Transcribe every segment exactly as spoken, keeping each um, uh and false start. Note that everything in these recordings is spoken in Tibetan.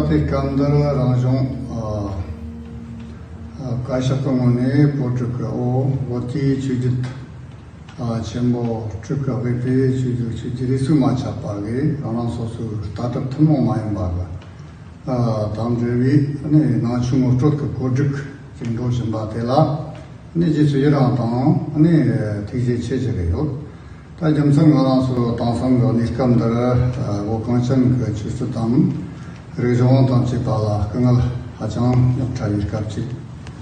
དེ་སྐབས་འདིར་རང་གཞུང་ཨ་ཨ་བཀའ་ཤག་གི་ངོས་ནས་བོད་ཕྲུག་གི་འོ་བོད་ཀྱི་ཆོས་བརྒྱུད་ཨ་ཆེན་པོ་དྲུག་གི་དབུས་པའི་ཆོས་བརྒྱུད་ཆོས་ཀྱི་རིགས་སུ་མ་ཆགས་པ་གི་རང་རང་སོ་སོའི་ལྟ་གྲུབ་ཐུན་མོང་མ་ཡིན་པ་གི་ཨ་དང་འབྲེལ་བའི་ནི་ནང་ཆོས་ངོ་སྤྲོད་ཀྱི་གོ་སྒྲིག་ཅིག་འགྲོ་བཞིན་པ་དེ་ལ་ནི་རྗེས་སུ་ཡི་རང་དང་ནི་ཐུགས་རྗེ་ཆེ་ཞུ་གི་ཡོད། ད་རྒྱུ་མཚན་ང་རང་ཚོ་དེང་སང་གི་གནས་སྐབས་འདིར་ཨ་བོད་གངས་ཅན་གྱི་ཆོས་སྲིད་དང་རིག་གཞུང་དང་བཅས་པ་ལ་སྐུ་ངལ་ཧ་ཅང་རྙོག་དྲ་བའི་སྐབས་ཅིག་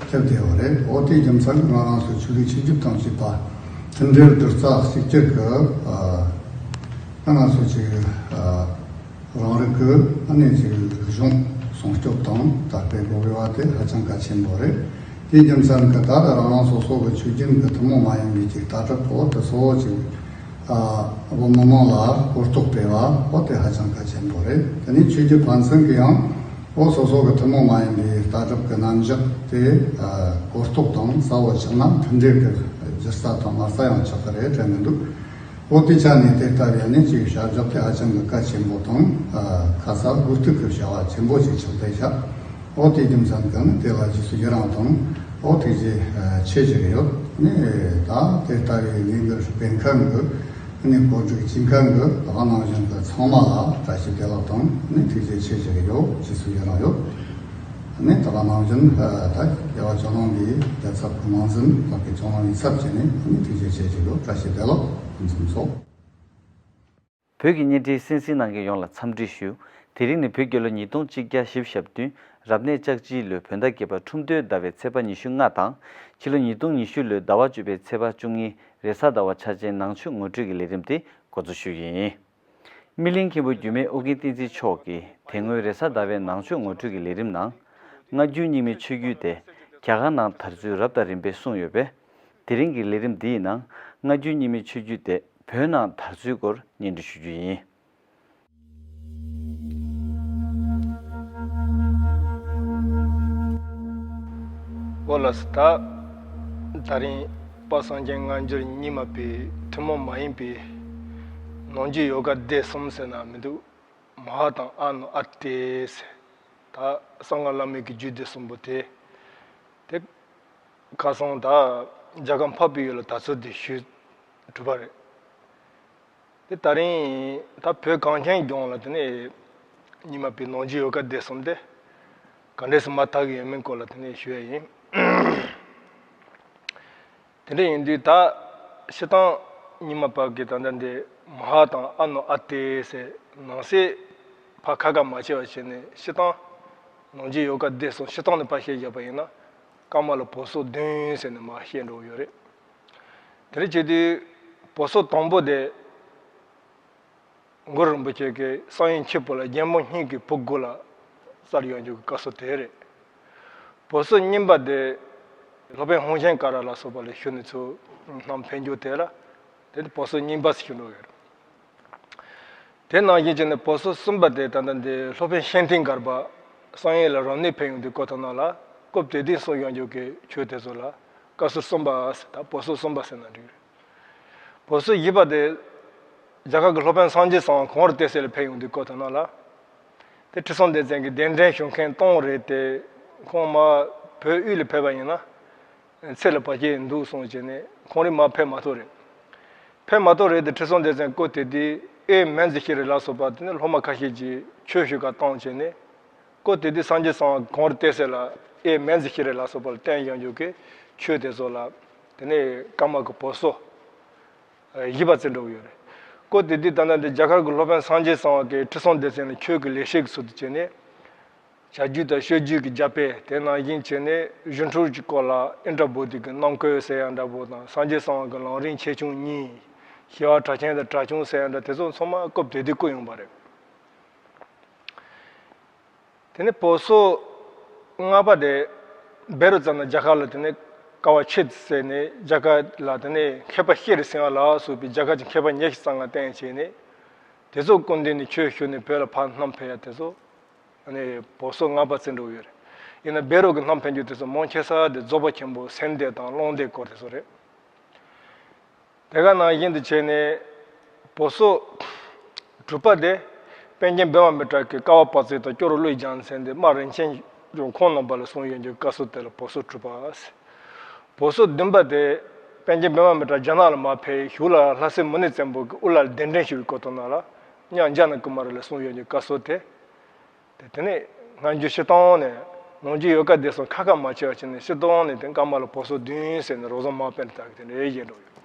ཐེབས་བསྡད་ཡོད་རེད། འོ་དེའི་རྒྱུ་མཚན་ང་རང་ཚོའི་ཆོས་ལུགས་ཆོས་བརྒྱུད་དང་བཅས་པ་མཐུན་སྒྲིལ་བསྡུར་རྩ་གཅིག་གྱུར་གྱི་ཨ་ང་ཚོ་ཅིག་ཨ་རང་རིགས་ཀྱི་ཨ་ནི་ཅིག་རིག་གཞུང་སྲུང་སྐྱོབ་དང་དར་སྤེལ་དགོས་པ་དེ་ཧ་ཅང་གལ་ཆེན་པོ་རེད། དེའི་རྒྱུ་མཚན་གྱིས་ད་ལྟ་རང་རང་སོ་སོ་གི་ཆོས་བརྒྱུད་ཀྱི་ཐུན་མོང་མ་ཡིན་པའི་ཅིག་ལྟ་གྲུབ་འོ་དེ་ཚོ་ཅིག་ཨ་བོད་མི་མང་ལ་གོ་རྟོགས་སྤེལ་བ་འོ་དེ་ཧ་ཅང་གལ་ཆེན་པོ་རེད། དེ་ནས་ཆོས་བརྒྱུད་ཕན་ཚུན་གྱི་ཡང་འོ་སོ་སོ་གི་ཐུན་མོང་མ་ཡིན་པའི་ལྟ་གྲུབ་ཀྱི་རྣམ་གཞག་དེ་ཨ་གོ་རྟོགས་དང་གསལ་བོ་ཆགས་ན་མཐུན་སྒྲིལ་གྱི་སྒྱུ་རྩལ་དང་མ་རྩ་ཡང་ཆགས་ཀྱི་རེད་དྲན་གྱི་འདུག་འོ་དེ་ཆ་ནས་དེ་ལྟ་བུའི་ནི་ཅིག་བྱ་གཞག་དེ་ཧ་ཅང་གི་གལ་ཆེན་པོ་དང་ཨ་ཁ་གསལ་དགོས་གཏུག་གི་བྱ་བ་ཆེན་པོ་ཞིག་ཆགས་བསྡད་ཤག་འོ་དེའི་རྒྱུ་མཚན་གྱིས་ནི་དེ་ལ་རྗེས་སུ་ཡི་རང་དང་འོ་ཐུགས་རྗེ་ཆེ་ཞུ་གི་ཡོད། ནི་ད་དེ་ལྟ་བུའི་ལས་འགུལ་སྤེལ་མཁན་གྱི་ནི་གོ་སྒྲིག་བྱེད་མཁན་གྱི་ད་ག་ནང་བཞིན་གྱི་ཚང་མ་ལ་བཀྲ་ཤིས་བདེ་ལེགས་དང་ནི་ཐུགས་རྗེ་ཆེ་ཞུ་གི་ཡོད། རྗེས་སུ་ཡི་རང་ཡོད། ནི་ད་ག་ནང་བཞིན་ད་རྒྱལ་བ་ཇོ་ནང་གི་རྒྱལ་ཚབ་ཀྱི་ནང་འཛིན་ལགས་ཀྱི་ཇོ་ནང་གི་ཚབ་བྱས་ནས་ནི་ཐུགས་རྗེ་ཆེ་ཞུ་གི་ཡོད། བཀྲ་ཤིས་བདེ་ལེགས་ཕུན་སུམ་ཚོགས། བོད་ཀྱི་བརྙན་འཕྲིན་གསན་གཟིགས་གནང་མཁན་ཡོངས་ལ་འཚམས་འདྲི་ཞུ། དེ་རིང་ནི་བོད་རྒྱལ་ལོ་ཉིས་སྟོང་གཅིག་བརྒྱ་བཞི་བཅུ་ཞེ་བདུན་རབ་གནས་ལྕགས་བྱིའུ་ལོའི་བོད་ཟླ་བརྒྱད་པ་ཁྲུམས་སྟོན་ཟླ་བའི་ཚེས་པ་ཉི་ཤུ་ལྔ་དང་ཕྱི་ལོ་ཉིས་སྟོང་ཉི་ཤུ་ལོའི་ཟླ་བ་བཅུ་པའི་ཚེས་པ་བཅུ་གཉིས་རེས་གཟའ་ཟླ་བ་འཆར་ཅན་ནང་ཆོས་ངོ་སྤྲོད་ཀྱི་ལས་རིམ་དེ་འགོ་འཛུགས་ཞུ་རྒྱུ་ཡིན། སྨིན་གླིང་མཁན་པོ་རྒྱུད་སྨད་ཨོ་རྒྱན་བསྟན་འཛིན་མཆོག་གིས་དེ་སྔོན་རེས་གཟའ་ཟླ་བའི་ནང་ཆོས་ངོ་སྤྲོད་ཀྱི་ལས་རིམ་ནང་སྔ་འགྱུར་རྙིང་མའི་ཆོས་བརྒྱུད་དེ་རྒྱ་གར་ནང་དར་ཚུལ་རབ་དང་རིམ་པས་གསུངས་ཡོད་པས། དེ་རིང་གི་ལས་རིམ་འདིའི་ནང་སྔ་འགྱུར་རྙིང་མའི་ཆོས་བརྒྱུད་དེ་བོད་ནང་དར་ཚུལ་སྐོར་སྙན་སྒྲོན་ཞུ་རྒྱུ་ཡིན། འོ་ལགས་སོ། ད་ད་རིང་དཔལ་གསང་ཆེན་སྔ་འགྱུར་རྙིང་མ་པའི་ཐུན་མོང་མ་ཡིན་པའི་ནང་རྒྱུད་ཡོ་ག་སྡེ་གསུམ་ཟེར་ན་མི་འདུག་མ་ཧཱ་དང་ཨ་ནུ་ཨ་ཏི་ཟེར། ད་གསང་སྔགས་བླ་མེད་ཀྱི་རྒྱུད་སྡེ་གསུམ་པོ་དེ། དེ་ཁ་སང་ད་རྒྱ་གར་འཕགས་པའི་ཡུལ་ལ་དར་ཚུལ་དེ་ཞུས་གྲུབ་པ་རེད། དེ་ད་རིང་ད་བོད་གངས་ཅན་ལྗོངས་ལ་དེ་ནས་རྙིང་མ་པའི་ནང་རྒྱུད་ཡོ་ག་སྡེ་གསུམ་དེ་ག་འདྲས་སེ་མར་དར་གྱི་ཡོད་མེད་སྐོར་ལ་དེ་ནས་ཞུ་ཡ་ཡིན། དེ་འདྲ་ཡིན་དུས་ད་སྤྱིར་བཏང་རྙིང་མ་པ་གི་ད་ལྟ་འདི་མ་ཧཱ་དང་ཨ་ནུ་ཨ་ཏི་ཟེར་ནང་གསེས་ཕར་ཁ་ཁ་མ་ཕྱེ་བ་བྱས་ནས་སྤྱིར་བཏང་ནང་རྒྱུད་ཡོ་ག་སྡེ་གསུམ་སྤྱིར་བཏང་ནས་ཕར་བཤད་བཞག་པ་ཡིན་ན་ཀ་མ་ལ་བོད་སོག་བདུན་ཟེར་ནས་མར་བཤད་འགྲོ་གི་ཡོད་རེད། དེ་འདྲ་བྱེད་དུས་བོད་སོག་དང་པོ་དེ་གུ་རུ་རིན་པོ་ཆེ་གིས་གསང་ཡུམ་མཆིམས་ཕུ་ལ་རྒྱལ་མོ་སྙིང་གི་བུ་དགུ་ལ་སྩལ་ཡོང་རྒྱུ་གི་བཀའ་སྲོལ་དེ་རེད། བོད་སོག་གཉིས་པ་དེ་སློབ་དཔོན་ཧཱུྃ་ཆེན་ཀ་ར་ལ་སོགས་པ་ལ་ཞུས་ནས་ཚུར་བསྣམས་ཕེབས་རྒྱུ་དེ་ལ་དེ་ནི་བོད་སོག་གཉིས་པ་ཟེར་ཞུ་འགྲོ་ཡོད་རེད། དེ་ནང་བཞིན་བྱས་ནས་བོད་སོག་གསུམ་པ་དེ་ད་ལྟ་འདི་སློབ་དཔོན་ཤེར་ཕྲེང་སྒར་པ་གསང་ཡུམ་ལ་རབ་གནས་ཕེབས་ཡོང་དུས་སྐབས་དེ་ནང་ལ་སྐབས་དེ་དུས་གསུངས་ཡོང་རྒྱུ་གི་ཆོས་དེ་ཚོ་ལ་བཀའ་སྲོལ་གསུམ་པ་ཟེར། ད་བོད་སོག་གསུམ་པ་ཟེར་ན་འགྲིག་རེད། བོད་སོག་བཞི་པ་དེ་རྒྱ་གར་གྱི་སློབ་དཔོན་སངས་རྒྱས་གསང་བ་གོང་རིམ་ཏོག་ཙམ་ལ་ཕེབས་ཡོང་དུས་སྐབས་དེ་ནང་ལ། དེ་ཁྲི་སྲོང་ལྡེ་བཙན་གྱི་གདན་འདྲེན་ཞུ་མཁན་སྟོང་རེད་དེ། ཁོང་མར་བོད་དབུས་ལ་ཕེབས་པ་ཡིན་ན་ཚེ་ལ་བར་ཆད་འདུག་གསུངས་བྱས་ནས་ཁོང་རང་མར་ཕེབས་མ་ཐུབ་རེད། ཕེབས་མ་ཐུབ་རེད་དེ་ཁྲི་སྲོང་ལྡེ་བཙན་སྐབས་དེ་དུས་ཨེ་མན་ཛི་ཤི་རི་ལ་སོགས་པ་དེ་ནི་སློབ་མ་ཁ་ཤས་ཀྱིས་ཆོས་ཞུ་གར་བཏང་བྱས་ནས། སྐབས་དེ་དུས་སངས་རྒྱས་གསང་བ་གོང་རིམ་ཏོག་ཙམ་ལ་ཨེ་མན་ཛི་ཤི་རི་ལ་སོགས་པ་ལ་བསྟན་ཡོང་རྒྱུ་གི་ཆོས་དེ་ཚོ་ལ་དེ་ནས་ཀ་མ་གི་བོད་སོག་བཞི་པ་བརྩི་འགྲོ་གི་ཡོད་རེད། སྐབས་དེ་དུས་ད་ལྟ་འདི་རྒྱ་གར་གྱི་སློབ་དཔོན་སངས་རྒྱས་གསང་བ་གིས་ཁྲི་སྲོང་ལྡེ་བཙན་ལ་ཆོས་ཀྱི་ལེགས་བཤད་ཀྱི་ཚུལ་དུ་བྱས་ནས། བྱ་རྒྱུད་དང་སྤྱོད་རྒྱུད་ཀྱི་རྒྱ་དཔེ་དེ་ནང་བཞིན་བྱས་ནས་སྒྱུ་འཕྲུལ་གྱི་སྐོར་ལ་ཨིནྡྲ་བོ་དྷི་གི་རྣམ་བཀོད་ཟེར་ཡ་འདྲ་པོ་དང་སངས་རྒྱས་གསང་བ་གི་ལམ་རིམ་ཆེ་ཆུང་གཉིས། ཞི་བ་གྲགས་ཆེན་དང་གྲགས་ཆུང་ཟེར་ཡ་འདྲ་དེ་ཚོ་ཚང་མ་སྐབས་དེ་དུས་བཀོད་ཡོང་པ་རེད། དེ་ནས་བོད་སོག་ལྔ་པ་དེ་བཻ་རོ་ཙ་ན་རྒྱ་གར་ལ་དེ་ནས་དཀའ་བ་ཆེ་ཟེར་ནས་རྒྱ་གར་ལ་དེ་ནས་མཁས་པ་ཤེས་རིག་སེང་བ་ལ་སོགས་པའི་རྒྱ་གར་གྱི་མཁས་པ་ཉི་ཤུ་རྩ་ལྔ་བསྟེན་བྱས་ནས་དེ་ཚོ་སྐུ་མདུན་ནས་ཆོས་ཞུས་ནས་བོད་ལ་ཕར་བསྣམས་ཕེབས་ཡ་དེ་ཚོ་ནས་བོད་སོག་ལྔ་པ་བརྩི་འགྲོ་ཡོད་རེད། ཡིན་ན་བཻ་རོ་གི་བསྣམས་ཕེབས་རྒྱུ་དེ་ཚོ་མང་ཆེ་ས་དེ་རྫོགས་པ་ཆེན་པོ་སེམས་སྡེ་དང་སློང་སྡེ་སྐོར་དེ་ཚོ་རེད། དེ་ག་ནང་བཞིན་དུ་བྱས་ནས་བོད་སོག་དྲུག་པ་དེ་ པཎ་ཆེན་བི་མ་མི་ཏྲ་གིས་ཀ་བ་པ་ཙེ་དང་སྐྱོར་བློའི་རྒྱལ་མཚན་དེ་རྨ་རིན་ཆེན་ལྗོངས་ཁོང་རྣམ་པ་ལ་གསུངས་ཡོད་རྒྱུ་བཀའ་སྲོལ་དེ་ལ་བོད་སྲོལ་གྲུབ་པ། བོད་སྲོལ་བདུན་པ་དེ་པཎ་ཆེན་བི་མ་མི་ཏྲ་རྒྱ་ནག་ལ་མ་ཕེབས་གཞུག་ལ་ལྷ་སྲས་མུ་ནེ་བཙན་པོ་གིས་དབུ་བླར་གདན་འདྲེན་ཞུ་བའི་སྐབས་དང་ནང་ལ་མཉམ་ཛྙཱ་ན་ཀུ་མ་ར་ལ་གསུངས་ཡོད་རྒྱུ་བཀའ་སྲོལ་དེ། དེ་དེ་ནས་སྔ་འགྱུར་སྤྱིར་བཏང་ནས་ནང་འཇུག་ཡོ་ག་སྡེ་ཚན་ཁ་ཁ་མ་ཕྱེ་བ་བྱས་ནས་སྤྱིར་བཏང་ནས་དེ་བཀའ་མ་ལ་བོད་སྲོལ་བདུན་ཟེར་ནས་རོབ་ཙམ་མར་པཎྜི་ཏ་གིས་དེ་འདྲ་བཤད་འགྲོ་ཡོད།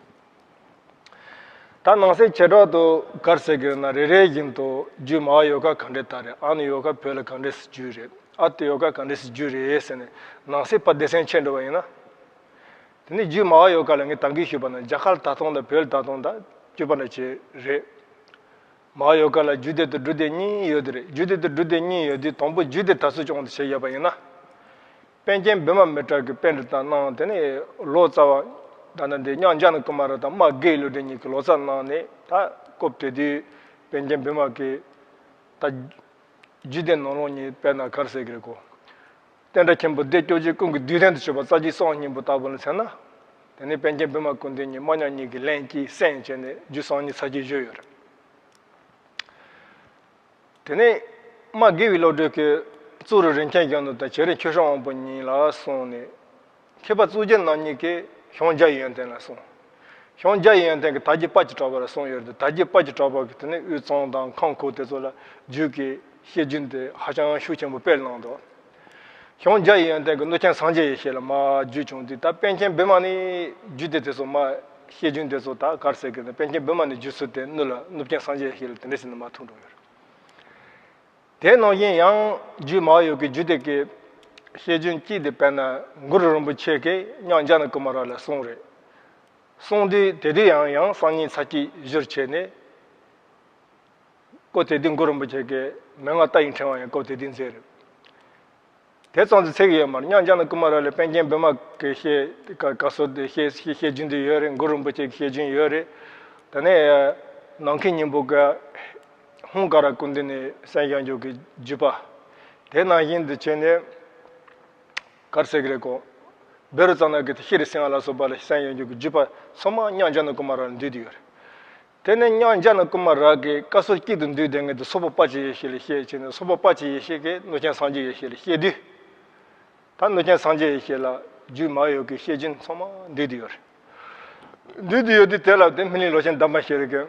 ད་ནང་གསེས་བྱེ་བྲག་ཏུ་ག་རེ་ཟེར་གི་ན། རེ་རེ་བཞིན་དུ་རྒྱུད་མ་ཧཱ་ཡོ་ག་ག་འདྲས་དར་རེད། ཨ་ནི་ཡོ་ག་བོད་ལ་ག་འདྲས་སུ་བརྒྱུད་རེད། ཨ་ཏི་ཡོ་ག་ག་འདྲས་སུ་བརྒྱུད་རེད་ཟེར་ནས་ནང་གསེས་ཕར་སྡེ་ཚན་ཕྱེ་འགྲོ་བ་ཡིན་ན། དེ་ནས་རྒྱུད་མ་ཧཱ་ཡོ་ག་ལ་ངས་ད་གིན་ཞུས་པ་ནང་རྒྱ་གར་དར་སྟངས་དང་བོད་ལ་དར་སྟངས་དང་གཅིག་པ་འདྲ་ཅིག་རེད། མ་ཧཱ་ཡོ་ག་ལ་རྒྱུད་སྡེ་དང་སྒྲུབ་སྡེ་གཉིས་ཡོད་དེ་རེད། རྒྱུད་སྡེ་དང་སྒྲུབ་སྡེ་གཉིས་ཡོད་དུས་དང་པོ་རྒྱུད་སྡེ་དར་ཚུལ་ཅུང་ཙམ་བཤད་ཡོད་པ་ཡིན་ན། པཎ་ཆེན་བི་མ་མི་ཏྲ་གིས་པཎྜི་ཏ་གནང་། དེ་ནས་ལོ་ཙཱ་བ་ད་ནི་འདི་མཉམ་ཛྙཱ་ན་ཀུ་མ་ར་དང་རྨ་དགེ་བའི་བློ་གྲོས་གཉིས་ཀྱིས་ལོ་ཙཱ་གནང་ནས། ད་སྐབས་དེ་དུས་པཎ་ཆེན་བི་མ་གིས་ད་རྒྱུད་སྡེ་ནང་ལོགས་ནས་དཔེར་ན་ག་རེ་ཟེར་གི་རེད་གོ། བསྟན་དགྲ་ཆེན་པོ་སྡེ་བཅུ་གཅིག་ཀུན་གྱི་དུས་སྟོན་དུ་བྱེད་པ་རྩ་རྒྱུད་གསུམ་སྙིང་པོ་ལྟ་བུ་ལ་མཚོན་ན། དེ་ནས་པཎ་ཆེན་བི་མ་སྐུ་མདུན་གཉིས་རྨ་མཉམ་གཉིས་ཀྱིས་ལན་གཅིག་གསན་བྱས་ནས་རྒྱུད་གསུམ་སྙིང་ཚར་གཅིག་བཞེས་ཡོད་རེད། དེ་ནས་རྨ་དགེ་བའི་བློ་གྲོས་ཀྱིས་གཙུག་རུ་རིན་ཆེན་གཞོན་ནུ་དང་བྱེ་རིགས་ཆོས་སྲུང་དབང་པོ་གཉིས་ལ་གསུངས་ནས། མཁས་པ་གཙུག་རྒྱན་རྣམ་གཉིས་ཀྱིས་ཞང་རྒྱ་ཡི་ཡོན་ཏན་ལ་གསུངས། ཞང་རྒྱ་ཡི་ཡོན་ཏན་གྱིས་དར་རྒྱས་དཔལ་གྱི་གྲགས་པ་ལ་གསུངས་ཡོད་དེ། དར་རྒྱས་དཔལ་གྱི་གྲགས་པ་གིས་དེ་ནས་དབུས་གཙང་དང་ཁམས་ཁུལ་དེ་ཚོ་ལ་རྒྱུད་ཀྱི་བཤད་རྒྱུན་དེ་ཧ་ཅང་ཤུགས་ཆེན་པོ་སྤེལ་གནང་འདུག། ཞང་རྒྱ་ཡི་ཡོན་ཏན་གྱིས་གནུབས་ཆེན་སངས་རྒྱས་ཡེ་ཤེས་ལ་མར་རྒྱུད་བྱུང་དུས། ད་པཎ་ཆེན་བི་མ་ནས་རྒྱུད་སྡེ་དེ་ཚོ་མར་བཤད་རྒྱུན་དེ་ཚོ་ད་ག་རེ་ཟེར་གི་ན། པཎ་ཆེན་བི་མ་ནས་བརྒྱུད་ཚུལ་དེ་གནུབས་ལ་གནུབས་ཆེན་སངས་རྒྱས་ཡེ་ཤེས་ལ་དེ་འདྲ་ཟེར་ནས་མར་ཐུག་འགྲོ་ཡོད་རེད། དེ་ནང་བཞིན་ཡང་རྒྱུད་མ་ཧཱ་ཡོ་གའི་རྒྱུད་སྡེ་གི་བཤད་རྒྱུན་གཅིག་དེ་དཔེར་ན་གུ་རུ་རིན་པོ་ཆེ་གིས་མཉམ་ཛྙཱ་ན་ཀུ་མ་ར་ལ་གསུངས་རེད། གསུངས་དུས་དེ་དུས་ཡང་ཡང་གསུམ་སྙིང་ཚར་གཅིག་བཞེས་བྱས་ནས། སྐབས་དེ་དུས་གུ་རུ་རིན་པོ་ཆེ་གིས་མན་ངག་ལྟ་བའི་ཕྲེང་བ་ཡང་སྐབས་དེ་དུས་མཛད་རེད། དེ་ཙམ་དུ་ཚད་ཀྱི་ཡོད་མ་རེད། མཉམ་ཛྙཱ་ན་ཀུ་མ་ར་ལ་པཎ་ཆེན་བི་མ་གི་བཤད་བཀའ་སྲོལ་དེ་བཤད་བཤད་བཤད་རྒྱུན་དེ་ཡོད་རེད། གུ་རུ་རིན་པོ་ཆེ་གི་བཤད་རྒྱུན་ཡོད་རེད། དེ་ནས་ནམ་མཁའི་སྙིང་པོ་གིས་ཧཱུྃ་ཀ་ར་སྐུ་མདུན་ནས་གསན་བཞག་རྒྱུ་གི་བརྒྱུད་པ། དེ་ནང་བཞིན་དུ་བྱས་ནས་ག་རེ་ཟེར་གི་རེད་གོ། བཻ་རོ་ཙ་ན་གི་ཤྲཱི་སིང་ཧ་ལ་སོགས་པ་ལ་གསན་བཞག་རྒྱུ་གི་བརྒྱུད་པ་ཚང་མ་མཉམ་ཛྙཱ་ན་ཀུ་མ་ར་ལ་འདུས་ཏེ་ཡོད་རེད། དེ་ནས་མཉམ་ཛྙཱ་ན་ཀུ་མ་ར་གི་བཀའ་སྲོལ་གཅིག་ཏུ་འདུས་བསྡད་མཁན་དེ་སོག་པོ་དཔལ་གྱི་ཡེ་ཤེས་ལ་བཤད་བྱས་ནས། སོག་པོ་དཔལ་གྱི་ཡེ་ཤེས་ཀྱིས་གནུབས་ཆེན་སངས་རྒྱས་ཡེ་ཤེས་ལ་བཤད་དུས། ད་གནུབས་ཆེན་སངས་རྒྱས་ཡེ་ཤེས་ལ་རྒྱུད་མ་ཧཱ་ཡོ་གའི་བཤད་རྒྱུན་ཚང་མ་འདུས་ཏེ་ཡོད་རེད། འདུས་ཏེ་ཡོད་དུས་དེ་ལ་དེ་སྨིན་གླིང་ལོ་ཆེན་དམ་པ་ཤེས་རིག་གིས་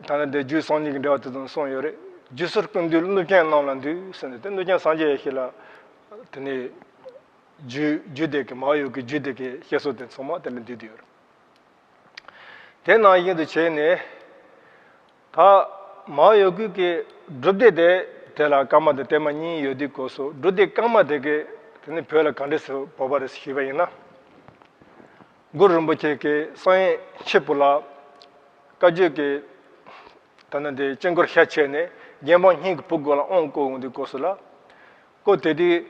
ད་ནི་དེ་རྒྱུད་གསུམ་སྙིང་གི་འགྲེལ་བ་དེ་ཙམ་གསུངས་ཡོད་རེད། རྒྱུད་སྲོལ་ཀུན་འདུས་གནུབས་ཆེན་རྣམས་ལ་འདུས་ཟེར་ནས། དེ་གནུབས་ཆེན་སངས་རྒྱས་ཡེ་ཤེས་ལ་དེ་ནས་རྒྱུད་རྒྱུད་སྡེ་གི་མ་ཧཱ་ཡོ་གའི་རྒྱུད་སྡེ་གི་བཤད་སྲོལ་དེ་ཚང་མ་དེ་ལ་འདུས་ཏེ་ཡོད་རེད། དེ་ནང་བཞིན་དུ་བྱས་ནས། ད་མ་ཧཱ་ཡོ་གའི་གི་སྒྲུབ་སྡེ་དེ་དེ་ལ་བཀའ་མ་དང་བརྟན་མ་གཉིས་ཡོད་དུས་སྐབས་སུ། སྒྲུབ་སྡེ་བཀའ་མ་དེ་གིས་དེ་ནི་བོད་ལ་ག་འདྲས་སུ་བབས་པ་རེད་ཞུས་པ་ཡིན་ན། གུ་རུ་རིན་པོ་ཆེ་གིས་གསང་ཡུམ་མཆིམས་ཕུ་ལ་བཀའ་བརྒྱུད་ཀྱི་ད་ནི་དེ་དཀྱིལ་འཁོར་ཤར་ཕྱེ་ནས་རྒྱལ་འབངས་སྙིང་གི་ཕུང་པོ་ལ་དབང་བསྐུར་འོང་དུས་སྐབས་སུ་ལ། སྐབས་དེ་དུས་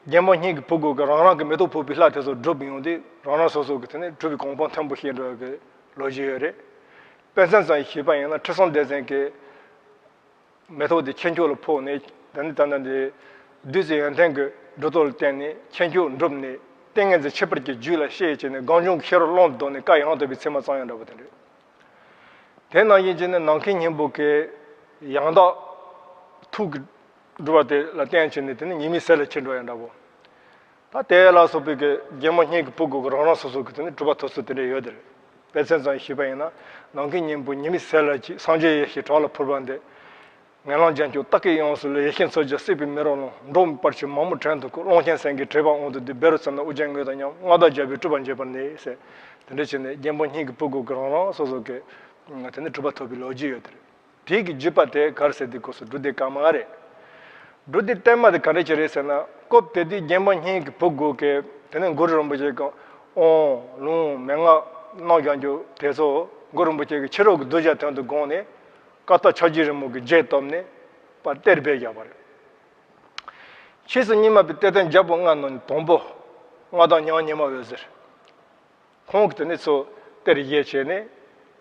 རྒྱལ་འབངས་སྙིང་གི་ཕུང་པོ་གིས་རང་རང་གི་མེ་ཏོག་ཕོག་པའི་ལྷ་དེ་ཚོ་སྒྲུབ་ཡོང་དུས། རང་རང་སོ་སོ་གི་དེ་ནས་སྒྲུབ་པའི་གོ་འཕང་མཐོན་པོ་བཞེས་འགྲོ་བའི་ལོ་རྒྱུས་ཡོད་རེད། དཔེ་མཚོན་ཙམ་ཞིག་ཞུས་པ་ཡིན་ན། ཁྲི་སྲོང་ལྡེ་བཙན་གྱིས་མེ་ཏོག་དེ་ཁྱེད་ཆོས་ལ་ཕོག་ནས། དེ་ནས་ད་ལྟ་འདི་བདུད་རྩི་ཡོན་ཏན་གྱི་གྲུབ་རྟོག་ལ་བརྟེན་ནས་ཁྱེད་ཆོས་འགྲུབ་ནས། ཏིང་ངེ་འཛིན་ཁྱད་པར་གྱི་རྒྱུད་ལ་སྐྱེས་བྱས་ནས། གངས་ལྗོངས་ཀྱི་ཤེས་རབ་ཀློང་དུ་བརྡོལ་ནས་བཀའ་ཡང་དག་པའི་ཚད་མ་བརྩམས་ཡོད་འདྲ་པོ་དེ་འདྲ། དེ་ནང་བཞིན་བྱས་ནས་ནམ་མཁའི་སྙིང་པོ་གིས་ཡང་དག་ཐུགས་ཀྱི་སྒྲུབ་པ་དེ་ལ་བརྟེན་བྱས་ནས། དེ་ནས་ཉི་མའི་ཟེར་ལ་ཁྱེར་འགྲོ་ཡང་འདྲ་པོ། ད་དེ་ལ་སོགས་པའི་གི་རྒྱལ་འབངས་སྙིང་གི་ཕུང་པོ་གིས་རང་རང་སོ་སོ་གི་དེ་ནས་སྒྲུབ་པ་ཐོབ་ཚུལ་དེ་འདྲ་ཡོད་དེ་རེད། དཔེ་མཚོན་ཙམ་ཞིག་ཞུས་པ་ཡིན་ན། ནམ་མཁའི་སྙིང་པོ་ཉི་མའི་ཟེར་ལ་ཁྱེར། སངས་རྒྱས་ཡེ་ཤེས་བྲག་ལ་ཕུལ་བ་འདི། ངན་ལམ་འཇམ་སྐྱོགས་རྟ་སྐད་ཡོངས་སུ་ལུས། ཡེ་ཤེས་མཚོ་རྒྱལ་སྲིད་པའི་མེ་རོ་ལངས། འབྲོག་མི་དཔལ་ཆེན་མང་པོ་བྲན་དུ་བཀོད། ཀློང་ཆེན་སེང་གེའི་བྲེལ་བ་དབང་དུ་བསྡུས། བཻ་རོ་ཙ་ན་ཨོ་རྒྱན་དངོས་དང་མཉམ། མངའ་བདག་རྒྱལ་པོའི་སྤྲུལ་པ་འབྱེད་པར་ནུས་ཟེར། དེ་འདྲ་བྱས་ནས་རྒྱལ་འབངས་སྙིང་གི་ཕུང་པོ་གིས་རང་རང་སོ་སོ་གི་དེ་ནས་སྒྲུབ་པ་ཐོབ་པའི་ལོ་རྒྱུས་ཡོད་དེ་རེད། དེ་གི་བརྒྱུད་པ་དེ་ག་རེ་ཟེར་དུས་སྐབས་སུ་སྒྲུབ་སྡེ་བཀའ་མ་རེད། སྒྲུབ་སྡེ་བརྟན་མ་དེ་ག་འདྲ་ཅིག་རེད་ཟེར་ན། སྐབས་དེ་དུས་རྒྱལ་འབངས་སྙིང་གི་ཕུང་པོ་གིས་དེ་ནས་གུ་རུ་རིན་པོ་ཆེ་གི་དབང་ལུང་མན་ངག་གནང་བཞག་རྒྱུ་དེ་ཚོ་གུ་རུ་རིན་པོ་ཆེ་གིས་ཕྱི་རོལ་གྱི་གདུལ་བྱ་དོན་དུ་དགོངས་ནས། ཀ་དག་ཕྱག་རྒྱའི་རི་མོ་གི་རྒྱས་བཏབ་ནས་ཕར་གཏེར་སྦས་བཞག་པ་རེད། ཕྱིས་སུ་རྙིང་མ་པའི་གཏེར་སྟོན་བརྒྱ་དཔོན་ལྔ་ནང་ནས་དང་པོ་མངའ་བདག་ཉང་ཉི་མ་འོད་ཟེར། ཁོང་གིས་དེ་ནས་ཚུར་གཏེར་བཞེས་བྱས་ནས།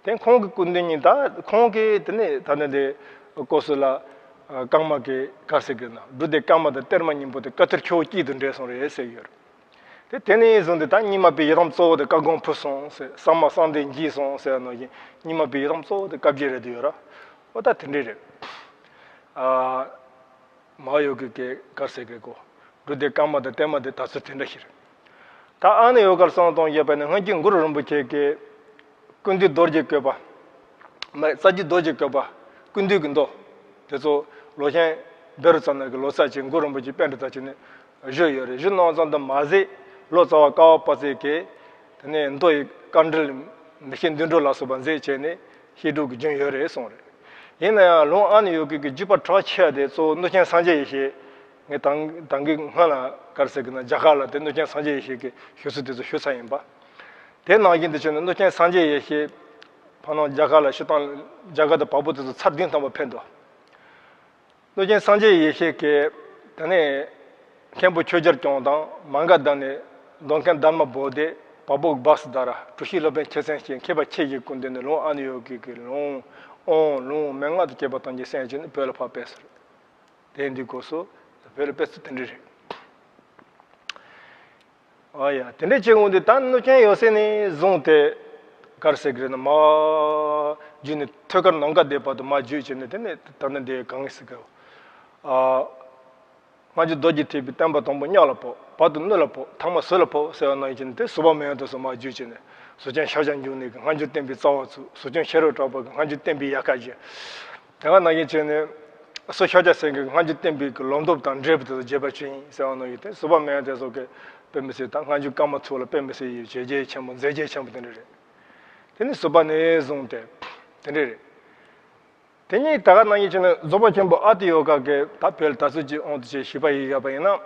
དེ་ཁོང་གི་སྐུ་མདུན་ཉིད། ད་ཁོང་གིས་དེ་ནས་ད་ནི་འདི་སྐབས་སུ་ལ་བཀའ་མ་གི་ག་རེ་ཟེར་གི་ན། སྒྲུབ་སྡེ་བཀའ་མ་དང་གཏེར་མ་གཉིས་པོ་དེ་དཀའ་ཐུབ་ཆུ་བོ་གཅིག་ཏུ་འདྲེས་སོང་རེད་ཟེར་གྱི་ཡོད་རེད། དེ་དེ་ནས་བཟུང་སྟེ་ད་རྙིང་མ་པའི་ཡི་དམ་གཙོ་བོ་དེ་བཀའ་དགོངས་ཕུལ་སོང་ཟེར། གསར་མ་གསང་བདེ་འཇིག་སོང་ཟེར་བ་ནང་བཞིན། རྙིང་མ་པའི་ཡི་དམ་གཙོ་བོ་དེ་བཀའ་བརྒྱུད་རེད་དེ་ཡོད་ར། འོ་ད་དེ་འདྲས་རེད། ཨ། མ་ཡོ་གི་གེ་གར་སེ་གེ་གོ། འབྲུ་དེ་སྐར་མ་དང་བརྟན་མ་དེ་ད་ཚོད་དེ་འདྲ་ཞིག་རེད། ད་ཨ་ནི་ཡོ་གར་སོང་དང་ཡོད་པ་ནི་སྔོན་གྱི་གུ་རུ་རིན་པོ་ཆེ་གི་ཀུན་འདུས་རྡོ་རྗེ་བཀོད་པ། མ་རྩ་རྒྱུད་རྡོ་རྗེ་བཀོད་པ། ཀུན་འདུས་ཀྱི་མདོ། དེ་ཚོ་ལོ་ཆེན་བཻ་རོ་ཙ་ན་གི་ལོ་ཙཱ་ཅན་གུ་རུ་རིན་པོ་ཆེ་པཎྜི་ཏ་ཅིག་ནས་བཞུགས་ཡོད་རེད། བཞུགས་གནང་ཙམ་དུ་མ་ཟད་ལོ་ཙཱ་བ་ཀ་བ་པ་ཙེ་གིས་དེ་ནས་མདོ་ཡི་དཀའ་འགྲེལ་མི་ཤེས་འདུན་གྲོགས་ལ་སོགས་པ་མཛད་བྱས་ནས་བཤད་སྒྲུབ་ཀྱི་རྒྱུན་ཡོད་རེད་གསུངས་རེད། ཡིན་ན་ཡང་ལུང་ཨ་ནི་ཡོ་གི་གི་བརྒྱུད་པ་གྲགས་ཆེ་བ་དེ་གཙོ་བོ་གནུབས་ཆེན་སངས་རྒྱས་ཡེ་ཤེས། ངས་དང་དང་གི་སྔོན་ལ་གར་སེ་གི་ན་རྒྱ་གར་ལ་དེ་གནུབས་ཆེན་སངས་རྒྱས་ཡེ་ཤེས་ཀྱི་ཞུ་ཚུལ་དེ་ཚོ་ཞུ་ཚར་ཡིན་པ། དེ་ནང་བཞིན་དུ་བྱས་ནས་གནུབས་ཆེན་སངས་རྒྱས་ཡེ་ཤེས་ཕ་ནང་རྒྱ་གར་ལ་ཤི་སྟངས་རྒྱ་གར་དུ་བ་སྤུ་དེ་ཚོ་ཚར་བདུན་ཐམ་པ་ཕེབས་འདུག་གནུབས་ཆེན་སངས་རྒྱས་ཡེ་ཤེས་ཀྱིས་དེ་ནས་མཁན་པོ་ཆོས་རྒྱལ་སྐྱོང་དང་མ་ག་དྷ་ནས་མདོ་མཁན་དྷརྨ་བོ་དྷི་བ་སྤུ་བྷ་སུ་དྷ་ར་གྲུ་བཞི་སློབ་དཔོན་ཆེ་ཚན་ཞེས་མཁས་པ་ཆེ་བཞིའི་སྐུ་མདུན་ནས་ལུང་ཨ་ནི་ཡོ་གི་གི་ལུང་ཨོང་ལུང་མན་ངག་ཏུ་སྐྱེས་པ་ཐམས་ཅད་གསན་བྱས་ནས་བོད་ལ་ཕར་ཕེབས་ཟེར། དེ་འདི་སྐོར་སོ་བོད་ལ་དཔེ་ཚུལ་དེ་འདྲ་རེད། ཨ་ཡ་དེ་འདྲ་བྱེད་འོང་དུས་ད་གནུབས་ཆེན་ཡོད་སའི་ནས་བཟུང་སྟེ་གར་སེ་གི་རེད་ན་མ་བརྒྱུད་ནས་ཐོད་རྒལ་ནམ་མཁའ་ལྡེབ་བར་དུ་མ་བརྒྱུད་བྱས་ནས་དེ་ནས་ད་ནི་འདི་གང་ངེས་སི་གི་ཨ། སྔ་འགྱུར་རྡོ་རྗེ་ཐེག་པའི་བསྟན་པ་དང་པོ་གཉའ་ལ་ཕོག་བར་དུ་སྣོད་ལ་ཕོག་ཐ་མ་ཟུར་ལ་ཕོག་ཟེར་བ་ནང་བཞིན་དེ་ཟུར་པ་མི་ཡོང་དུ་སོ་མ་བརྒྱུད་བྱས་ནས་ཟུར་ཅན་ཤཱཀྱ་འབྱུང་གནས་ཀྱི་སྔ་འགྱུར་བསྟན་པའི་རྩ་བ་ཚུགས། ཟུར་ཅན་ཤེས་རབ་གྲགས་པ་གི་སྔ་འགྱུར་བསྟན་པའི་ཡལ་ག་བཞད། དེ་ག་ནང་བཞིན་བྱས་ནས་སུ་ཤཱཀྱ་སེང་གེ་སྔ་འགྱུར་བསྟན་པའི་གི་ལམ་སྟོན་དང་འབྲས་བུ་དེ་ཚོ་རྒྱས་པ་ཆོས་ཡིན་ཟེར་བ་ནང་བཞིན་དེ་ཟུར་པ་མི་ཡོང་དེ་ཚོ་གི་དཔེ་མི་སྲིད་དང་སྔ་འགྱུར་ཀརྨ་ཚོ་ལ་དཔེ་མི་སྲིད་ཡི་བྱས་རྗེས་ཆེན་པོ་མཛད་རྗེས་ཆེན་པོ་དེ་འདྲ་རེད། དེ་ནི་ཟུར་པ་ནས་བཟུང་སྟེ་དེ་འདྲ་རེད། དེ་ཉིད་ད་ག་ནང་བཞིན་བྱས་ན་རྫོགས་པ་ཆེན་པོ་ཨ་ཏི་ཡོ་ག་གི་ད་བོད་ལ་ད་ཚོད་ཀྱི་དབང་དུ་བྱས་ཞིབ་པ་ཡིན་བཞག་པ་ཡིན་ན།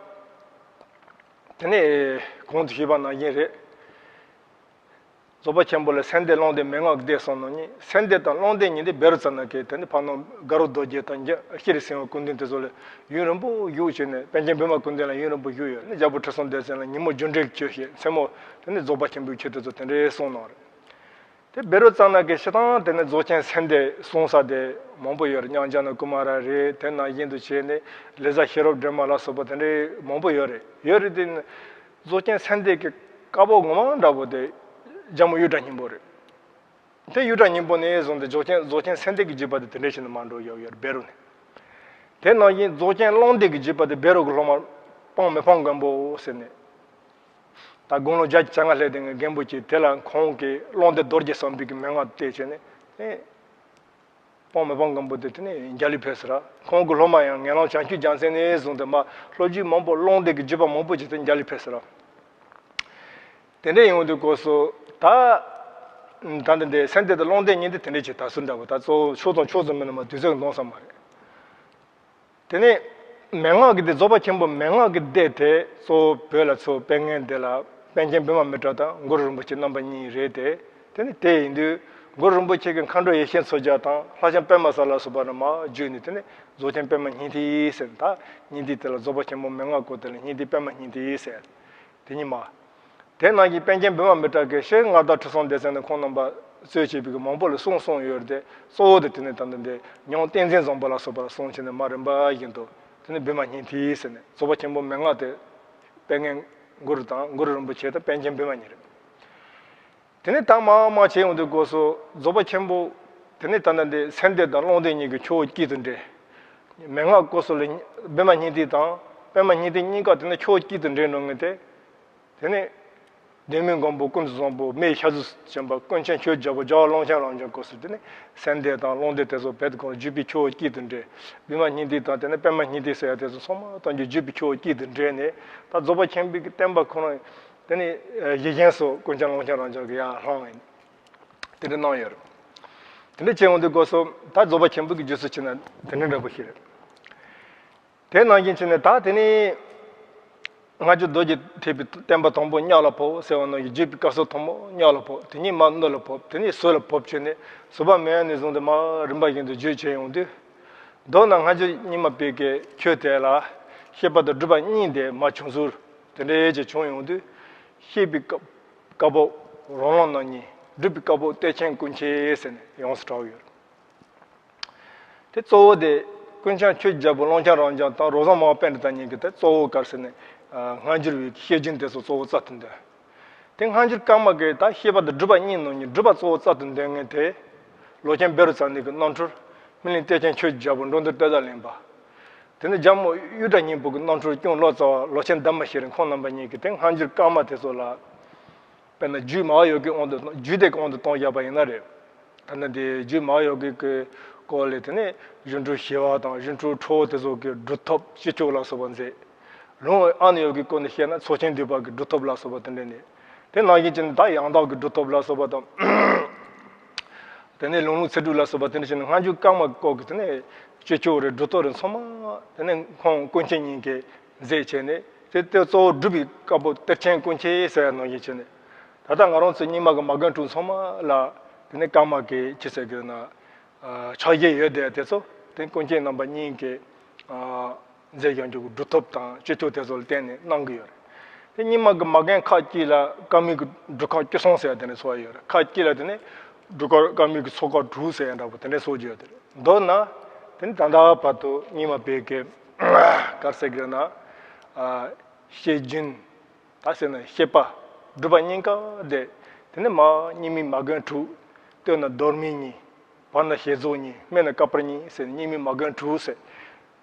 དེ་ནས་གོང་དུ་ཞུས་པ་ནང་བཞིན་རེད། རྫོགས་པ་ཆེན་པོ་ལ་སེམས་སྡེ་བློ་སྡེ་མན་ངག་གི་སྡེ་གསུམ་ནང་ནས་སེམས་སྡེ་དང་བློ་སྡེ་གཉིས་དེ་བཻ་རོ་ཙ་ན་གི་དེ་ནི་ཕ་ནང་དགའ་རོ་རྡོ་རྗེ་དང་རྒྱ་སྤྱིར་སེང་བ་ཀུན་ལྡན་དེ་ཚོ་ལ་ཡུན་རིང་པོ་བཞུགས་བྱས་ནས་པཎ་ཆེན་བི་མ་ཀུན་ལྡན་ལ་ཡུན་རིང་པོ་བཞུགས་ཡོད་ནི་རྒྱལ་པོ་ཁྲི་སྲོང་ལྡེ་བཙན་ལ་ཉིན་མོ་རྒྱུ་འབྲས་ཀྱི་ཆོས་བཤད། མཚན་མོ་དེ་ནི་རྫོགས་པ་ཆེན་པོའི་ཆོས་དེ་ཚོ་དེ་འདྲའི་གསུངས་གནང་རེད། དེ་བཻ་རོ་ཙ་ན་གི་སྤྱིར་བཏང་དེ་ནི་རྫོགས་ཆེན་སེམས་སྡེ་གསུང་ས་དེ་མང་པོ་ཡོད་རེད། ཉང་ཅ་ན་ཀུ་མ་ར་རེད། དེ་ནང་བཞིན་དུ་བྱས་ནས་ལེ་ཛ་ཤེས་རབ་སྒྲོན་མ་ལ་སོགས་པ་དེ་འདྲའི་མང་པོ་ཡོད་རེད། ཡོད་རེད་དེ་ནི་རྫོགས་ཆེན་སེམས་སྡེ་གི་བཀའ་པོད་ངོ་མ་འདྲ་པོ་དེ་རྒྱལ་མོ་གཡུ་སྒྲ་སྙིང་པོ་རེད། དེ་གཡུ་སྒྲ་སྙིང་པོ་ནས་བཟུང་སྟེ་རྫོགས་ཆེན་རྫོགས་ཆེན་སེམས་སྡེ་གི་བརྒྱུད་པ་དེ་དེ་འདྲའི་ཞིག་ནས་མ་འགྲོ་ཡོད་ཡོད་རེད་བཻ་རོ་ནས། དེ་ནང་བཞིན་རྫོགས་ཆེན་བློ་སྡེ་གི་བརྒྱུད་པ་དེ་བཻ་རོ་གི་སློབ་མ་སྤང་མི་ཕམ་མགོན་པོ་ཟེར་ནས། ད་དགུང་ལོ་བརྒྱད་ཅུ་གྱ་ལྔ་སླེབས་དེ་ངའི་རྒན་པོ་གཅིག་དེ་ལ་ཁོང་གིས་བློ་སྡེ་རྡོ་རྗེ་བསམ་པའི་གི་མན་ངག་བལྟས་བྱས་ནས་ཨེ། སྤང་མི་ཕམ་མགོན་པོ་དེ་དེ་ནས་རྒྱ་ལི་ཕེབས་ཟེར་ར། ཁོང་གི་སློབ་མ་ཡང་ངན་ལམ་བྱང་ཆུབ་རྒྱལ་མཚན་ནས་བཟུང་སྟེ་མ་ལྷོ་རྒྱུད་མང་པོ་བློ་སྡེ་གི་བརྒྱུད་པ་མང་པོ་ཅིག་དེ་རྒྱ་ལི་ཕེབས་ཟེར་ར། དེ་འདྲ་ཡོང་དུས་སྐབས་སུ་ད་ད་འདི་འདི་སེམས་སྡེ་དང་བློ་སྡེ་གཉིས་དེ་དེ་འདྲ་ཅིག་ད་སུ་འདྲ་བོ་ད་གཙོ་བོ་ཕྱོགས་དང་ཕྱོགས་སུ་མིན་ན་མ་དུས་ཚོད་འདང་ས་མ་རེད། དེ་ནས་མན་ངག་གི་སྡེ་རྫོགས་པ་ཆེན་པོ་མན་ངག་གི་སྡེ་དེ་གཙོ་བོ་བོད་ལ་ཚུར་སྤེལ་མཁན་དེ་ལ་པཎ་ཆེན་བི་མ་མི་ཏྲ་དང་གུ་རུ་རིན་པོ་ཆེ་རྣམ་པ་གཉིས་རེད་དེ། དེ་ནི་དེ་ཡིན་དུས་གུ་རུ་རིན་པོ་ཆེ་གི་མཁའ་འགྲོ་ཡེ་ཤེས་མཚོ་རྒྱལ་དང་ལྷ་ལྕམ་པད་མ་གསལ་ལ་སོགས་པ་རྣམས་བརྒྱུད་ནས་དེ་ནི་རྫོགས་ཆེན་པད་མ་སྙིང་ཐིག་ཟེར། ད་སྙིང་ཐིག་དེ་ལ་རྫོགས་པ་ཆེན་པོ་མན་ངག་སྐོར་དེ་ལ་སྙིང་ཐིག་པད་མ་སྙིང་ཐིག་ཟེར། དེ་ཉིད་མ། དེ་ནང་བཞིན་པཎ་ཆེན་བི་མ་མི་ཏྲ་གིས་ཤེས་མངའ་བདག་ཁྲི་སྲོང་ལྡེ་བཙན་ནས་ཁོང་རྣམ་པ་གཙོས་བྱས་པའི་གི་མང་པོ་ལ་གསུང་གསུངས་ཡོད་རེད་དེ། གཙོ་བོ་དེ་དེ་ནས་ད་ལྟ་འདི་ཉང་བསྟན་འཛིན་བཟང་པོ་ལ་སོགས་པ་ལ་གསུངས་བྱས་ནས་མ་རིམ་པ་བཞིན་དུ་དེ་ནས་བི་མ་སྙིང་ཐིག་ཟེར་ནས་རྫོགས་པ་ཆེན་པོ་མན་ངག་དེ་སྤེལ་མཁན་གུ་རུ་དང་གུ་རུ་རིན་པོ་ཆེ་དང་པཎ་ཆེན་བི་མ་གཉིས་རེད། དེ་ནས་ད་མར་མར་བྱས་ཡོང་དུས་སྐབས་སུ་རྫོགས་པ་ཆེན་པོ་དེ་ནས་ད་ལྟ་འདི་སེམས་སྡེ་དང་བློ་སྡེ་གཉིས་ཀྱི་ཆུ་བོ་གཅིག་ཏུ་འདྲེས། མན་ངག་སྐོར་སོགས་ལ་བི་མ་སྙིང་ཐིག་དང་པད་མ་སྙིང་ཐིག་གཉིས་ཀ་དེ་ནས་ཆུ་བོ་གཅིག་ཏུ་འདྲེས་འགྲོ་མཁན་དེ། དེ་ནས་བདེ་སྨོན་མགོན་པོ་ཀུན་ཏུ་བཟང་པོ་མི་ཡི་ཞབས་སུ་བྱོན་པ་ཀུན་མཁྱེན་ཆོས་རྒྱལ་པོ་རྒྱལ་བ་ཀློང་ཆེན་རབ་འབྱམས་སྐབས་སུ་དེ་ནས་སེམས་སྡེ་དང་བློ་སྡེ་དེ་ཚོ་བེད་ཁོང་བརྒྱུད་པའི་ཆུ་བོ་གཅིག་ཏུ་འདྲེས། བི་མ་སྙིང་ཐིག་དང་དེ་ནས་པད་མ་སྙིང་ཐིག་ཟེར་ཡ་དེ་ཚོ་ཚང་མ་དང་བརྒྱུད་པའི་ཆུ་བོ་གཅིག་ཏུ་འདྲེས་ནས་ད་རྫོགས་པ་ཆེན་པོའི་གི་བསྟན་པ་ཁོ་རང་དེ་ནས་གཞི་རྐྱེན་སོགས་ཀུན་མཁྱེན་ཀློང་ཆེན་རབ་འབྱམས་ཀྱི་ཡར་ལྷུང་བ་ཡིན། དེ་འདྲ་གནང་ཡོད་རེད། དེ་འདྲ་བྱས་ཡོང་དུས་སྐབས་སུ་ད་རྫོགས་པ་ཆེན་པོ་གི་རྗེས་སུ་ཕྱིན་ན་དེ་འདྲ་འདྲ་པོ་ཞིག་རེད། དེ་ནང་བཞིན་བྱས་ནས་ད་དེ་ནས་སྔ་འགྱུར་རྡོ་རྗེ་ཐེག་པའི་བསྟན་པ་དང་པོ་གཉའ་ལ་ཕོག་ཟེར་བ་ནང་བཞིན་བརྒྱུད་པའི་སྐབས་སུ་དང་པོ་གཉའ་ལ་ཕོག་དེ་ཉིད་མར་སྣོད་ལ་ཕོག་དེ་ནས་ཟུར་ལ་ཕོག་བྱས་ནས་ཟུར་པ་མེད་ནས་བཟུང་སྟེ་མར་རིམ་པ་བཞིན་དུ་བརྒྱུད་བྱས་ཡོང་དུས། མདོར་ན་སྔ་འགྱུར་རྙིང་མ་པའི་གི་ཆོས་དེ་ལ་བཤད་པ་དང་སྒྲུབ་པ་གཉིས་དེ་མར་བྱུང་ཟུར་དེ་འདྲའི་ཅིག་བྱུང་ཡོང་དུས། བཤད་པའི་བཀའ་བཀའ་པོད་རང་ལམ་རྣམ་གཉིས། སྒྲུབ་པའི་བཀའ་པོད་བསྟན་ཆེན་ཀུན་མཁྱེན་ཟེར་ནས་ཡོངས་སུ་གྲགས་ཡོད། དེ་གཙོ་བོ་དེ་ཀུན་མཁྱེན་ཆོས་རྒྱལ་པོ་ཀློང་ཆེན་རབ་འབྱམས་དང་རོལ་བཟང་མང་བ་པཎྜི་ཏ་གཉིས་ཀྱིས་དེ་གཙོ་བོ་གར་ཟེར་ནས་སྔ་འགྱུར་བའི་བཤད་རྒྱུན་དེ་ཚོ་གཙོ་བོ་རྩལ་དུ་འདོན། དེ་སྔ་འགྱུར་ཀརྨ་གིས་ད་བཤད་པ་དང་སྒྲུབ་པ་གཉིས་ནང་ནས་སྒྲུབ་པ་གཙོ་བོ་རྩལ་དུ་འདོན་མཁན་དེ་ལོ་ཆེན་བཻ་རོ་ཙ་ན་གི་རྣམ་འཕྲུལ། སྨིན་གླིང་གཏེར་ཆེན་ཆོས་ཀྱི་རྒྱལ་པོ་འགྲོ་འདུལ་གཏེར་བདག་གླིང་པ། དེ་ནས་རྒྱལ་མོ་གཡུ་སྒྲ་སྙིང་པོ་གི་རྣམ་འཕྲུལ་སྐྱོང་ལོ་ཙཱ་བ་ལོ་ཆེན་ལྡན་མ་ཤེས་རིག་ཁོང་རྣམ་པ་གཉིས་ཀྱིས་དེ་སྔ་འགྱུར་བཀའ་མ་དེ་ཚོ་ལ། དཔེར་ན་རྒྱུད་མ་ཡོ་གི་དབང་དུ་རྒྱུད་སྡེ་གི་དབང་དུ་བཏང་བཞག་པ་ཡིན་ན་རེད། ད་ནི་དེ་རྒྱུད་མ་ཡོ་གི་གི་སྐོར་ལས་དེ་ནས་སྒྱུ་འཕྲུལ་ཞི་བ་དང་སྒྱུ་འཕྲུལ་ཁྲོ་བོ་དེ་ཚོ་གི་སྒྲུབ་ཐབས་སྤྱི་སྤྱོད་ལ་སོགས་པ་མཛད། ལུང་ཨ་ནི་ཡོ་གི་སྐོར་ནས་བཤད་ན་ཚོགས་ཆེན་འདུས་པ་གི་སྒྲུབ་ཐབས་ལ་སོགས་པ་དེ་འདྲ་ནས། དེ་ནང་བཞིན་གྱི་ནི་ད་ཡང་དག་གི་སྒྲུབ་ཐབས་ལ་སོགས་པ་དང་། དེ་ནས་ལུང་ལུང་ཚིག་སྒྲུབ་ལ་སོགས་པ་དེ་འདྲ་བྱས་ནས་སྔ་འགྱུར་བཀའ་མ་སྐོར་གྱི་དེ་ནས་སྤྱི་སྤྱོད་རེད་སྒྲུབ་ཐབས་རེད་ཚང་མ་དེ་ནས་ཁོང་ཀུན་མཁྱེན་གཉིས་ཀྱིས་མཛད་བྱས་ནས་དེ་ལྟར་གཙོ་བོ་སྒྲུབ་པའི་བཀའ་པོད་གཏེར་ཆེན་ཀུན་མཁྱེན་ཟེར་ཡ་ནང་བཞིན་བྱས་ནས། ད་ལྟ་ང་རང་ཚོ་རྙིང་མ་གི་མ་རྒན་དྲུག་ཚང་མ་ལ་དེ་ནས་བཀའ་མ་གི་ཅི་ཟེར་དགོས་ན། ཕྱག་བཞེས་ཡོད་དེ་དེ་ཚོ་དེ་ཀུན་མཁྱེན་རྣམ་པ་གཉིས་ཀྱིས་མཛད་ཡོང་རྒྱུ་གི་སྒྲུབ་ཐབས་དང་སྤྱི་སྤྱོད་དེ་ཚོ་ལ་བརྟེན་ནས་གནང་གི་ཡོད་རེད། དེ་རྙིང་མ་གི་མ་རྒན་ཁག་ཅིག་ལ་བཀའ་མའི་གི་སྒྲུབ་ཁང་བཅུ་གསུམ་ཟེར་ཡ་དེ་འདྲ་ཚོགས་ཡ་ཡོད་རེད། ཁག་ཅིག་ལ་དེ་ནས་སྒྲུབ་ཁང་བཀའ་མའི་གི་ཚོགས་ཁང་དྲུག་ཟེར་ཡ་འདྲ་པོ་དེ་འདྲ་ཚོགས་ཀྱི་ཡོད་དེ་རེད། མདོར་ན་དེ་ནི་ད་ལྟ་བར་དུ་རྙིང་མ་པའི་གི་ག་རེ་ཟེར་དགོས་ན། བཤད་རྒྱུན། ད་ཟེར་ན་བཤད་པ། སྒྲུབ་པ་གཉིས་ཀ་དེ། དེ་ནི་མ་རྙིང་མའི་མ་རྒན་དྲུག་སྟོད་ན་རྡོར་སྨིན་གཉིས། བར་ན་ཞལ་རྫོགས་གཉིས། སྨད་ན་བཀའ་པར་གཉིས་ཟེར་ནས་རྙིང་མའི་མ་རྒན་དྲུག་ཟེར།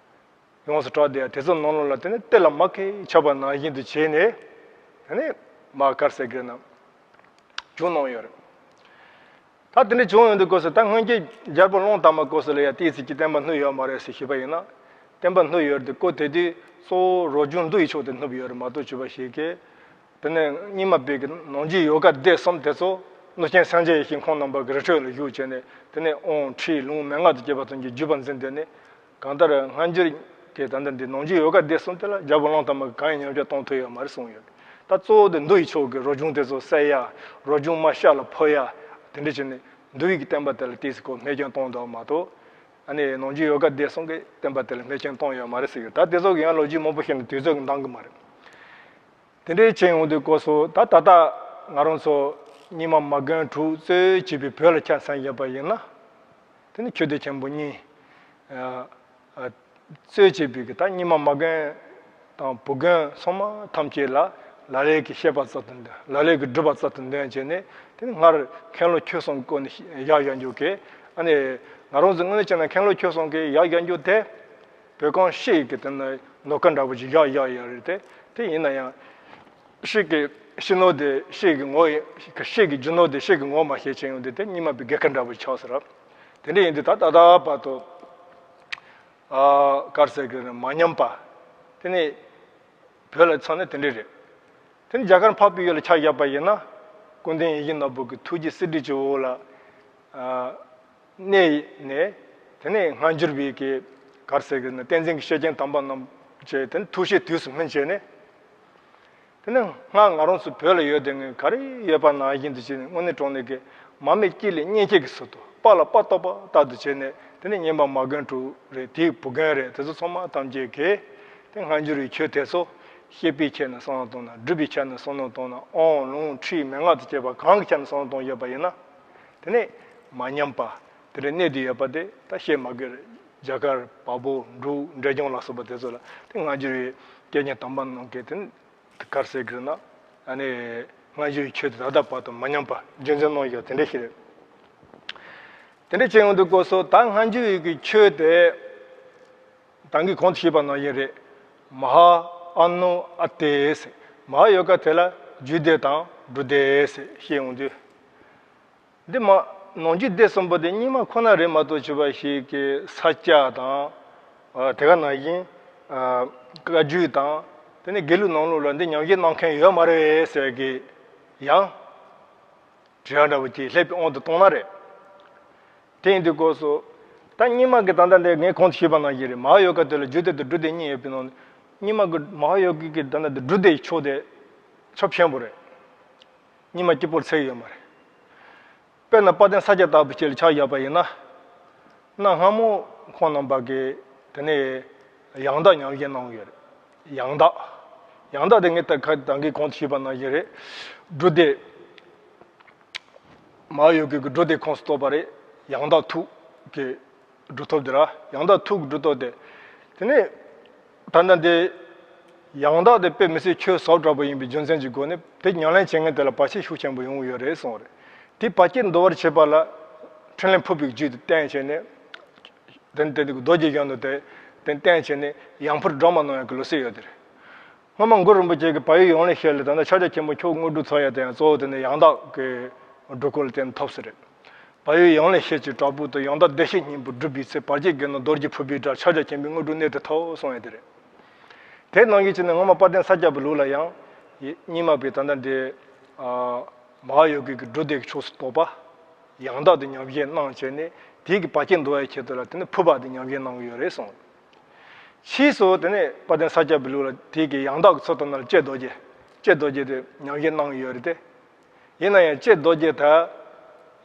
ཡོངས་སུ་གྲགས་དེ་དེ་ཚོ་ནང་ལོགས་ལ་དེ་ནི་གཏེར་ལ་མ་ཁེལ་ཆགས་པ་ནང་བཞིན་དུ་བྱས་ནས། དེ་ནི་མ་ག་རེ་ཟེར་དགོས་ན། བྱུང་གནང་ཡོད་རེད། ད་དེ་འདྲ་བྱུང་ཡོང་དུས་སྐབས་སུ་ད་སྔོན་གྱི་རྒྱལ་པོ་གླང་དར་མ་སྐབས་སུ་ལ་ཡང་ཏོག་ཙམ་གྱི་བསྟན་པ་སྣུབས་ཡོད་མ་རེད་ཟེར་ཞུས་པ་ཡིན་ན། བསྟན་པ་སྣུབས་ཡོད་རེད་དེ་སྐོར་དེ་དུས་གཙོ་བོ་རོ་སྦྱོང་མདོ་ཡི་ཕྱོགས་དེ་སྣུབས་ཡོད་རེད་མ་གཏོགས་བྱས་པ་ཞིག་གིས། དེ་ནས་རྙིང་མ་པའི་གི་ནང་རྒྱུད་ཡོ་ག་སྡེ་གསུམ་དེ་ཚོ་གནུབས་ཆེན་སངས་རྒྱས་ཡེ་ཤེས་ཁོང་རྣམ་པ་གི་རི་ཁྲོད་ལ་བཞུགས་བྱས་ནས་དེ་ནས་དབང་ཁྲིད་ལུང་མན་ངག་དང་བཅས་པ་ཐམས་ཅད་བརྒྱུད་པ་འཛིན་དེ་ནས། གང་ལྟར་སྔ་འགྱུར་གྱི་ད་ལྟ་འདི་ནང་རྒྱུད་ཡོ་ག་སྡེ་གསུམ་དེ་ལ་རྒྱལ་པོ་གླང་དར་མ་གིས་གང་ཡང་ཉམས་ཆག་གཏོང་ཐུབ་ཡོད་མ་རེད་གསུངས་ཡོད། ད་གཙོ་བོ་དེ་མདོ་ཡི་ཕྱོགས་ཀྱི་རོ་སྦྱོང་དེ་ཚོ་བསལ་ཡ། རོ་སྦྱོང་མ་ཤ་ལ་ཕོ་ཡ། དེ་འདྲ་བྱས་ནས་འདུལ་བའི་གི་བསྟན་པ་དེ་ལ་ཏོག་ཙམ་གོ་རྨས་སྐྱོན་གཏོང་འདུག་མ་གཏོགས། ཨ་ནི་ནང་རྒྱུད་ཡོ་ག་སྡེ་གསུམ་གྱི་བསྟན་པ་དེ་ལ་རྨས་སྐྱོན་གཏོང་ཡོད་མ་རེད་ཟེར་གི། ད་དེ་ཚོ་གི་ཡང་ལོ་རྒྱུས་མང་པོ་བཤད་ན་དུས་ཚོད་ཀྱིས་འདང་གི་མ་རེད། དེ་འདྲའི་ཆེད་ཡོང་དུས་སྐབས་སུ་ད་ད་ལྟ་ང་རང་ཚོ་རྙིང་མ་མ་རྒན་དྲུག་གཙོས་བྱས་པའི་བོད་ལ་ཆ་མཚོན་བཞག་པ་ཡིན་ན། དེ་ནི་ཆོས་སྡེ་ཆེན་པོ་གཉིས། ཨ་ཨ་གཙོས་བྱས་པའི་གི་ད་རྙིང་མ་མ་རྒན་དང་བུ་རྒན་ཚང་མ་ཐམས་ཅད་ལ་ལ་ལས་ཀྱི་བཤད་པ་རྩལ་དུ་འདོན། ལ་ལས་ཀྱི་སྒྲུབ་པ་རྩལ་དུ་འདོན་བྱས་ནས་དེ་ནི་སྔར་མཁན་སློབ་ཆོས་གསུམ་སྐོར་ནས་བཞག་བཞག་འཇོག་གི། ཨ་ནི་ང་རང་ཚོ་དངོས་གནས་བྱས་ན་མཁན་སློབ་ཆོས་གསུམ་གྱི་བཞག་བཞག་འཇོག་དེ། བོད་ཁམས་ཤེལ་གྱི་དེ་ནི་ནོར་ཁ་འདྲ་པོ་ཅིག་བཞག་བཞག་ཡོད་རེད་དེ། དེ་ཡིན་ན་ཡང་། ཤེལ་གྱི་ཤེལ་ནོར་དེ་ཤེལ་གྱི་ངོ་ཡི། ཤེལ་གྱི་རྒྱུ་ནོར་དེ་ཤེལ་གྱི་ངོ་མ་ཤེས་ཅན་ཡོང་དུས་དེ་རྙིང་མ་པའི་དགེ་ཁ་འདྲ་པོ་ཆགས་ཟེར་ར། དེ་འདྲ་ཡིན་དུས་ད་ད་ལྟ་བར་དུ། ཨ་ག་རེ་ཟེར་དགོས་རེད། མ་ཉམས་པ། དེ་ནི་བོད་ལ་མཚོན་ན་དེ་འདྲ་རེད། དེ་ནི་རྒྱ་གར་འཕགས་པའི་ཡུལ་ལ་ཆ་བཞག་པ་ཡིན་ན། ཀུན་ལྡན་ཡིད་བཞིན་ནོར་བུ་གི་ཐུགས་རྗེ་གསེར་བྲིས་ཀྱི་འོག་ལ། ཨ། གནས་ནས། དེ་ནས་སྔ་འགྱུར་བའི་གི་ག་རེ་ཟེར་གི་ན་བསྟན་འཛིན་གྱི་སྐྱེས་ཆེན་དམ་པ་རྣམས་ཀྱིས་དེ་ནས་ཐུགས་བཞེད་དུས་སུ་སྨིན་བྱས་ནས། དེ་ནས་སྔར་ང་རང་ཚོ་བོད་ལ་ཡོད་དེ་ངས་ག་རེ་ཡོད་པ་ནང་བཞིན་དུ་བྱས་ནས་དངོས་གནས་དྲང་གནས་ཀྱི་མ་སྨད་དཀྱིལ་ལས་གཉེན་བཤེས་ཀྱི་ཚུལ་དུ་དཔའ་ལ་དཔའ་རྟོགས་པ་ལྟར་དུ་བྱས་ནས་དེ་ནས་རྙིང་མ་མ་རྒན་དྲུག་རེད། དེའི་བུ་རྒན་རེད། དེ་ཚོ་ཚང་མ་ཐམས་ཅད་ཀྱིས་དེ་སྔ་འགྱུར་བའི་ཆོས་དེ་ཚོ་བཤད་པའི་ཆ་ནས་བསམ་བློ་བཏང་ན། སྒྲུབ་པའི་ཆ་ནས་བསམ་བློ་བཏང་ན། དབང་ལུང་ཁྲིད་མན་ངག་དང་བཅས་པ་གང་གི་ཆ་ནས་བསམ་བློ་བཏང་ཡོད་པ་ཡིན་ན། དེ་ནས་མ་ཉམས་པ། དེ་འདྲའི་གནས་དུ་ཡོད་པ་དེ་ད་བཤད་མ་དགོས་རེད། རྒྱ་གར་བལ་པོ་འབྲུག་འབྲས་ལྗོངས་ལ་སོགས་པ་དེ་ཚོ་ལ་དེ་སྔ་འགྱུར་བའི་སྐྱེས་ཆེན་དམ་པ་རྣམས་ཀྱིས་དེ་ག་རེ་ཟེར་གི་རེད་ན། ཨ་ནི་སྔ་འགྱུར་བའི་ཆོས་དེ་ད་ལྟ་བར་དུ་མ་ཉམས་པ་རྒྱུན་འཛིན་གནང་ཡོད། དེ་འདྲ་ཞིག་རེད། དེ་འདྲ་བྱས་ཡོང་དུས་སྐབས་སུ་ད་སྔ་འགྱུར་བའི་གི་ཆོས་དེ། ད་གིན་གོང་དུ་ཞུས་པ་ནང་བཞིན་རེད། མ་ཧཱ་ཨ་ནུ་ཨ་ཏི་ཟེར། མ་ཧཱ་ཡོ་ག་དེ་ལ་རྒྱུད་སྡེ་དང་སྒྲུབ་སྡེ་ཟེར་བཤད་ཡོང་དུས། འདི་མ་ནང་རྒྱུད་སྡེ་གསུམ་པོ་དེ་རྙིང་མ་ཁོ་ན་རེད་མ་གཏོགས་བྱས་པ་ཞིག་གི་ས་སྐྱ་དང་། ཨ་དེ་ག་ནང་བཞིན་ཨ་བཀའ་བརྒྱུད་དང་། དེ་ནས་དགེ་ལུགས་ནང་ལོགས་ལ་འདི་ཉམས་བཞེས་གནང་མཁན་ཡོད་མ་རེད་ཟེར་གི་ཡང་དྲི་བ་འདྲ་པོ་ཅིག་སླེབས་པའི་དབང་དུ་བཏང་ན་རེད། དེ་ཡིན་དུས་སྐབས་སུ། ད་རྙིང་མ་གི་ད་ལྟ་འདི་ངས་གོང་དུ་ཞུས་པ་ནང་བཞིན་རེད། མ་ཧཱ་ཡོ་ག་དེ་ལ་རྒྱུད་སྡེ་དང་སྒྲུབ་སྡེ་གཉིས་ཡོད་པའི་ནང་ནས། རྙིང་མ་གི་མ་ཧཱ་ཡོ་གའི་གི་ད་ལྟ་འདི་སྒྲུབ་སྡེ་ཡི་ཕྱོགས་དེ་ཁྱབ་ཆེན་པོ་རེད། རྙིང་མ་གཅིག་པོར་ཚད་ཡོད་མ་རེད། དཔེར་ན་དཔལ་ལྡན་ས་སྐྱ་ལྟ་བུ་ཅིག་ལ་ཆ་བཞག་པ་ཡིན་ན། གནའ་སྔ་མོ་ཁོང་རྣམ་པ་གིས་དེ་ནས་ཡང་དག་ཉམས་བཞེས་གནང་ཡོད་རེད། ཡང་དག་ཡང་དག་དེ་ངས་ད་ག་ད་གིན་གོང་དུ་ཞུས་པ་ནང་བཞིན་རེད། སྒྲུབ་སྡེ། མ་ཧཱ་ཡོ་གའི་གི་སྒྲུབ་སྡེ་ཁོངས་སུ་གཏོགས་པ་རེད། ཡང་དག་ཐུགས་ཀྱི་སྒྲུབ་ཐབས་འདི་ར། ཡང་དག་ཐུགས་ཀྱི་སྒྲུབ་ཐབས་དེ། དེ་ནས་ད་ལྟ་འདི་ཡང་དག་དེ་དཔེ་མི་སྲིད་ཆོས་ཟབ་དྲགས་པོ་ཡིན་པའི་རྒྱུ་མཚན་གྱི་སྒོ་ནས་དེ་ཉམས་ལེན་བྱེད་མཁན་དེ་ལ་བར་ཆད་ཤུགས་ཆེན་པོ་ཡོང་གི་ཡོད་རེད་གསུངས་རེད། དེ་བར་ཆད་འདོར་བར་བྱེད་པ་ལ་འཕྲིན་ལས་ཕུར་བུའི་རྒྱུད་དུ་བསྟན་བྱས་ནས། དེ་ནི་དེ་རྡོ་རྗེ་གཞོན་ནུ་དེ་དེ་བསྟན་བྱས་ནས་ཡང་ཕར་སྒྲོལ་མ་གནང་ཡག་གི་ལུགས་སྲོལ་ཡོད་དེ་རེད། སྔོན་མ་གུ་རུ་རིན་པོ་ཆེ་གིས་བལ་ཡུལ་ཡོངས་ལ་བཤད་ལ། ད་ལྟ་ཕྱག་རྒྱ་ཆེན་པོ་མཆོག་དངོས་གྲུབ་ཐོབ་ཡ་དེ་ཡང་གཙོ་བོ་དེ་ནི་ཡང་དག་གི་སྒྲུབ་སྐོར་ལ་བརྟེན་ཐོབ་ས་རེད། བལ་ཡུལ་ཡོངས་ལ་བཤད་ཀྱི་བྲག་ཕུག་ཏུ། ཡང་དག་བདེ་གཤེགས་སྙིང་པོ་སྒྲུབ་པའི་ཚེ། བར་ཆད་བརྒྱད་རྣམས་རྡོ་རྗེ་ཕུར་པའི་སྒྲ། ཕྱག་རྒྱ་ཆེན་པོའི་དངོས་གྲུབ་གནད་དུ་ཐོབ། གསུངས་ཡ་དེ་རེད། དེ་ནང་བཞིན་བྱས་ནས་སྔོན་མ་དཔལ་ལྡན་ས་སྐྱ་པའི་ལུགས་ལ་ཡང་རྙིང་མ་པའི་ད་ལྟ་འདི་མ་ཧཱ་ཡོ་གའི་གི་སྒྲུབ་སྡེ་གི་ཕྱོགས་སུ་གཏོགས་པ་ཡང་དག་ཏུ་ཉམས་བཞེས་གནང་བྱས་ནས། དེའི་གི་བར་ཆད་འདོར་བའི་ཆེད་དུ་ལ་དེ་ནི་ཕུར་པ་དེ་ཉམས་བཞེས་གནང་གི་ཡོད་རེད་གསུངས། ཕྱིས་སུ་དེ་ནས་དཔལ་ལྡན་ས་སྐྱ་པའི་ལུགས་ལ་དེའི་གི་ཡང་དག་གི་ཚུལ་དུ་ན་ལ་ལྕེ་རྡོ་རྗེ། ལྕེ་རྡོ་རྗེ་དེ་ཉམས་བཞེས་གནང་གི་ཡོད་རེད་དེ། ཡིན་ན་ཡང་ལྕེ་རྡོ་རྗེ་དེ་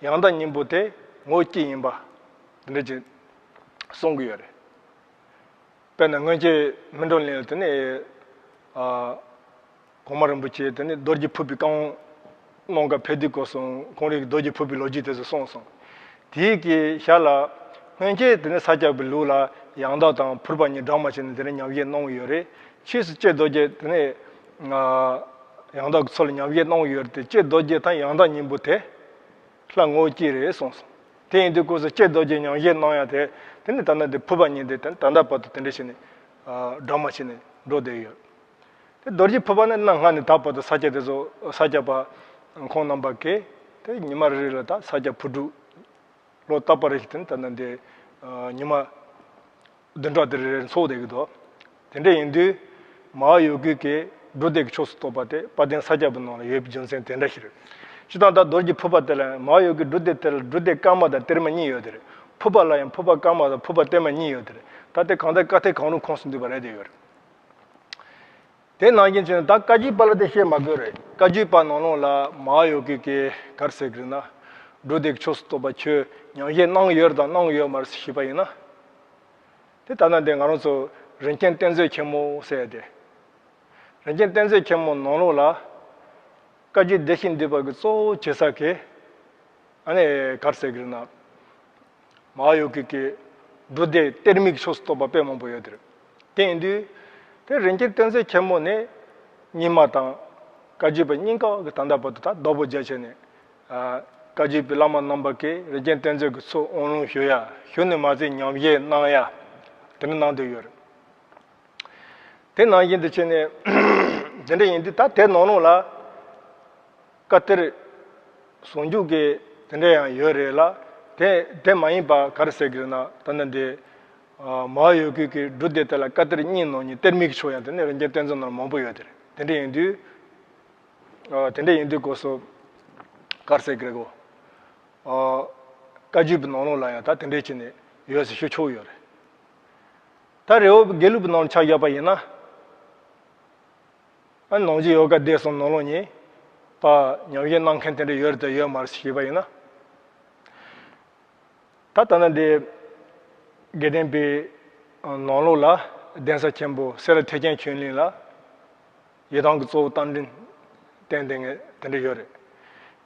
ཡང་དག་སྙིང་པོ་དེ་ངོ་བོ་གཅིག་ཡིན་པ་འདི་འདྲ་ཅིག་གསུང་གི་ཡོད་རེད། དཔེར་ན་སྔོན་ཆད་སྨིན་གྲོལ་གླིང་ལ་དེ་ནས་ཨ་གོང་མ་རིན་པོ་ཆེ་དེ་ནས་རྡོ་རྗེ་ཕུར་པའི་བཀའ་དབང་གནང་ག་ཕེབས་དུས་སྐབས་སུ་ཁོང་རང་གིས་རྡོ་རྗེ་ཕུར་པའི་ལོ་རྒྱུས་དེ་ཚོ་གསུངས་སོང་། དེའི་གི་ཞར་ལ་སྔོན་ཆད་དེ་ནས་ས་སྐྱ་པའི་ལུགས་ལ་ཡང་དག་དང་ཕུར་པ་གཉིས་སྦྲགས་མ་བྱས་ནས་དེ་ནས་ཉམས་བཞེས་གནང་གི་ཡོད་རེད། ཕྱིས་སུ་ལྕེ་རྡོ་རྗེ་དེ་ནས་ཡང་དག་གི་ཚུལ་ལ་ཉམས་བཞེས་གནང་གི་ཡོད་རེད་དེ། ལྕེ་རྡོ་རྗེ་དང་ཡང་དག་སྙིང་པོ་དེ་ལྷ་ངོ་བོ་གཅིག་རེད་གསུངས་སོང་། དེ་ཡིན་དུས་སྐབས་སུ་ལྕེ་རྡོ་རྗེ་ཉམས་བཞེས་གནང་ཡ་དེ་དེ་ནི་ད་ལྟ་འདི་ཕུར་པ་གཉིས་དེ་ད་ལྟ་བར་དུ་དེ་འདྲ་བྱས་ནས་སྦྲགས་མ་བྱས་ནས་འགྲོ་བསྡད་ཡོད། དེ་རྡོ་རྗེ་ཕུར་པ་ནི་གནའ་སྔ་ནས་ད་བར་དུ་ས་སྐྱ་དེ་ཚོ་ས་སྐྱ་པ་ཁོང་རྣམ་པ་གིས་དེ་ཉི་མ་རེ་རེ་ལ་ད་ས་སྐྱ་ཕུར་སྒྲུབ་ལོ་རྟག་པར་ཞིག་དེ་ནི་ད་ལྟ་འདི་ཉི་མ་བདུན་ཕྲག་དེ་རེ་རེ་འཚོགས་བསྡད་ཀྱི་འདུག་དེ་འདྲ་ཡིན་དུས་མ་ཧཱ་ཡོ་གའི་གི་སྒྲུབ་སྡེ་གི་ཕྱོགས་སུ་གཏོགས་པ་དེ་དཔལ་ལྡན་ས་སྐྱ་པའི་ནང་ལ་ཡོད་པའི་རྒྱུ་མཚན་དེ་འདྲ་ཞིག་རེད། སྤྱིར་བཏང་ད་རྡོ་རྗེ་ཕུར་པ་དེ་ལ་མ་ཧཱ་ཡོ་གའི་སྒྲུབ་སྡེ་དེ་ལ་སྒྲུབ་སྡེ་བཀའ་མ་དང་གཏེར་མ་གཉིས་ཡོད་དེ་རེད། ཕུར་པ་ལ་ཡང་ཕུར་པ་བཀའ་མ་དང་ཕུར་པ་གཏེར་མ་གཉིས་ཡོད་དེ་རེད། ད་ལྟའི་གང་ལྟར་བཀའ་གཏེར་གང་རུང་ཁོངས་སུ་འདུས་པ་རེད་དེ་ཡོད་རེད། དེ་ནང་བཞིན་བྱས་ན་ད་བཀའ་བརྒྱུད་པ་ལ་དེ་བཤད་མ་དགོས་རེད། བཀའ་བརྒྱུད་པ་ནང་ལོགས་ལ་མ་ཧཱ་ཡོ་གའི་གི་ག་རེ་ཟེར་གི་རེད་ན། སྒྲུབ་སྡེ་གི་ཕྱོགས་སུ་གཏོགས་པ་ཁྱོད་ཉམས་བཞེས་གནང་ཡོད་རེད་དང་གནང་ཡོད་མ་རེད་ཟེར་ཞུས་པ་ཡིན་ན། དེ་ལྟ་ན་དེ་ང་རང་ཚོ་རིན་ཆེན་གཏེར་མཛོད་ཆེན་མོ་ཟེར་ཡ་དེ། རིན་ཆེན་གཏེར་མཛོད་ཆེན་མོ་ནང་ལོགས་ལ་བཀའ་བརྒྱུད་བདེ་གཤེགས་འདུས་པ་གི་གཙོ་བོ་བྱེད་ས་གི་ཨ་ནི་ག་རེ་ཟེར་གི་རེད་ན། མ་ཧཱ་ཡོ་གའི་གི་སྒྲུབ་སྡེ་གཏེར་མའི་ཕྱོགས་སུ་གཏོགས་པ་དཔེ་མང་པོ་ཡོད་དེ་རེད། དེ་ཡིན་དུས་དེ་རིན་ཆེན་གཏེར་མཛོད་ཆེན་མོ་ནས་རྙིང་མ་དང་བཀའ་བརྒྱུད་པ་གཉིས་ཀ་གི་ད་ལྟ་བར་དུ་ད་རྡོག་པོ་རྒྱག་བྱས་ནས། ཨ། བཀའ་བརྒྱུད་པའི་བླ་མ་རྣམ་པ་གིས་རིན་ཆེན་གཏེར་མཛོད་ཀྱི་ཚུལ་དབང་ལུང་ཞུ་ཡ་ཞུ་ནས་མ་ཚད་ཉམས་བཞེས་གནང་ཡ་དེ་འདྲ་གནང་བསྡད་ཡོད་རེད། དེ་ནང་བཞིན་དུ་བྱས་ནས་དེ་འདྲ་ཡིན་དུས་ད་དེ་ནང་ལོགས་ལ་བཀའ་གཏེར་ཟུང་འཇུག་གི་དེ་འདྲ་ཡང་ཡོད་རེད་ལ། དེ་དེ་མ་ཡིན་པ་ག་རེ་ཟེར་གི་རེད་ན། ད་ནི་འདི་ཨ་མ་ཧཱ་ཡོ་གའི་གི་སྒྲུབ་སྡེ་དེ་ལ་བཀའ་གཏེར་གཉིས་ནང་གཉིས་གཏེར་མའི་གི་ཕྱོགས་ཡང་དེ་ནི་རིན་ཆེན་གཏེར་མཛོད་ནང་མང་པོ་ཡོད་དེ་རེད། དེ་འདྲ་ཡིན་དུས། ཨ། དེ་འདྲ་ཡིན་དུས་སྐབས་སུ་ག་རེ་ཟེར་གི་རེད་གོ། ཨ། བཀའ་བརྒྱུད་པའི་ནང་ལོགས་ལ་ཡང་ད་དེ་འདྲ་བྱས་ནས་ཡོད་ཟེར་ཞུ་ཆོག་ཡོད་རེད། ད་རེ་བ་དགེ་ལུགས་པའི་ནང་ལ་ཆ་བཞག་པ་ཡིན་ན། ཨ། ནང་བཞིན་ཡོ་ག་སྡེ་གསུམ་ནང་ལོགས་ནས་ད་ཉམས་བཞེས་གནང་མཁན་དེ་འདྲ་ཡོད་རེད་དང་ཡོད་མ་རེད་ཟེར་ཞུས་པ་ཡིན་ན། ད་ལྟ་ན་འདི་དགེ་ལྡན་པའི་ནང་ལོགས་ལ་གདན་ས་ཆེན་པོ་སེ་ར་ཐེག་ཆེན་ཆོས་གླིང་ལ་ཡི་དམ་གྱི་གཙོ་བོ་རྟ་མགྲིན་བསྟན་བསྡད་མཁན་དེ་འདྲ་ཡོད་རེད།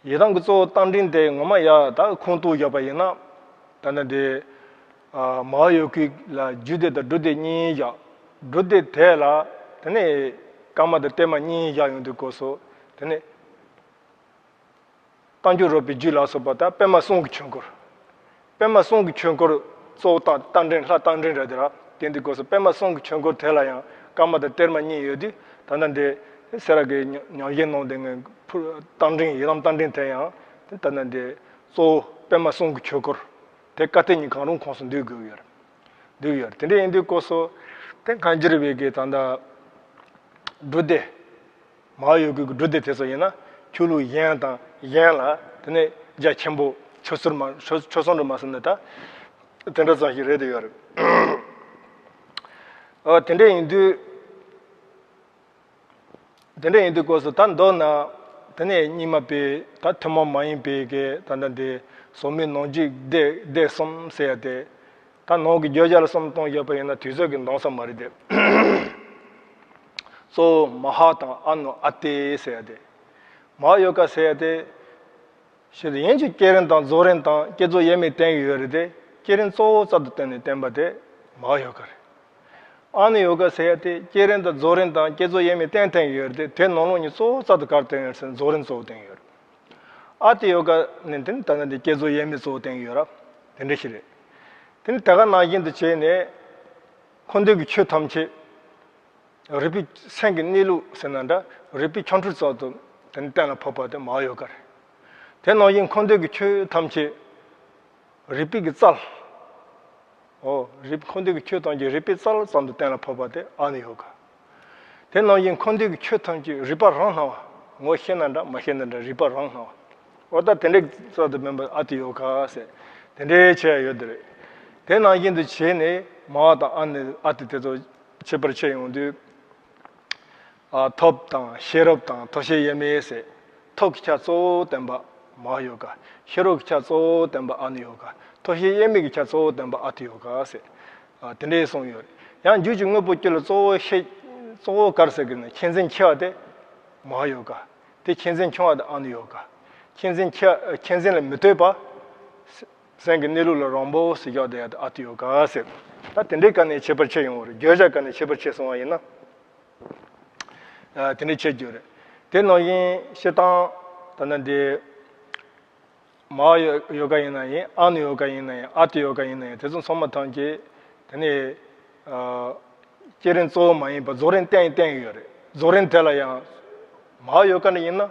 ཡི་དམ་གྱི་གཙོ་བོ་རྟ་མགྲིན་དེ་ངོ་མ་ཡ་ད་ཁུངས་གཏུགས་བཞག་པ་ཡིན་ན། ད་ནི་འདི་ཨ་མ་ཧཱ་ཡོ་གའི་ལ་རྒྱུད་སྡེ་དང་སྒྲུབ་སྡེ་གཉིས་བཞག་སྒྲུབ་སྡེ་དེ་ལ་དེ་ནས་བཀའ་མ་དང་གཏེར་མ་གཉིས་བཞག་ཡོང་དུས་སྐབས་སུ་དེ་ནས། རྟ་མགྲིན་རོལ་པའི་རྒྱུད་ལ་སོགས་པ་དང་པདྨ་གསུང་གི་ཆོས་འཁོར། པདྨ་གསུང་གི་ཆོས་འཁོར་གཙོ་བོ་རྟ་རྟ་མགྲིན་ལྷ་རྟ་མགྲིན་རེད་དེ་ར། དེ་འདི་སྐབས་སུ་པདྨ་གསུང་གི་ཆོས་འཁོར་དེ་ལ་ཡང་བཀའ་མ་དང་གཏེར་མ་གཉིས་ཡོད་དུས། ད་ལྟ་འདི་སེ་ར་གི་ཉམས་ཉམས་བཞེས་གནང་བསྡད་མཁན་ཕུར་རྟ་མགྲིན་ཡི་དམ་རྟ་མགྲིན་དེ་ཡང་ད་ལྟ་འདི་གཙོ་བོ་པདྨ་གསུང་གི་ཆོས་འཁོར་དེ་བཀའ་གཏེར་གཉིས་གང་རུང་ཁོངས་སུ་འདུས་དགོས་ཀྱི་ཡོད་རེད། འདུས་ཡོད་རེད། དེ་འདྲ་ཡིན་དུས་སྐབས་སུ་དེ་གང་ཅིར་བའི་གི་ད་ལྟ་སྒྲུབ་སྡེ། མ་ཧཱ་ཡོ་གའི་སྒྲུབ་སྡེ་དེ་ཚོ་ཡིན་ན་ཆོས་ལུགས་གཞན་དང་གཞན་ལ་དེ་ནས་རྒྱ་ཆེན་པོ་ཆོས་ཟུར་མ་ཆོས་ཆོས་ཟུང་འགྲོ་མ་ཟིན་ནས་ད་དེ་འདྲ་ཙམ་ཞིག་རེད་དེ་ཡོད་རེད། ཨ། དེ་འདྲ་ཡིན་དུས་དེ་འདྲ་ཡིན་དུས་སྐབས་སུ་ད་མདོར་ན་དེ་ནས་རྙིང་མ་པའི་ད་ཐུན་མོང་མ་ཡིན་པའི་གི་ད་ལྟ་འདི་ཟབ་མོའི་ནང་བཞིན་སྡེ་སྡེ་གསུམ་ཟེར་ཡ་དེ། ད་ནང་གི་བརྗོད་བྱ་ལ་བསམ་བཏང་བཞག་པ་ཡིན་ན་དུས་ཚོད་ཀྱིས་འདང་ས་མ་རེད་དེ། གཙོ་བོ་མ་ཧཱ་དང་ཨ་ནུ་ཨ་ཏི་ཟེར་ཡ་དེ། མ་ཧཱ་ཡོ་ག་ཟེར་ཡ་དེ། ཞེས་ཡན་གྱི་བསྐྱེད་རིམ་དང་རྫོགས་རིམ་དང་བསྐྱེད་རྫོགས་དབྱེར་མེད་བསྟན་ཡོད་རེད་དེ། བསྐྱེད་རིམ་གཙོ་བོ་རྩལ་དུ་བཏོན་ནས་བསྟན་པ་དེ་མ་ཧཱ་ཡོ་ག་རེད། ཨ་ནུ་ཡོ་ག་ཟེར་ཡ་དེ་བསྐྱེད་རིམ་དང་རྫོགས་རིམ་དང་བསྐྱེད་རྫོགས་དབྱེར་མེད་བསྟན་བསྟན་ཡོད་རེད་དེ། དེ་ནང་ལོགས་ནས་གཙོ་བོ་རྩལ་དུ་ག་རེ་བསྟན་ཡོད་ཟེར་ན་རྫོགས་རིམ་གཙོ་བོ་བསྟན་ཡོད་རེད། ཨ་ཏི་ཡོ་ག་ནི་དེ་ནི་ད་ལྟ་འདི་བསྐྱེད་རྫོགས་དབྱེར་མེད་གཙོ་བོ་བསྟན་གྱི་ཡོད་ར། དེ་འདྲ་ཞིག་རེད། དེ་ནི་དེ་ག་ནང་བཞིན་དུ་བྱས་ནས། འཁོར་འདས་ཀྱི་ཆོས་ཐམས་ཅད་རིག་པའི་སེམས་ཀྱི་གནས་ལུགས་ཟེར་ན་འདྲ། རིག་པའི་ཁྱབ་འཕྲུལ་ཙམ་དུ་དེ་ནི་གཏན་ལ་ཕབ་པ་དེ་མ་ཡོ་ག་རེད། དེ་ནང་བཞིན་འཁོར་འདས་ཀྱི་ཆོས་ཐམས་ཅད་རིག་པའི་གི་རྩལ། འོ། རིག་འཁོར་འདས་ཀྱི་ཆོས་ཐམས་ཅད་རིག་པའི་རྩལ་ཙམ་དུ་གཏན་ལ་ཕབ་པ་དེ་ཨ་ནུ་ཡོ་ག། དེ་ནང་བཞིན་འཁོར་འདས་ཀྱི་ཆོས་ཐམས་ཅད་རིག་པ་རང་སྣང་བ། ངོ་ཤེས་ན་འདྲ་མ་ཤེས་ན་འདྲ་རིག་པ་རང་སྣང་བ། འོ་ད་དེ་འདྲའི་རྩལ་དུ་མིན་པ་ཨ་ཏི་ཡོ་ག་ཟེར། དེ་འདྲའི་ཆེ་ཡོད་དེ་རེད། དེ་ནང་བཞིན་དུ་བྱས་ནས་མ་བ་དང་ཨ་ནི་ཨ་ཏི་དེ་ཚོ་ཁྱད་པར་ཕྱེ་ཡོང་དུས། ཨ། ཐོབ་དང་ཤེས་རབ་དང་ཐོབ་བྱེད་དབྱེར་མེད་ཟེར། ཐོབ་ཀྱི་ཆ་གཙོ་བོ་བསྟན་པ་མ་ཡོ་ག། ཤེས་རབ་ཀྱི་ཆ་གཙོ་བོ་བསྟན་པ་ཨ་ནུ་ཡོ་ག། ཐོབ་བྱེད་དབྱེར་མེད་ཀྱི་ཆ་གཙོ་བོ་བསྟན་པ་ཨ་ཏི་ཡོ་ག་ཟེར། ཨ། དེ་འདྲའི་གསུངས་ཡོད་རེད། ཡང་རྒྱུད་ཀྱི་དངོས་པོ་དཀྱིལ་ལ་གཙོ་བོ་ཤེས། གཙོ་བོ་ག་རེ་ཟེར་གི་ན་མཁྱེན་བརྩེ་ཆེ་བ་དེ་མ་ཡོ་ག། དེ་མཁྱེན་བརྩེ་ཆུང་བ་དེ་ཨ་ནུ་ཡོ་ག། མཁྱེན་བརྩེ་ཆེ་བ། མཁྱེན་བརྩེ་ལས་མི་ལྡོག་པ། སེམས་ཀྱི་གནས་ལུགས་ལ་རང་འབོད་ཟེར་རྒྱག་བསྡད་ཡ་དེ་ཨ་ཏི་ཡོ་ག་ཟེར། ད་དེ་འདྲའི་སྒང་ནས་ཁྱད་པར་ཕྱེ་ཡོང་བ་རེད། བརྗོད་བྱ་སྒང་ནས་ཁྱད་པར་ཕྱེ་སོང་བ་ཡིན་ན། ཨ། དེ་འདྲའི་ཁྱད་ཆོས་རེད། དེ་ནང་བཞིན་སྤྱིར་བཏང་ད་ནི་འདི་མ་ཡོ་ཡོ་ག་ཡིན་ན་ཡིན། ཨ་ནུ་ཡོ་ག་ཡིན་ན་ཡིན། ཨ་ཏི་ཡོ་ག་ཡིན་ན་ཡིན། དེ་ཚོ་ཚང་མ་ཐམས་ཅད་དེ་ནི། ཨ། བསྐྱེད་རིམ་གཙོ་བོ་མ་ཡིན་པར་རྫོགས་རིམ་བསྟན་བསྟན་ཡོད་རེད། རྫོགས་རིམ་དེ་ལ་ཡང་མ་ཡོ་ག་ནི་ཡིན་ན།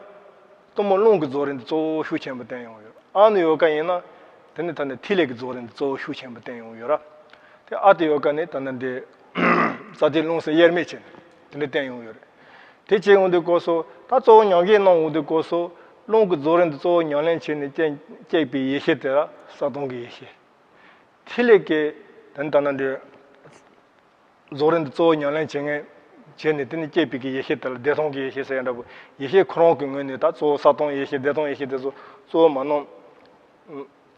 གཏུམ་མོ་རླུང་གི་རྫོགས་རིམ་དེ་གཙོ་བོ་ཤུགས་ཆེན་པོ་བསྟན་ཡོང་ཡོད། ཨ་ནུ་ཡོ་ག་ཡིན་ན། དེ་ནི་ད་ནི་ཐིག་ལེ་གི་རྫོགས་རིམ་དེ་གཙོ་བོ་ཤུགས་ཆེན་པོ་བསྟན་ཡོང་ཡོད་ར། དེ་ཨ་ཏི་ཡོ་ག་ནི་ད་ནི་འདི་རྩ་ཐིག་རླུང་སེམས་དབྱེར་མེད་བྱས་ནས་དེ་འདྲ་བསྟན་ཡོང་ཡོད་རེད། དེ་བྱས་ཡོང་དུས་སྐབས་སུ་ད་གཙོ་བོ་ཉམས་བཞེས་གནང་ཡོང་དུས་སྐབས་སུ་རླུང་གི་རྫོགས་རིམ་དེ་གཙོ་བོ་ཉམས་ལེན་བྱས་ནས་སྐྱེ་སྐྱེས་པའི་ཡེ་ཤེས་དེ་ལ་གསལ་སྟོང་གི་ཡེ་ཤེས། ཐིག་ལེ་གི་དེ་ནི་ད་ནི་འདི། རྫོགས་རིམ་དེ་གཙོ་བོ་ཉམས་ལེན་བྱེད་མཁན་བྱས་ནས་དེ་ནི་སྐྱེས་པའི་གི་ཡེ་ཤེས་དེ་ལ་བདེ་སྟོང་གི་ཡེ་ཤེས་ཟེར་ཡ་འདྲ་པོ། ཡེ་ཤེས་ཁོ་རང་གི་ངོས་ནས་ད་གཙོ་བོ་གསལ་སྟོང་ཡེ་ཤེས་བདེ་སྟོང་ཡེ་ཤེས་དེ་ཚོ་གཙོ་བོ་མ་གནང་།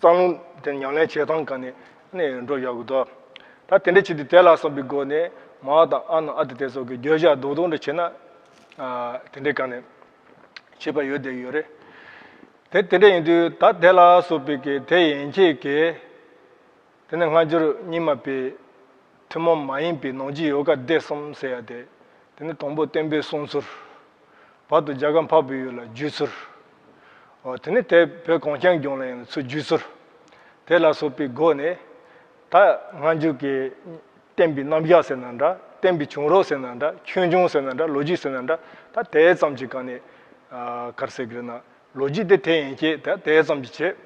རྩ་རླུང་དེ་ཉམས་ལེན་བྱེད་སྟངས་ག་ནས་ནས་འགྲོ་ཡག་གི་འདུག། ད་དེ་འདྲ་བྱེད་དུས་དེ་ལ་སོགས་པའི་སྒོ་ནས་མ་བ་དང་ཨ་ནུ་ཨ་ཏི་དེ་སོགས་ཀྱི་བརྗོད་བྱ་རྡོག་རྡོག་འདྲ་བྱས་ན། ཨ། དེ་འདྲའི་ག་ནས་ཁྱད་པར་ཡོད་བསྡད་ཡོད་རེད། དེ་དེ་འདྲ་ཡིན་དུས་ད་དེ་ལ་སོགས་པའི་གི་དེ་ཡན་ཆད་ཀྱི། དེ་ནས་སྔ་འགྱུར་རྙིང་མ་པའི་ཐུན་མོང་མ་ཡིན་པའི་ནང་རྒྱུད་ཡོ་ག་སྡེ་གསུམ་ཟེར་ཡ་དེ། དེ་ནི་དང་པོ་བསྟན་པའི་གསུང་ཚུལ། བར་དུ་རྒྱ་གར་འཕགས་པའི་ཡུལ་ལ་བརྒྱུད་ཚུལ། འོ། དེ་ནི་དེ་བོད་གངས་ཅན་ལྗོངས་ལ་ཡང་ཚུར་བརྒྱུད་ཚུལ། དེ་ལ་སོགས་པའི་སྒོ་ནས། ད་སྔ་འགྱུར་གྱི་བསྟན་པའི་རྣམ་གཞག་ཟེར་ན་འདྲ། བསྟན་པའི་བྱུང་རབས་ཟེར་ན་འདྲ། ཆོས་འབྱུང་ཟེར་ན་འདྲ། ལོ་རྒྱུས་ཟེར་ན་འདྲ། ད་དེ་ཙམ་གྱི་སྒང་ནས། ཨ། ག་རེ་ཟེར་གི་རེད་ན། ལོ་རྒྱུས་དེ་དེ་ཡན་ཆད་དེ་དེ་ཙམ་གྱི་བྱས།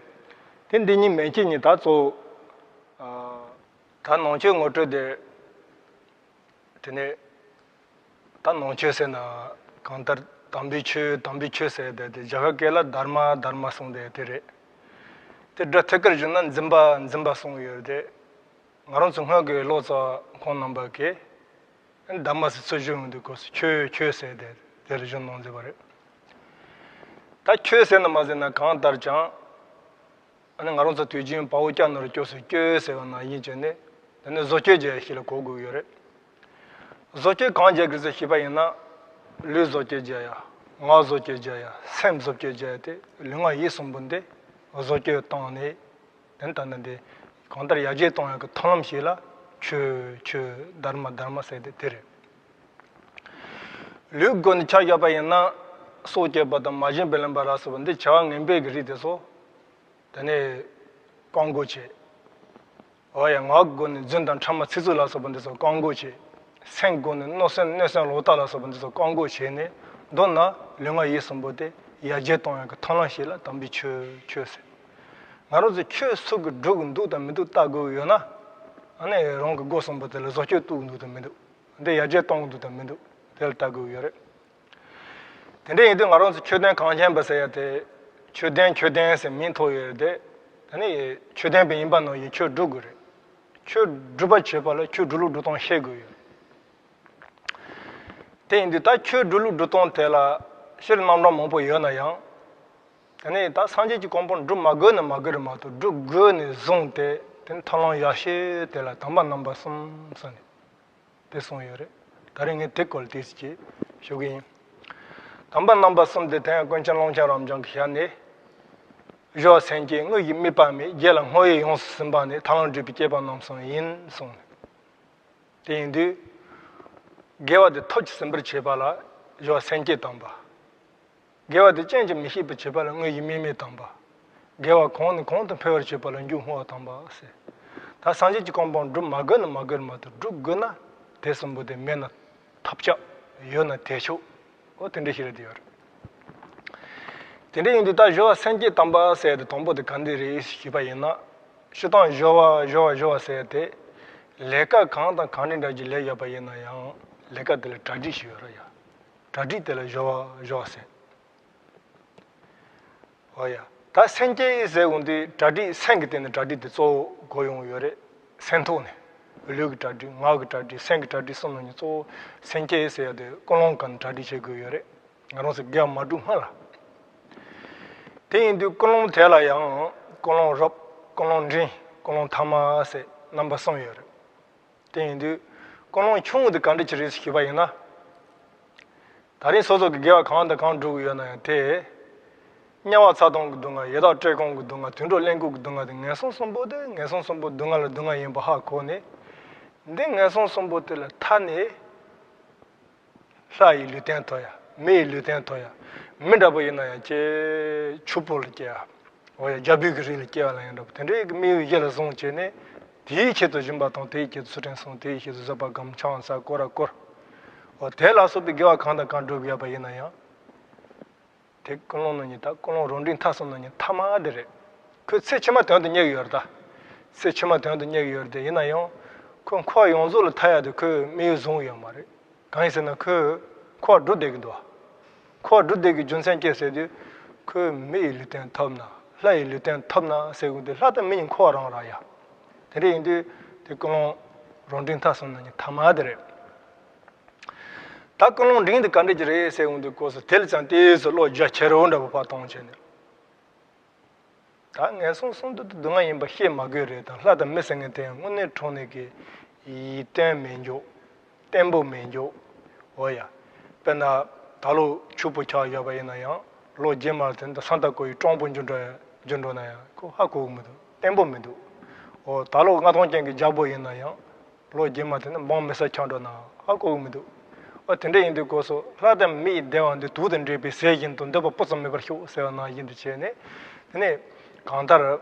དེ་འདི་གཉིས་མན་ཆད་གཉིས་ད་གཙོ་བོ། ཨ། ད་ནང་ཆོས་ངོ་སྤྲོད་དེ། དེ་ནས་ད་ནང་ཆོས་ཟེར་ན་གང་ལྟར་དམ་པའི་ཆོས་དམ་པའི་ཆོས་ཟེར་དེ་དེ་རྒྱ་གར་སྐད་ལ་དྷརྨ་དྷརྨ་གསུངས་དེ་དེ་རེད། དེ་སྒྲ་ཐད་ཀར་བསྒྱུར་ན་འཛིན་པ་འཛིན་པ་གསུངས་ཡོད་དེ། ང་རང་ཚོ་སྔོན་གྱི་ཀློག་ཚོ་ཁོང་རྣམ་པ་གིས་དྷརྨ་ཟེར་ཚུར་བསྒྱུར་ཡོང་དུས་སྐབས་སུ་ཆོས་ཆོས་ཟེར་དེ་དེ་ལ་བསྒྱུར་གནང་མཛད་པ་རེད། ད་ཆོས་ཟེར་ན་མ་ཟེར་ན་གང་ལྟར་ཀྱང་། ཨ་ནི་ང་རང་ཚོ་དུས་རྒྱུན་དཔའ་བོ་སྐྱ་ནོར་སྐྱོབས་སུ་སྐྱོལ་ཟེར་བ་ནང་བཞིན་བྱས་ནས་དེ་ནི་བཟོ་བཅོས་བྱེད་ཡ་ཞིག་ལ་གོ་དགོས་ཡོད་རེད། བཟོ་བཅོས་གང་བྱེད་དགོས་ཟེར་ཞུས་པ་ཡིན་ན། ལུས་བཟོ་བཅོས་བྱེད་ཡ། ངག་བཟོ་བཅོས་བྱེད་ཡ། སེམས་བཟོ་བཅོས་བྱེད་ཡ་དེ་ལུས་ངག་ཡིད་གསུམ་པོ་འདི་བཟོ་བཅོས་བཏང་ནས། དེ་ནི་ད་ནི་འདི་གང་ལྟར་ཡར་རྒྱས་གཏོང་ཡག་གི་ཐབས་ལམ་ཞིག་ལ་ཆོས་ཆོས་དྷརྨ་དྷརྨ་ཟེར་དེ་དེ་རེད། ལུས་སྒོ་ནས་ཆ་བཞག་པ་ཡིན་ན་སྲོག་བཅད་པ་དང་མ་བྱིན་པར་ལེན་པ་ལ་སོགས་པ་འདི་བྱ་བ་ངན་པའི་གི་རིགས་དེ་ཚོ། དེ་ནས་བཀག་འགོག་བྱེད། འོ་ཡ། ངག་སྒོ་ནས་རྫུན་དང་ཕྲ་མ་ཚིག་རྩུབ་ལ་སོགས་པ་འདི་ཚོ་བཀག་འགོག་བྱེད། སེམས་སྒོ་ནས་གནོད་སེམས་གནོད་སེམས་ལོག་ལྟ་ལ་སོགས་པ་འདི་ཚོ་བཀག་འགོག་བྱས་ནས་མདོར་ན་ལུས་ངག་ཡིད་གསུམ་པོ་དེ་ཡར་རྒྱས་གཏོང་ཡག་གི་ཐབས་ལམ་ཞིག་ལ་དམ་པའི་ཆོས་ཆོས་ཟེར། ང་རང་ཚོས་ཆོས་ཚུགས་ཀྱི་སྒྲུབ་ཀྱི་འདུག་དང་མི་འདུག་ལྟ་དགོས་ཀྱི་ཡོད་ན། ཨ་ནི་རང་གི་སྒོ་གསུམ་པོ་དེ་ལ་བཟོ་བཅོས་གཏོང་གི་འདུག་དང་མི་འདུག་འདི་ཡར་རྒྱས་གཏོང་གི་འདུག་དང་མི་འདུག་དེ་ལ་ལྟ་དགོས་ཀྱི་ཡོད་རེད། དེ་འདྲ་ཡིན་དུས་ང་རང་ཚོ་ཆོས་ལྡན་གངས་ཅན་པ་ཟེར་ཡ་དེ། ཆོས་ལྡན་ཆོས་ལྡན་ཟེར་མིང་ཐོགས་ཡོད་རེད་དེ། དེ་ནི་ཆོས་ལྡན་པ་ཡིན་པ་ནང་བཞིན་ཆོས་སྒྲུབ་དགོས་རེད། ཆོས་སྒྲུབ་པ་བྱེད་པ་ལ་ཆོས་སྒྲུབ་ལུགས་སྒྲུབ་སྟངས་ཤེས་དགོས་ཡོད། དེ་ཡིན་དུས་ད་ཆོས་སྒྲུབ་ལུགས་སྒྲུབ་སྟངས་དེ་ལ་སྤྱིར་རྣམ་གྲངས་མང་པོ་ཡོད་ན་ཡང་། དེ་ནི་ད་སངས་རྒྱས་ཀྱི་གོ་འཕང་སྒྲུབ་མ་དགོས་ན་མ་དགོས་རེད་མ་གཏོགས་སྒྲུབ་དགོས་ནས་བཟུང་སྟེ་དེ་ནི་ཐབས་ལམ་ཡག་ཤོས་དེ་ལ་དམ་པ་རྣམ་པ་གསུམ་ཟེར་ནས། དེ་གསུངས་ཡོད་རེད། ད་རེས་ངས་དེ་སྐོར་ཏོག་ཙམ་ཞུ་གི་ཡིན། དམ་པ་རྣམ་པ་གསུམ་དེ་དེ་ཡང་ཀུན་མཁྱེན་ཀློང་ཆེན་རབ་འབྱམས་ཀྱི་ཞལ་ནས། སྦྱོར་བ་སེམས་བསྐྱེད་དངོས་ཀྱི་དམིགས་པ་མེད། རྒྱུད་ལ་བསྔོ་བས་ཡོངས་སུ་ཟིན་པ་ནི། ཐབས་ལམ་སྒྲུབ་པའི་སྤྱད་པ་རྣམ་གསུམ་ཡིན་གསུངས། དེ་ཡིན་དུས། དགེ་བ་དེ་ཐབས་ཀྱིས་ཟིན་པར་བྱེད་པ་ལ་སྦྱོར་བ་སེམས་བསྐྱེད་དམ་པ། དགེ་བ་དེ་རྐྱེན་གྱིས་མི་ཤིགས་པར་བྱེད་པ་ལ་དངོས་ཀྱི་དམིགས་མེད་དམ་པ། དགེ་བ་གོང་ནས་གོང་དུ་འཕེལ་བར་བྱེད་པ་ལ་མཇུག་བསྔོ་བ་དམ་པ་ཟེར། ད་སངས་རྒྱས་ཀྱི་གོ་འཕང་སྒྲུབ་མ་དགོས་ན་མ་དགོས་མ་གཏོགས་སྒྲུབ་དགོས་ན་དེ་གསུམ་པོ་དེ་མེད་ན་ཐབས་ཆག་ཡོད་ན་དེ་ཆོག་འོ་དེ་འདྲ་ཞིག་རེད་དེ་ཡོད་རེད། དེ་འདྲ་ཡིན་དུས་ད་སྦྱོར་བ་སེམས་བསྐྱེད་དམ་པ་ཟེར་ཡ་དེ་དང་པོ་དེ་ག་འདི་རེད་ཞུས་པ་ཡིན་ན། སྤྱིར་བཏང་སྦྱོར་བ་སྦྱོར་བ་སྦྱོར་བ་ཟེར་ཡ་དེ། ལས་ཀ་གང་དང་གང་འདྲ་འདྲ་གྱི་ལས་ཡོད་པ་ཡིན་ན་ཡང་ལས་ཀ་དེ་ལ་གྲ་སྒྲིག་ཞིག་ཡོད་རེད་ཡ། གྲ་སྒྲིག་དེ་ལ་སྦྱོར་བ་སྦྱོར་བ་ཟེར། འོ་ཡ། ད་སེམས་བསྐྱེད་ཟེར་འོང་དུས་གྲ་སྒྲིག་སེམས་ཀྱི་སྟེང་ནས་གྲ་སྒྲིག་དེ་གཙོ་བོ་གོ་ཡོང་ཡོད་རེད། སེམས་ཐོག་ནས། ལུས་ཀྱི་གྲ་སྒྲིག་ངག་གི་གྲ་སྒྲིག་སེམས་ཀྱི་གྲ་སྒྲིག་གསུམ་ནང་ནས་གཙོ་བོ་སེམས་བསྐྱེད་ཟེར་ཡ་དེ་ཀུན་སློང་སྒང་ནས་གྲ་སྒྲིག་བྱེད་དགོས་ཡོད་རེད། ང་རང་ཚོ་དགེ་བ་མ་བསྒྲུབ་སྔོན་ལ། དེ་ཡིན་དུས་ཀུན་སློང་དེ་ལ་ཡང་ཀུན་སློང་རབ། ཀུན་སློང་འབྲིང་། ཀུན་སློང་ཐ་མ་ཟེར་རྣམ་པ་གསུམ་ཡོད་རེད། དེ་ཡིན་དུས་ཀུན་སློང་ཆུང་ངུ་དེ་ག་འདྲ་ཅིག་རེད་ཞུས་པ་ཡིན་ན། ད་རིང་སོ་སོ་གི་དགེ་བ་གང་དང་གང་བསྒྲུབ་ཀྱི་ཡོད་ན་ཡང་དེ། དམྱལ་བ་ཚ་གདུང་གི་སྡུག་བསྔལ། ཡི་དྭགས་བཀྲེས་སྐོམ་གྱི་སྡུག་བསྔལ། དུད་འགྲོ་གླེན་ལྐུགས་ཀྱི་སྡུག་བསྔལ་དེ་ངན་སོང་གསུམ་པོ་དེ་ངན་སོང་གསུམ་པོ་སྡུག་བསྔལ་ལ་སྡུག་བསྔལ་ཡིན་པ་ཧ་གོ་ནས། འདི་ངན་སོང་གསུམ་པོ་དེ་ལ་ཐར་ནས། ལྷ་ཡི་ལུས་རྟེན་ཐོབ་ཡ། མི་ཡི་ལུས་རྟེན་ཐོབ་ཡ། མི་འདྲ་པོ་ཡིན་ན་ཡང་ཅེ་ཕྱུག་པོ་ལ་སྐྱེ་ཡ། འོ་ཡ་རྒྱལ་པོའི་གི་རིགས་ལ་སྐྱེ་བ་ལ་ཡང་འདྲ་པོ་དེ་འདྲའི་གི་དམིགས་ཡུལ་གཞི་ལ་བཟུང་བྱས་ནས། དེའི་ཆེད་དུ་སྦྱིན་པ་གཏོང་། དེའི་ཆེད་དུ་ཚུལ་ཁྲིམས་སྲུང་། དེའི་ཆེད་དུ་བཟོད་པ་སྒོམ། ཆང་ས་སྐོར་ར་སྐོར། འོ་དེ་ལ་སོགས་པའི་དགེ་བ་གང་དང་གང་བསྒྲུབ་ཡོད་པ་ཡིན་ན་ཡང་། དེ་ཀུན་སློང་ནང་ནས་ད་ཀུན་སློང་རབ་འབྲིང་ཐ་གསུམ་ནང་ནས་ཐ་མ་དེ་རེད། ཁོས་ཚེ་ཕྱི་མ་དོན་དུ་གཉེར་གྱི་ཡོད་རེད་ད། ཚེ་ཕྱི་མ་དོན་དུ་གཉེར་གྱི་ཡོད་རེད་དེ་ཡིན་ན་ཡང་། ཁོས་འཁོར་བ་ཡོངས་རྫོགས་ལ་ཐར་ཡག་དེ་ཁོས་དམིགས་ཡུལ་བཟུང་ཡོད་མ་རེད། གང་ཡིན་ཟེར་ན་ཁོས་འཁོར་བ་སྒྲུབ་བསྡད་ཀྱི་འདུག་འཁོར་བ་སྒྲུབ་བསྡད་ཀྱི་རྒྱུ་མཚན་ཅི་ཟེར་དུས། ཁོས་མི་ཡི་ལུས་རྟེན་ཐོབ་ན་ལྷ་ཡི་ལུས་རྟེན་ཐོབ་ན་ཟེར་གྱི་འདུག་ལྷ་དང་མི་གཉིས་འཁོར་བ་རང་རེད་ཡ། དེ་འདྲ་ཡིན་དུས་དེ་ཀུན་སློང་རབ་འབྲིང་ཐ་གསུམ་ནང་ནས་ཐ་མ་དེ་རེད། ད་ཀུན་སློང་འབྲིང་དེ་ག་འདྲ་ཅིག་རེད་ཟེར་འོང་དུས་སྐབས་སུ་དེ་ལ་ཙང་ཏོག་ཙམ་བློ་རྒྱ་ཆེ་རུ་འདྲ་པོ་ཕར་གཏོང་བྱས་ནས། ད་ངན་སོང་གསུམ་དེ་སྡུག་བསྔལ་ཡིན་པ་ཤེས་མ་དགོས་རེད་དང་། ལྷ་དང་མི་ཟེར་མཁན་དེ་ཡང་དངོས་གནས་དྲང་གནས་ཀྱི་ཡིད་བརྟན་མི་འཇུག་བརྟན་པོ་མི་འཇུག་འོ་ཡ། དཔེར་ན་ད་ལོ་ཕྱུག་པོ་ཆགས་ཡོད་པ་ཡིན་ན་ཡང་ལོ་རྗེས་མར་དེ་འདྲ་ས་མཐའ་བསྐོར་བའི་སྤྲང་པོ་འགྱུར་འགྲོ་འགྱུར་འགྲོ་ན་ཡང་ཁོ་ཧ་གོ་གི་མི་འདུག་བརྟན་པོ་མི་འདུག་འོ་ད་ལོ་མངའ་ཐང་ཅན་གྱི་རྒྱལ་པོ་ཡིན་ན་ཡང་། ལོ་རྗེས་མ་དེ་ནི་འབངས་མི་ས་ཆགས་འགྲོ་ན་ཧ་གོ་གི་མི་འདུག་ཨ་དེ་འདྲ་ཡིན་དུས་སྐབས་སུ་ལྷ་དང་མི་ཡི་བདེ་བ་འདི་དུག་དང་འདྲེས་པའི་ཟས་བཞིན་དུ། འདོད་པ་སྤུ་ཙམ་མེད་པར་ཤོག་ཟེར་བ་ནང་བཞིན་དུ་བྱས་ནས། དེ་ནས་གང་ལྟར་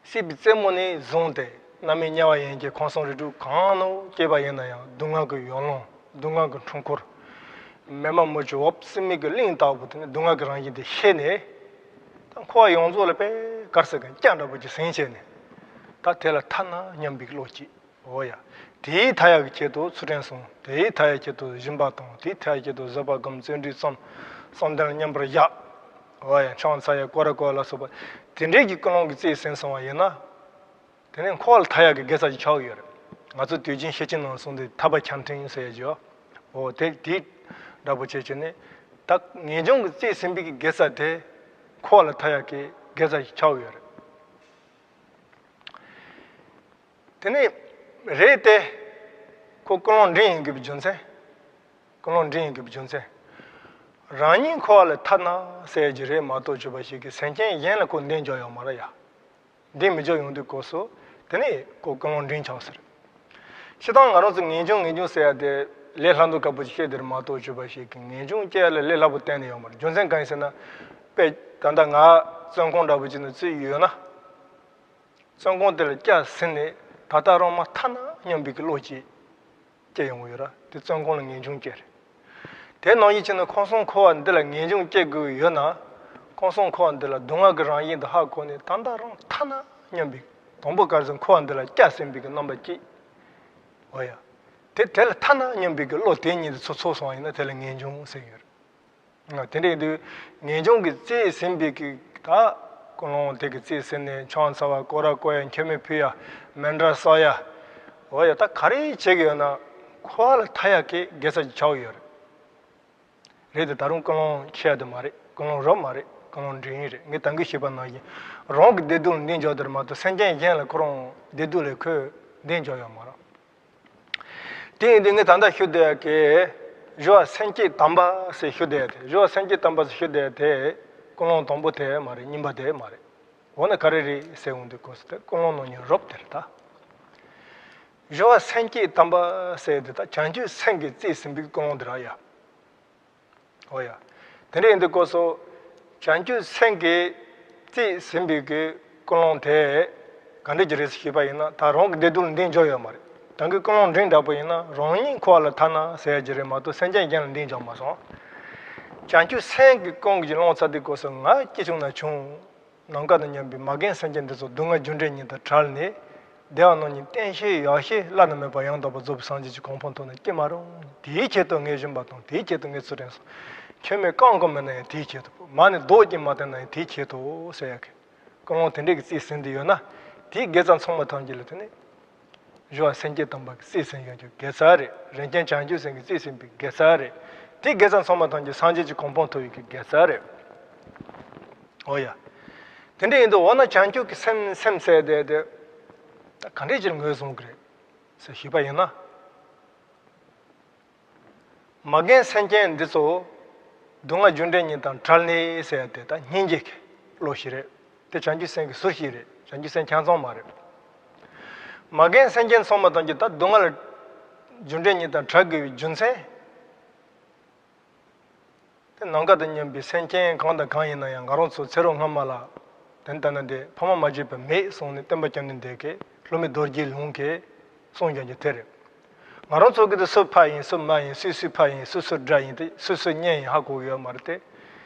སྲིད་པའི་རྩེ་མོ་ནས་བཟུང་སྟེ་རྣམ་སྨིན་དམྱལ་བ་ཡན་ཆད་ཁམས་གསུམ་རིགས་དྲུག་གང་ནང་སྐྱེས་པ་ཡིན་ན་ཡང་སྡུག་བསྔལ་གྱི་ཡང་ལོང་། སྡུག་བསྔལ་གྱི་འཁྲུལ་འཁོར། མེ་མ་མུར་གྱི་འོབས་སྲིན་མོ་གི་གླིང་ལྟ་བུ་དེ་ནི་སྡུག་བསྔལ་གྱི་རང་བཞིན་དེ་ཤེས་ནས། ད་འཁོར་བ་ཡོངས་རྫོགས་ལ་དཔེ་ག་རེ་ཟེར་ག་སྐྱ་འདྲ་པོ་ཅིག་ཟིན་བྱས་ནས། ད་དེ་ལ་ཐར་ན་སྙམ་པའི་བློ་སྐྱེས། འོ་ཡ། དེའི་མཐའ་ཡས་ཀྱི་ཆེད་དུ་ཚུལ་ཁྲིམས་སྲུང་། དེའི་མཐའ་ཡས་ཆེད་དུ་སྦྱིན་པ་གཏོང་། དེའི་མཐའ་ཡས་ཆེད་དུ་བཟོད་པ་སྒོམ། བརྩོན་འགྲུས་རྩོམ། བསམ་གཏན་ལ་མཉམ་པར་བཞག་འོ་ཡ། ཆང་ས་ཡ་སྐོར་ར་སྐོར་ལ་སོགས་པ་དེ་འདྲའི་གི་ཀུན་སློང་གི་རྩིས་ཟིན་སོང་བ་ཡིན་ན། དེ་ནས་འཁོར་བ་ལ་ཐར་ཡག་གི་དགེ་རྩ་ཅིག་ཆགས་ཡོད་རེད། ང་ཚོ་དུས་རྒྱུན་ཤེར་ཕྱིན་ནང་གསུངས་དུས་ཐར་པ་ཆ་མཐུན་ཟེར་ཡ་ཅིག་འོ་དེ་དེ་འདྲ་པོ་བྱས་བྱས་ནས། ད་ངེས་འབྱུང་གི་རྩིས་ཟིན་པའི་གི་དགེ་རྩ་དེ་འཁོར་བ་ལ་ཐར་ཡག་གི་དགེ་རྩ་ཅིག་ཆགས་ཡོད་རེད། དེ་ནས་རེད་དེ། ཁོ་ཀུན་སློང་འབྲིང་ཡིན་དགོས་པའི་རྒྱུ་མཚན། ཀུན་སློང་འབྲིང་ཡིན་དགོས་པའི་རྒྱུ་མཚན། རང་ཉིད་འཁོར་བ་ལས་ཐར་ན་ཟེར་གྱི་རེད་མ་གཏོགས་གྱུར་པ་ཞིག་གིས་སེམས་ཅན་གཞན་ལ་ཁོ་འདི་འཇོག་ཡོད་མ་རེད་ཡ། འདི་མི་འཇོག་ཡོང་དུས་སྐབས་སུ་དེ་ནས་ཁོ་ཀུན་སློང་འབྲིང་ཆགས་ཟེར། སྤྱིར་བཏང་ང་རང་ཚོ་ངེས་འབྱུང་ངེས་འབྱུང་ཟེར་ཡ་དེ་ལས་སླ་མདོག་དཀར་པོ་ཅིག་བཤད་དེ་རེད་མ་གཏོགས་གྱུར་པ་ཞིག་གིས་ངེས་འབྱུང་སྐྱེ་ཡ་ལ་ལས་སླ་པོ་གཏན་ནས་ཡོད་མ་རེད། རྒྱུ་མཚན་གང་ཡིན་ཟེར་ན། དཔེ་ད་ལྟ་ང་བཙོན་ཁང་འདྲ་པོ་ཅིག་ནང་བཙུད་ཡོད་ན། བཙོན་ཁང་དེ་ལ་སྐྱ་ཟིན་ནས་ད་ལྟ་རང་མ་ཐར་ན་སྙམ་པའི་གི་བློ་ཅིག་སྐྱེ་ཡོང་གི་ཡོད་ར། དེ་བཙོན་ཁང་ལ་ངེས་འབྱུང་སྐྱེ་རེད། དེ་ནང་བཞིན་བྱས་ན་ཁམས་གསུམ་འཁོར་བ་འདི་ལ་ངེས་འབྱུང་སྐྱེ་དགོས་ཀྱི་ཡོད་ན། ཁམས་གསུམ་འཁོར་བ་འདི་ལ་སྡུག་བསྔལ་གྱི་རང་བཞིན་དུ་ཧ་གོ་ནས་ད་ལྟ་རང་ཐར་ན་སྙམ་པའི། དང་པོ་ག་རེ་ཟེར་འཁོར་བ་འདི་ལ་སྐྱ་ཟིན་པའི་གི་རྣམ་པ་སྐྱེས། འོ་ཡ། དེ་དེ་ལ་ཐར་ན་སྙམ་པའི་གི་བློ་དེ་ཉིད་དུ་ཚོ་ཚོགས་སོང་བ་ཡིན་ན་དེ་ལ་ངེས་འབྱུང་ཟེར་གྱི་ཡོད་རེད། དེ་འདྲ་ཡིན་དུས་ངེས་འབྱུང་གི་རྩིས་ཟིན་པའི་གི་ད་ཀུན་སློང་དེ་གི་རྩིས་ཟིན་ནས་ཆང་ཚ་བ་སྐོར་ར་སྐོར་ཡ། མཆོད་མེ་ཕུལ་ཡ། མཎྜལ་གསོག་ཡ། འོ་ཡ། ད་ག་རེ་བྱེད་ཀྱི་ཡོད་ན་འཁོར་བ་ལ་ཐར་ཡག་གི་དགེ་རྩ་ཅིག་ཆགས་ཡོད་རེད། རེད་དེ་ད་རུང་ཀུན་སློང་ཆེ་ཡ་དེ་མ་རེད། ཀུན་སློང་རབ་མ་རེད། ཀུན་སློང་འབྲིང་རེད། ངས་ད་གིན་ཞུས་པ་ནང་བཞིན་རང་གི་བདེ་སྡུག་ལ་འདི་འཇོག་དེ་རེད་མ་གཏོགས་སེམས་ཅན་གཞན་ལ་ཁོ་རང་བདེ་སྡུག་ལ་ཁོས་འདི་འཇོག་ཡོད་མ་རེད། དེ་ཡིན་དུས་ངས་ད་ལྟ་ཞུ་བསྡད་ཡ་གི་སྦྱོར་བ་སེམས་བསྐྱེད་དམ་པ་ཟེར་ཞུ་བསྡད་ཡ་དེ། སྦྱོར་བ་སེམས་བསྐྱེད་དམ་པ་ཟེར་ཞུ་བསྡད་ཡ་དེ་ཀུན་སློང་དང་པོ་དེ་མ་རེད། གཉིས་པ་དེ་མ་རེད། འོ་ན་ག་རེ་རེད་ཟེར་འོང་དུས་སྐབས་སུ་དེ་ཀུན་སློང་ནང་ནས་རབ་དེ་རེད་ད། སྦྱོར་བ་སེམས་བསྐྱེད་དམ་པ་ཟེར་དེ་ད་བྱང་ཆུབ་སེམས་ཀྱི་རྩིས་ཟིན་པའི་ཀུན་སློང་དེ་རེད་ཡ། འོ་ཡ། དེ་འདྲ་ཡིན་དུས་སྐབས་སུ་བྱང་ཆུབ་སེམས་ཀྱི་རྩིས་ཟིན་པའི་གི་ཀུན་སློང་དེ་ ག་འདྲ་ཅིག་རེད་ཟེར་ཞུས་པ་ཡིན་ན། ད་རང་གི་བདེ་སྡུག་ལ་འདི་འཇོག་ཡོད་མ་རེད། ད་གིན་ཀུན་སློང་འདྲེན་འདྲ་པོ་ཡིན་ན་རང་ཉིད་འཁོར་བ་ལ་ཐར་ན་ཟེར་ཡ་ཅིག་རེད་མ་གཏོགས་སེམས་ཅན་གཞན་ལ་འདི་འཇོག་མ་སོང་། བྱང་ཆུབ་སེམས་ཀྱི་ཀུན་གྱི་སློང་ཚར་དུས་སྐབས་སུ་ང་སྐྱིད་བྱུང་ན་བྱུང་། ནམ་མཁའ་དང་མཉམ་པའི་མ་རྒན་སེམས་ཅན་འདི་ཚོ་སྡུག་བསྔལ་རྒྱུ་འབྲས་གཉིས་དང་བྲལ་ནས། བདེ་བ་རྣམ་གཉིས་བརྟན་ཤོས་ཡག་ཤོས་བླ་ན་མེད་པ་ཡང་དག་པར་རྫོགས་པའི་སངས་རྒྱས་ཀྱི་གོ་འཕང་ཐོབ་ན་སྐྱིད་མ་རུང་། དེའི་ཆེད་དུ་ངས་སྦྱིན་པ་དང་། དེའི་ཆེད་དུ་ངས་ཚུལ་ཁྲིམས་སྲུང་། ཁྱོད་མི་རྐང་གང་མིན་ན་ཡང་དེའི་ཆེད་དུ། མ་ཎི་རྡོག་གཅིག་མ་བཏོན་ན་ཡང་དེའི་ཆེད་དུ་ཟེར་ཡ་གི་ཀུན་སློང་དེ་འདྲས་ཀྱི་རྩིས་ཟིན་དུ་ཡོད་ན། དེའི་དགེ་རྩ་ཚང་མ་ཐམས་ཅད་ལ་དེ་ནི་སྦྱོར་བ་སེམས་བསྐྱེད་དམ་པ་གི་རྩིས་ཟིན་ཡོད་རྒྱུ་དགེ་རྩ་རེད། རིན་ཆེན་བྱང་ཆུབ་སེམས་ཀྱི་རྩིས་ཟིན་པའི་དགེ་རྩ་རེད། དེའི་དགེ་རྩ་ཚང་མ་ཐམས་ཅད་སངས་རྒྱས་ཀྱི་གོ་འཕང་ཐོབ་ཡོད་ཀྱི་དགེ་རྩ་རེད། འོ་ཡ། དེ་འདྲ་ཡིན་དུས་འོ་ན་བྱང་ཆུབ་ཀྱི་སེམས་སེམས་ཟེར་དེ་དེ་ད་ག་འདྲས་ཅིག་ངོས་བཟུང་གི་རེད་ཟེར་ཞུས་པ་ཡིན་ན། མ་རྒན་སེམས་ཅན་འདི་ཚོ་སྡུག་བསྔལ་རྒྱུ་འབྲས་གཉིས་དང་བྲལ་ནས་ཟེར་ཡ་དེ་ད་སྙིང་རྗེ་གི་བློ་ཞིག་རེད། དེ་བྱང་ཆུབ་སེམས་ཀྱི་ཟུར་ཞིག་རེད། བྱང་ཆུབ་སེམས་ཆ་ཚང་མ་རེད། མ་རྒན་སེམས་ཅན་ཚང་མ་ཐམས་ཅད་ད་སྡུག་བསྔལ་རྒྱུ་འབྲས་གཉིས་དང་བྲལ་དགོས་པའི་རྒྱུ་མཚན། དེ་ནམ་མཁའ་དང་མཉམ་པའི་སེམས་ཅན་གང་དང་གང་ཡིན་ན་ཡང་། ང་རང་ཚོ་ཚེ་རབས་སྔ་མ་ལ་དེ་ལྟ་ན་དེ་ཕ་མ་མ་བྱས་པ་མེད་གསུངས་ནས་སྟོན་པ་བཅོམ་ལྡན་འདས་ཀྱིས་ལྷོ་མོན་རྡོ་རྗེའི་ལུང་གིས་གསུངས་ཀྱང་གི་དེ་རེད། ང་རང་ཚོ་གི་དེ་སུ་ཕ་ཡིན། སུ་མ་ཡིན། སུས་སུའི་ཕ་ཡིན། སུ་སུའི་དགྲ་ཡིན། དེ་སུ་སུའི་གཉེན་ཡིན་ཧ་གོ་གི་ཡོད་མ་རེད་དེ།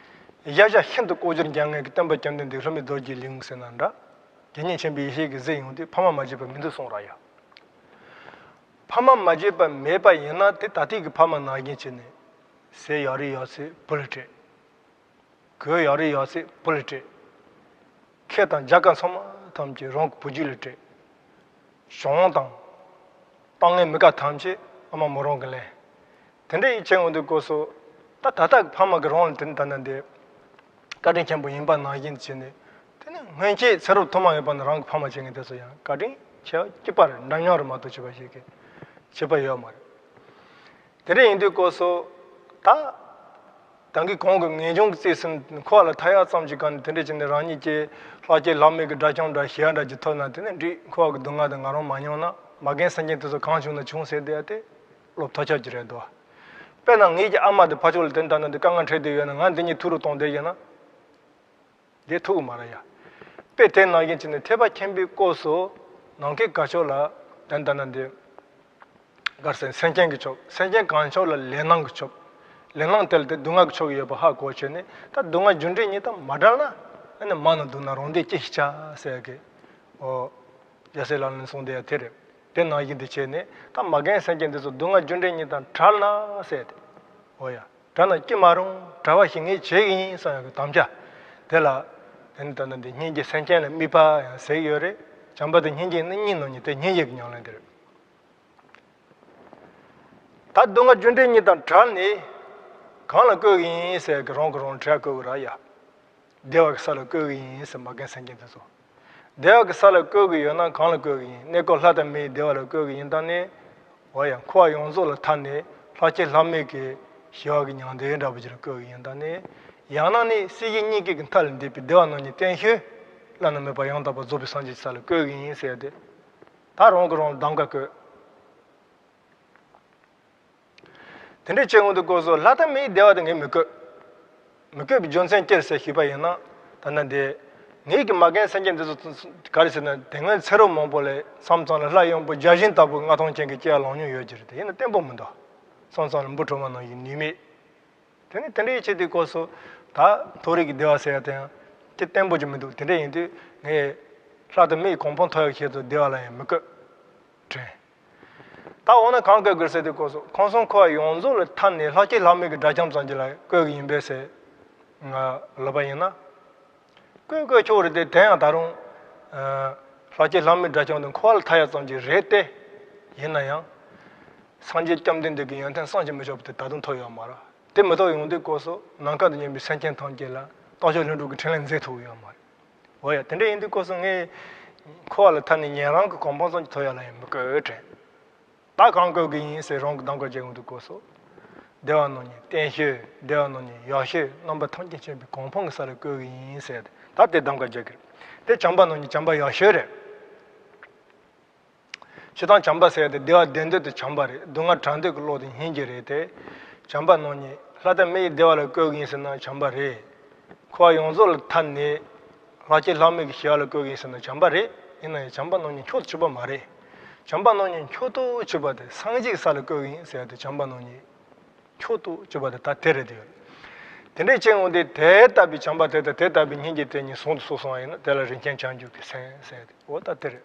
གཞལ་བྱ་ཤིན་ཏུ་ལྐོག་གྱུར་འཇམ་མངོན་གྱི་སྟོན་པ་བཅོམ་ལྡན་འདས་ལྷོ་མོན་རྡོ་རྗེའི་ལུང་ཟེར་ན་འདྲ། དགེ་བསྙེན་ཆེན་པོའི་ཡེ་ཤེས་ཀྱིས་གཟིགས་ཡོང་དུས་ཕ་མ་མ་བྱས་པ་མི་འདུག་གསུངས་ར་ཡ། ཕ་མ་མ་བྱས་པ་མེད་པ་ཡིན་ན་དེ་ད་ལྟའི་གི་ཕ་མ་ནང་བཞིན་བྱས་ནས་ཟས་ཡག་རེ་ཡག་ཚད་བུ་ལ་སྤྲད། གོས་ཡག་རེ་ཡག་ཚད་བུ་ལ་སྤྲད། ཁེ་དང་རྒྱལ་ཁ་ཚང་མ་ཐམས་ཅད་རང་གི་བུ་རྒྱུད་ལ་སྤྲད། གཞུང་དང་ཏང་ངེ་མི་དགའ་ཐམས་ཅད་ཨ་མ་མོ་རང་གིས་ལེན། དེ་འདྲ་ཡིན་བྱས་ཡོང་དུས་སྐབས་སུ་ད་ད་ལྟ་གི་ཕ་མ་གི་རང་ལ་དེ་ནི་ད་ནི་འདི་བཀའ་དྲིན་ཆེན་པོ་ཡིན་པ་ནང་བཞིན་བྱས་ནས། དེ་ནི་སྔོན་ཆད་ཚེ་རབས་ཐོག་མ་ཡོད་པ་ནས་རང་གི་ཕ་མ་བྱེད་མཁན་དེ་ཚོ་ཡང་བཀའ་དྲིན་ཆེ་བ་སྐྱིད་པ་རེད། འདྲ་མཉམ་རེད་མ་གཏོགས་ཆེ་བ་ཞིག་གི་ཆེ་བ་ཡོད་མ་རེད། དེ་འདྲ་ཡིན་དུས་སྐབས་སུ་ད། ད་གིན་གོང་གི་ངེས་འབྱུང་གི་རྩིས་ཟིན། འཁོར་བ་ལ་ཐར་ཡག་ཙམ་གྱི་སྒང་ནས་དེ་འདྲ་བྱས་ནས་རང་ཉིད་ཀྱི་ལྷག་སྐྱེས་ལྷག་མེད་ཀྱི་དགྲ་བཅོམ་འདྲ་ཞི་བ་འདྲ་ཅིག་ཐོབ་ན་དེ་ནི་འགྲིག། འཁོར་བ་གི་སྡུག་བསྔལ་དེ་ང་རང་མ་མྱོང་ན་མ་རྒན་སེམས་ཅན་དེ་ཚོ་གང་བྱུང་ན་བྱུང་ཟེར་བསྡད་ཡ་དེ་བློ་ཐབས་ཆག་ཅིག་རེད་འདུག། དཔེར་ན་ངེད་ཀྱི་ཨ་མ་དེ་ཕར་ཕྱོགས་ལ་དེ་ལྟ་ན་དེ་དཀའ་ངལ་འཕྲད་བསྡད་ཡོད་ན་ང་འདི་གཉིས་ཐུག་རུ་གཏོང་བསྡད་ཡོད་ན། དེ་ཐུག་གི་མ་རེད་ཡ། དཔེ་དེ་ནང་བཞིན་བྱས་ནས་ཐེག་པ་ཆེན་པོའི་སྐབས་སུ་ནམ་མཁའི་གར་ཕྱོགས་ལ་དེ་ལྟ་ན་དེ། གར་ཟེར་སེམས་ཅན་གྱི་ཕྱོགས། སེམས་ཅན་གང་ཕྱོགས་ལ་ལས་སྣང་གི་ཕྱོགས། ལས་སྣང་དེ་ལ་དེ་སྡུག་བསྔལ་གྱི་ཕྱོགས་ཡོད་པ་ཧ་གོ་བྱས་ནས་ད་སྡུག་བསྔལ་རྒྱུ་འབྲས་གཉིས་དང་མ་བྲལ་ན་ཨ་ནི་མ་ན་སྡུག་ན་རང་བདེ་ཅི་ཞིག་བྱ་ཟེར་གི། ཨོ། རྒྱལ་སྲས་ལག་ལེན་གསུངས་དེ་ཡང་དེ་རེད། དེ་ནང་བཞིན་དུ་བྱས་ནས་ད་མ་རྒན་སེམས་ཅན་འདི་ཚོ་སྡུག་བསྔལ་རྒྱུ་འབྲས་གཉིས་དང་བྲལ་ན་ཟེར་ཏེ། ཨོ་ཡ། བྲལ་ན་སྐྱིད་མ་རུང་། བྲལ་བ་ཞིག་ངས་བྱེད་ཀྱི་ཡིན་བསམ་ཡག་གི་དམ་བཅའ། དེ་ལ། དེ་ནི་ད་ལྟ་འདི་སྙིང་རྗེ་སེམས་ཅན་ལ་དམིགས་པ་ཡང་ཟེར་གྱི་ཡོད་རེད། བྱམས་པ་དང་སྙིང་རྗེ་ནི་གཉིས་ནང་ནས་དེ་སྙིང་རྗེ་གི་ཉམས་ལེན་དེ་རེད། ད་སྡུག་བསྔལ་རྒྱུ་འབྲས་གཉིས་དང་བྲལ་ནས་གང་ལ་བཀོད་ཀྱི་ཡིན་ཟེར་གི་རང་གི་རང་དྲན་བཀོད་ཀྱི་ར་ཡ། བདེ་བ་གི་ས་ལ་བཀོད་ཀྱི་ཡིན་ཟེར་མ་རྒན་སེམས་ཅན་དེ་ཚོ། བདེ་བ་གི་ས་ལ་བཀོད་ཀྱི་ཡོད་ན་གང་ལ་བཀོད་ཀྱི་ཡིན། གནས་སྐབས་ལྷ་དང་མིའི་བདེ་བ་ལ་བཀོད་ཀྱི་ཡིན་ད་ནི། འོ་ཡ། འཁོར་བ་ཡོངས་རྫོགས་ལ་ཐར་ནས་ལྷག་སྐྱེས་ལྷག་མེད་ཀྱི་ཞི་བ་གི་མྱང་འདས་འདྲ་པོ་ཅིག་ལ་བཀོད་ཀྱི་ཡིན་ད་ནི། ཡང་ན་ནི་སྲིད་ཞིའི་སྙིང་གའི་མཐའ་ལས་འདས་པའི་བདེ་བ་རྣམ་གཉིས་བརྟན་ཤོས་བླ་ན་མེད་པ་ཡང་དག་པར་རྫོགས་པའི་སངས་རྒྱས་ཀྱི་ས་ལ་བཀོད་ཀྱི་ཡིན་ཟེར་ཏེ། ད་རང་གིས་རང་ལ་གདམ་ག་བསྐོས། དེ་འདྲ་བྱེད་འོང་དུས་སྐབས་སུ་ལྷ་དང་མིའི་བདེ་བ་དེ་ངས་མི་བཀོད། མི་བཀོད་པའི་རྒྱུ་མཚན་ཅི་རེད་ཟེར་ཞུས་པ་ཡིན་ན། ད་ནི་འདི། ངེད་ཀྱི་མ་རྒན་སེམས་ཅན་འདི་ཚོ་ག་རེ་ཟེར་ན་དེ་སྔའི་ཚེ་རབས་མང་པོ་ལ་མཚམས་མཚམས་ལ་ལྷ་ཡངས་པོ་བརྒྱ་བྱིན་ལྟ་བུའི་མངའ་ཐང་ཅན་གྱི་སྐྱེ་བ་བླངས་མྱོང་ཡོད་ཀྱི་རེད་དེ། ཡིན་ན་བརྟན་པོ་མི་འདུག། མཚམས་མཚམས་ལ་འབུ་ཕྲུག་མ་ནང་བཞིན་ནུས་མེད། དེ་ནི་དེ་འདྲ་ཡིན་བྱེད་དུས་སྐབས་སུ་ད་མཐོ་རིས་ཀྱི་བདེ་བ་ཟེར་ཡ་དེ་ཡང་དེ་བརྟན་པོ་ཅིག་མི་འདུག། དེ་འདྲ་ཡིན་དུས་ངས་ལྷ་དང་མིའི་གོ་འཕང་ཐོབ་ཡག་ཆེད་དུ་བདེ་བ་ལ་ཡང་མི་བཀོད། དྲན། ད་འོ་ན་གང་བཀོད་དགོས་ཟེར་དུས་སྐབས་སུ་ཁམས་གསུམ་འཁོར་བ་ཡོངས་རྫོགས་ལ་ཐར་ནས་ལྷག་སྐྱེས་ལྷག་མེད་ཀྱི་དགྲ་བཅོམ་ཙམ་ཅིག་ལ་བཀོད་ཀྱི་ཡིན་པས་ཟེར་ང་ལབ་པ་ཡིན་ན། བཀོད་བཀོད་ཆོག་རེད་དེ། དེ་ཡང་ད་རུང་། ལྷག་སྐྱེས་ལྷག་མེད་དགྲ་བཅོམ་དེ་འཁོར་བ་ལ་ཐར་ཡག་ཙམ་ཅིག་རེད་དེ། ཡིན་ན་ཡང་། སངས་རྒྱས་བཅོམ་ལྡན་འདས་ཀྱི་ཡོན་ཏན་བསམ་གྱིས་མི་ཆོད་པ་དེ་ད་དུང་ཐོབ་ཡོད་མ་རེད། དེ་མི་ཐོབ་ཡོང་དུས་སྐབས་སུ་ནམ་མཁའ་དང་མཉམ་པའི་སེམས་ཅན་ཐམས་ཅད་ལ་རྟོགས་བརྗོད་ལྷུན་གྲུབ་ཀྱི་ཕྲིན་ལས་མཛད་ཐུབ་ཡོད་མ་རེད། འོ་ཡ། དེ་འདྲ་ཡིན་དུས་སྐབས་སུ་ངས་འཁོར་བ་ལ་ཐར་ནས་ཉན་རང་གི་གོ་འཕང་ཙམ་གྱི་ཐོབ་ཡག་ལ་ཡང་མི་བཀོད་དྲན། ད་གང་བཀོད་ཀྱི་ཡིན་ཟེར་རང་གི་གདམ་ག་བྱེད་འོང་དུས་སྐབས་སུ། བདེ་བ་རྣམ་གཉིས་བརྟན་ཤོས། བདེ་བ་རྣམ་གཉིས་ཡག་ཤོས། རྣམ་པ་ཐམས་ཅད་མཁྱེན་པའི་གོ་འཕང་གི་ས་ལ་བཀོད་ཀྱི་ཡིན་ཟེར་ད་དེ་གདམ་ག་བྱེད་ཀྱི་རེད། དེ་བྱམས་པ་རྣམ་གཉིས་བྱམས་པ་ཡག་ཤོས་རེད། སྤྱིར་བཏང་བྱམས་པ་ཟེར་ཡ་དེ་བདེ་བ་དེ་འདོད་དེ་བྱམས་པ་རེད། སྡུག་བསྔལ་བྲལ་འདོད་ཀྱི་བློ་དེ་སྙིང་རྗེ་རེད་དེ། བྱམས་པ་རྣམ་གཉིས་ལྷ་དང་མི་ཡི་བདེ་བ་ལ་བཀོད་ཀྱི་ཡིན་ཟེར་ན་བྱམས་པ་རེད། འཁོར་བ་ཡོངས་རྫོགས་ལ་ཐར་ནས་ལྷག་སྐྱེས་ལྷག་མེད་ཀྱི་ཞི་བ་ལ་བཀོད་ཀྱི་ཡིན་ཟེར་ན་བྱམས་པ་རེད། ཡིན་ན་ཡང་བྱམས་པ་རྣམ་གཉིས་མཆོག་ཏུ་གྱུར་པ་མ་རེད། བྱམས་པ་རྣམ་གཉིས་མཆོག་ཏུ་གྱུར་པ་དེ་སངས་རྒྱས་ཀྱི་ས་ལ་བཀོད་ཀྱི་ཡིན་ཟེར་ཡ་དེ་བྱམས་པ་རྣམ་གཉིས་མཆོག་ཏུ་གྱུར་པ་དེ་ད་དེ་རེད་དེ། དེ་འདྲའི་སྤྱི་དངོས་དེ་དེ་ལྟ་བུའི་བྱམས་པ་དེ་དང་དེ་ལྟ་བུའི་སྙིང་རྗེ་དེ་གཉིས་ཟུང་དུ་ཚོགས་སོང་བ་ཡིན་ན་དེ་ལ་རིན་ཆེན་བྱང་ཆུབ་ཀྱི་སེམས་ཟེར་ཡ་དེ་འོ་ད་དེ་རེད།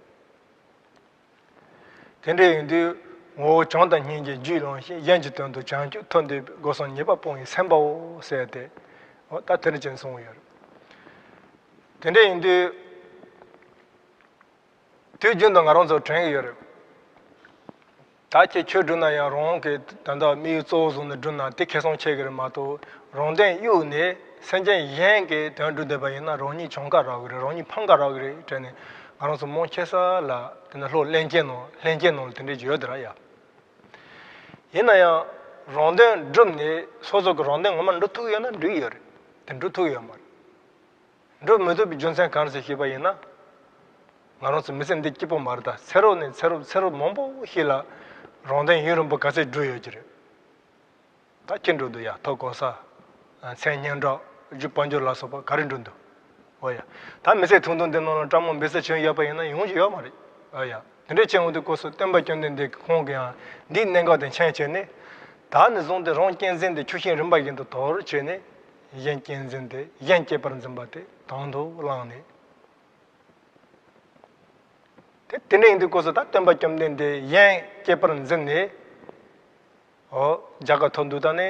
དེ་འདྲ་ཡིན་དུས་ངོ་བོ་བྱམས་དང་སྙིང་རྗེ་རྒྱུད་ལོངས་ཤིང་། གཞན་གྱི་དོན་དུ་བྱང་ཆུབ་ཐོབ་འདོད་པའི། སྒོ་གསུམ་ཉེས་པ་སྤོང་བའི་སེམས་དཔའ་བོ་ཟེར་ཏེ། འོ་ད་དེ་འདྲ་ཅན་གསུངས་ཡོད་རེད། དེ་འདྲ་ཡིན་དུས་དུས་རྒྱུན་དུ་ང་རང་ཚོ་དྲན་གྱི་ཡོད་རེད། ད་ཁྱེད་ཆོས་བསྒྲུབ་ན་ཡང་རང་གི་ད་ལྟ་དམིགས་ཡུལ་གཙོ་བོ་བཟུང་ནས་བསྒྲུབ་ན་དེ་ཁེ་བཟང་ཆེ་གི་རེད་མ་གཏོགས། རང་དོན་གཡུགས་ནས་སེམས་ཅན་གཞན་གྱི་དོན་བསྒྲུབ་བསྡད་པ་ཡིན་ན་རང་ཉིད་གྱོང་ཁ་རག་གི་རེད། རང་ཉིད་ཕམ་ཁ་རག་གི་རེད་དྲན་ནས་ང་རང་ཚོ་མང་ཆེ་ས་ལ་དེ་ནས་བློ་ལྷན་སྐྱེས་ནང་ལྷན་སྐྱེས་ནང་ལ་དེ་འདྲ་ཅིག་ཡོད་དེ་ར་ཡ། ཡིན་ན་ཡང་རང་དོན་བསྒྲུབས་ནས་སོ་སོ་གི་རང་དོན་ངོ་མ་འགྲུབ་ཐུབ་ཡོད་ན་འགྲིག་ཡོད་རེད། དེ་འགྲུབ་ཐུབ་ཡོད་མ་རེད། འགྲུབ་མི་ཐུབ་པའི་རྒྱུ་མཚན་གང་རེད་ཟེར་ཤེས་པ་ཡིན་ན། ང་རང་ཚོ་མི་ཚེ་འདི་སྐྱིད་པོ་མ་རེད། ད་ཚེ་རབས་ནས་ཚེ་རབས་ཚེ་རབས་མང་པོ་ཞིག་ལ་རང་དོན་ཡུན་རིང་པོ་ག་ཚད་བསྒྲུབས་ཡོད་ཀྱི་རེད། ད་ཅི་འགྲོ་འདུག་ཡ། ཐོབ་གོ་ས། མཚན་སྙན་གྲགས་རྒྱུ་དཔལ་འབྱོར་ལ་སོགས་པ་ག་རེ་འགྲོ་འདུག་འོ་ཡ། ད་མི་ཚེ་ཐུང་ཐུང་འདི་ནང་ལ་བཀྲ་མོ་འབད་ས་ཆེན་ཡོད་པ་ཡིན་ན་ཡོང་རྒྱུ་ཡོད་མ་རེད། འོ་ཡ། དེ་འདྲའི་ཆེན་འོང་དུས་སྐབས་སུ་སྟོན་པ་བཅོམ་ལྡན་འདས་ཀྱིས་ཁོང་གིས་ཡང་འདིའི་གནད་འགག་དེ་མཁྱེན་བྱས་ནས། ད་ནས་བཟུང་སྟེ་རང་གཅེས་འཛིན་དེ་ཆུ་ཤིང་རིམ་པ་བཞིན་དུ་དོར་བྱས་ནས། གཞན་གཅེས་འཛིན་དེ་གཞན་གཅེས་པར་འཛིན་པ་དེ་དང་དུ་བླངས་ནས། དེ་དེ་འདྲ་ཡིན་དུས་སྐབས་སུ་ད་སྟོན་པ་བཅོམ་ལྡན་འདས་གཞན་གཅེས་པར་འཛིན་ནས། འོ། རྒྱལ་ཁ་ཐོབ་འདུག་ད་ནི་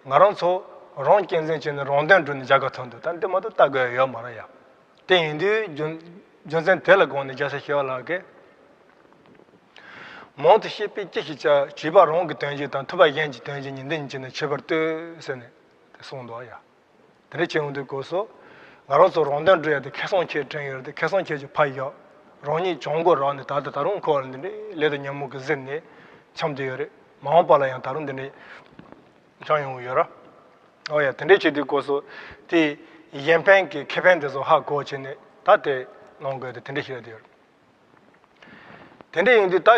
ང་རང་ཚོ་རང་གཅེས་འཛིན་བྱས་ནས་རང་དོན་བསྒྲུབས་ནས་རྒྱལ་ཁ་ཐོབ་འདུག་ད་འདི་མ་གཏོགས་ལྟ་དགོས་ཡ་ཡོད་མ་རེད་ཡ། དེ་ཡིན་དུས་རྒྱུ་རྒྱུ་མཚན་དེ་ལ་དགོངས་ནས་རྒྱལ་སྲས་ཞི་བ་ལྷ་གིས། མང་དུ་བཤད་པས་ཅི་ཞིག་བྱ། བྱས་པ་རང་གི་དོན་གཅིག་དང་ཐོབ་པ་གཞན་གྱི་དོན་གཅིག་ཉིད་འདི་ཉིད་ཀྱིས་ནི་བྱེད་པར་ལྟོས་ཟེར་ནས་དེ་གསུངས་འདུག་ཡ། དེ་འདྲ་བྱེད་ཡོང་དུས་སྐབས་སུ། ང་རང་ཚོ་རང་དོན་སྒྲུབ་ཡ་དེ་ཁེ་བཟང་ཆེ་དྲན་ཡོད་རེད་དེ་ཁེ་བཟང་ཆེ་ཅིག་ཕར་བཞག་རང་ཉིད་གྱོང་གུན་རག་ནས་ད་ལྟ་ད་རུང་འཁོར་བ་ལ་འདི་འདྲའི་ལས་དང་ཉོན་མོངས་ཀྱིས་གཟིར་ནས་འཁྱམས་བསྡད་ཡོད་རེད། མ་འོངས་པ་ལ་ཡང་ད་རུང་འདི་འདྲའི་འཁྱམས་ཡོང་གི་ཡོད་ར། ཨོ་ཡ་དེ་འདྲའི་བྱེད་དུས་སྐབས་སུ་དེ་གཞན་ཕན་གྱི་ཁེ་ཕན་དེ་ཚོ་ཧ་གོ་བྱས་ནས་ད་དེ་གནང་དགོས་དེ་དེ་འདྲ་ཞིག་རེད་དེ། དེ་འདྲ་ཡིན་དུས་ད་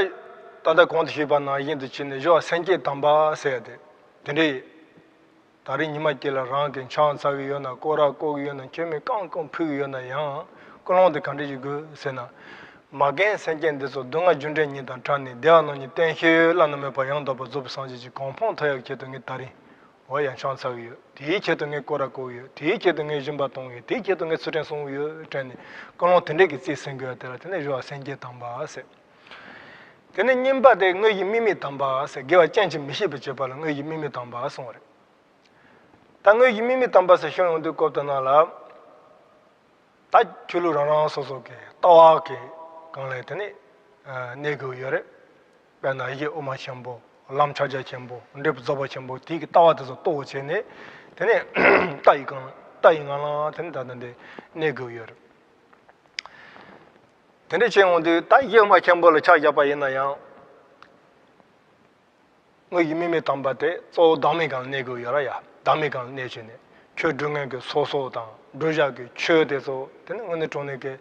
ད་ལྟ་གོང་དུ་ཞུས་པ་ནང་བཞིན་དུ་བྱས་ནས་སྦྱོར་བ་སེམས་བསྐྱེད་དམ་པ་ཟེར་ཡ་དེ་དེ་འདྲ་ཡིན། ད་རེས་ཉི་མ་གཅིག་ལ་རང་གིས་ཕྱག་འཚལ་གི་ཡོད་ན་སྐོར་ར་བསྐོར་གི་ཡོད་ན་མཆོད་མེ་རྐང་རྐང་ཕུལ་གི་ཡོད་ན་ཡང་ཀུན་སློང་དེ་ག་འདྲ་ཞིག་དགོས་ཟེར་ན། མ་རྒན་སེམས་ཅན་འདི་ཚོ་སྡུག་བསྔལ་རྒྱུ་འབྲས་གཉིས་དང་བྲལ་ནས་བདེ་བ་རྣམ་གཉིས་བརྟན་ཕྱིར་བླ་ན་མེད་པ་ཡང་དག་པར་རྫོགས་པའི་སངས་རྒྱས་ཀྱི་གོ་འཕང་ཐོབ་ཡག་ཆེད་དུ་ངས་ད་རེས། འོ་ཡ་ཕྱག་འཚལ་གི་ཡོད། དེའི་ཆེད་དུ་ངས་སྐོར་ར་བསྐོར་གི་ཡོད། དེའི་ཆེད་དུ་ངས་སྦྱིན་པ་གཏོང་གི་ཡོད། དེའི་ཆེད་དུ་ངས་ཚུལ་ཁྲིམས་སྲུང་གི་ཡོད་དྲན་ནས་ཀུན་སློང་དེ་འདྲས་ཀྱི་རྩིས་ཟིན་དགོས་དེ་ལ་དེ་ནས་སྦྱོར་བ་སེམས་བསྐྱེད་དམ་པ་ཟེར། དེ་ནས་གཉིས་པ་དེ་དངོས་གཞི་དམིགས་མེད་དམ་པ་ཟེར་དགེ་བ་ཅན་གྱི་མི་ཤེས་པར་བྱེད་པ་ལ་དངོས་གཞི་དམིགས་མེད་དམ་པ་གསུངས་པ་རེད། ད་དངོས་གཞི་དམིགས་མེད་དམ་པ་ཟེར་ཤོད་ཡོང་དུས་སྐབས་དེ་ནང་ལ། ད་ཆོས་ལུགས་རང་རང་སོ་སོ་གི་ལྟ་བ་གི་སྒང་ལ་དེ་ནས་གནས་དགོས་ཡོད་རེད། དཔེར་ན་ཡེ་ཤེས་དབུ་མ་ཆེན་པོ་ལམ་ཕྱག་རྒྱ་ཆེན་པོ་འབྲས་བུ་རྫོགས་པ་ཆེན་པོ་དེའི་གི་ལྟ་བ་དེ་ཚོ་རྟོགས་བྱས་ནས་དེ་ནས་ལྟ་ཡི་སྒང་ལྟ་ཡི་ངང་ལ་དེ་ནས་ད་ལྟ་འདི་གནས་དགོས་ཡོད་རེད། དེ་འདྲ་བྱས་ཡོང་དུས་ད་ཡེ་ཤེས་དབུ་མ་ཆེན་པོ་ལ་ཕྱག་བཞག་པ་ཡིན་ན་ཡང་། དངོས་གཞི་དམིགས་མེད་དམ་པ་དེ་གཙོ་བོ་བདག་མེད་སྒང་ལ་གནས་དགོས་ཡོད་ར་ཡ། བདག་མེད་སྒང་ལ་གནས་བྱས་ནས་ཆོས་སྒྲུབ་མཁན་གྱི་སོ་སོ་དང་སྒྲུབ་བྱ་གི་ཆོས་དེ་ཚོ་དེ་ནི་དངོས་གནས་དྲང་གནས་ཀྱི་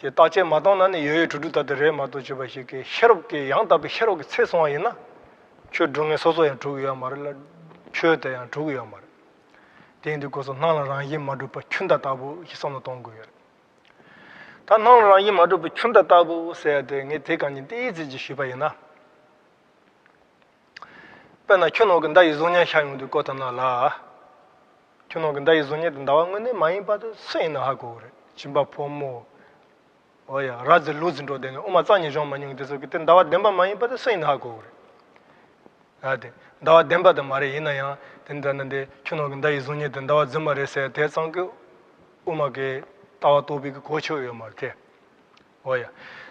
ཀྱི་བརྟག་དཔྱད་མ་བཏང་ན་ནི་ཡོད་ཡོད་གྲུབ་གྲུབ་ལྟར་དུ་རེད་མ་གཏོགས་བྱས་པ་ཞིག་གི་ཤེས་རབ་ཀྱི་ཡང་དག་པའི་ཤེས་རབ་ཀྱི་ཚད་སོང་བ་ཡིན་ན། ཆོས་སྒྲུབ་མཁན་སོ་སོ་ཡང་གྲུབ་ཀྱི་ཡོད་མ་རེད་ལ། ཆོས་དེ་ཡང་གྲུབ་ཀྱི་ཡོད་མ་རེད། དེ་ཡིན་དུས་སྐབས་སུ་སྣང་ལ་རང་བཞིན་མ་གྲུབ་པ་ཁྱོད་ད་ལྟ་བུ་ཞིག་བསམ་བློ་གཏོང་དགོས་ཡོད་རེད། ད་སྣང་ལ་རང་བཞིན་མ་གྲུབ་པ་ཁྱོད་ད་ལྟ་བུ་ཟེར་ཡ་དེ་ངས་དེ་གང་ཉིད་ཏོག་ཙམ་ཅིག་ཞུས་པ་ཡིན་ན། དཔེར་ན་ཆུ་ནང་གི་མདའ་ཡི་གཟུགས་བརྙན་ཤར་ཡོང་དུས་སྐབས་དེ་ནང་ལ། ཆུ་ནང་གི་མདའ་ཡི་གཟུགས་བརྙན་དེ་ཟླ་བ་དངོས་གནས་མ་ཡིན་པ་དེ་སུ་ཡིན་ན་ཧ་གོ་གི་རེད། སྦྱིན་པ་ཕོ་མོ། འོ་ཡ་ར་ཙི་ལུ་ཙི་འགྲོ་བསྡད་མཁན་དབུ་མ་རྩ་ནས་སྦྱོང་མ་མྱོང་མཁན་དེ་ཚོ་གི་དེ་ཟླ་བ་བདུན་པ་མ་ཡིན་པ་དེ་སུ་ཡིན་ན་ཧ་གོ་གི་རེད། ཨ་དེ་ཟླ་བ་བདུན་པ་དེ་མ་རེད། ཡིན་ན་ཡང་དེ་འདྲ་ན་འདི་ཆུ་ནང་གི་མདའ་ཡི་གཟུགས་བརྙན་དེ་ཟླ་བ་རྫུན་མ་རེད་ཟེར་དེ་ཙམ་གི་དབུ་མ་གི་ལྟ་བ་རྟོགས་པའི་གི་གོ་ཆོད་ཡོད་མ་རེད་དེ། འོ་ཡ།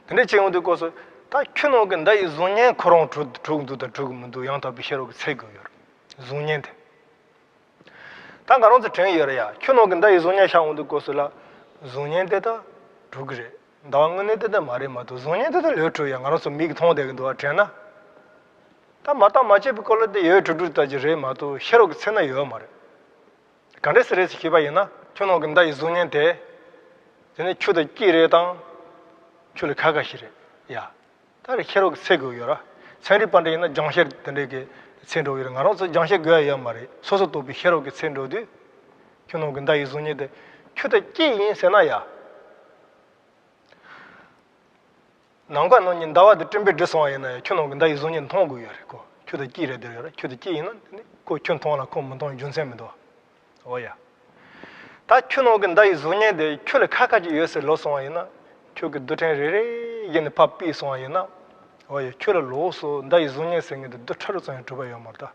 དེ་འདྲ་བྱས་ཡོང་དུས་སྐབས་སུ་ད་ཁྱོད་ནང་གི་མདའ་ཡི་གཟུགས་བརྙན་ཁོ་རང་གྲུབ་གྲུབ་འདུག་དང་གྲུབ་གི་མི་འདུག་ཡང་དག་པའི་ཤེས་རབ་ཀྱི་ཚད་དགོས་ཡོད་རེད། གཟུགས་བརྙན་དེ། ད་ང་རང་ཚོ་དྲན་ཡོད་རེད་ཡ། ཁྱོད་ནང་གི་མདའ་ཡི་གཟུགས་བརྙན་ཤར་ཡོང་དུས་སྐབས་སུ་ལ། གཟུགས་བརྙན་དེ་ད་གྲུབ་གི་རེད། ཟླ་བ་དངོས་གནས་དེ་ད་མ་རེད་མ་གཏོགས་གཟུགས་བརྙན་དེ་ད་ལོས་གྲུབ་ཡ། ང་རང་ཚོ་མིག་གིས་མཐོང་བསྡད་གི་འདུག་བ་དྲན་ན། ད་མ་བརྟགས་མ་དཔྱད་པའི་སྐོར་ལ་དེ་ཡོད་གྲུབ་གྲུབ་ལྟ་ཅི་རེད་མ་གཏོགས་ཤེས་རབ་ཀྱི་ཚད་ན་ཡོད་མ་རེད། ག་འདྲས་སེ་རེད་ཟེར་ཤེས་པ་ཡིན་ན་ཁྱོད་ནང་གི་མདའ་ཡི་གཟུགས་བརྙན་དེ། དེ་ནི་ཆུ་དང་དཀྱིལ་རེད་དང་། ཆུ་ལས་ཁ་ཁ་ཞིག་རེད་ཡ། ད་རེས་ཤེས་རབ་ཀྱི་ཚད་དགོས་ཡོད་ར། ཚན་རིག་པ་འདྲ་ཡིན་ན་རྒྱང་ཤེལ་དེ་འདྲས་ཀྱི་ཚད་འགྲོ་གི་རེད། ང་རང་ཚོ་རྒྱང་ཤེལ་དགོས་ཡ་ཡོད་མ་རེད། སོ་སོ་རྟོགས་པའི་ཤེས་རབ་ཀྱི་ཚད་འགྲོ་དུས། ཁྱོད་ནང་གི་མདའ་ཡི་གཟུགས་བརྙན་དེ་ཆུ་དང་དཀྱིལ་ཡིན་ཟེར་ན་ཡ། ནམ་མཁའ་ནང་གི་ཟླ་བ་དེ་སྤྲིན་པས་བསྒྲིབས་སོང་བ་ཡིན་ན་ཡང་ཁྱོད་ནང་གི་ཟླ་ཡི་གཟུགས་བརྙན་མཐོང་དགོས་ཡོད་རེད་ཁོ། ཁྱོད་དང་གཅིག་རེད་དེ་ཡོད་རེད། ཁྱོད་དང་གཅིག་ཡིན་ན་དེ་ནི་ཁོ་ཁྱོད་མཐོང་ལ་ཁོ་མི་མཐོང་རྒྱུ་མཚན་མི་འདུག་འོ་ཡ། ད་ཁྱོད་ནང་གི་ཟླ་ཡི་གཟུགས་བརྙན་དེ་ཁྱོད་ལ་ཁ་ཁ་ཅིག་ཡོད་ཟེར་ལབ་སོང་བ་ཡིན་ན། ཁྱོད་ཀྱི་རྡུལ་ཕྲན་རེ་རེ་བཞིན་ནས་ཕར་ཕུད་སོང་བ་ཡིན་ན། འོ་ཡ། ཁྱོད་ལ་ལོགས་སུ་ཟླ་ཡི་གཟུགས་བརྙན་ཟེར་མཁན་དེ་རྡུལ་ཕྲ་རུ་ཙམ་ཡང་གྲུབ་པ་ཡོད་མ་རེད་ད།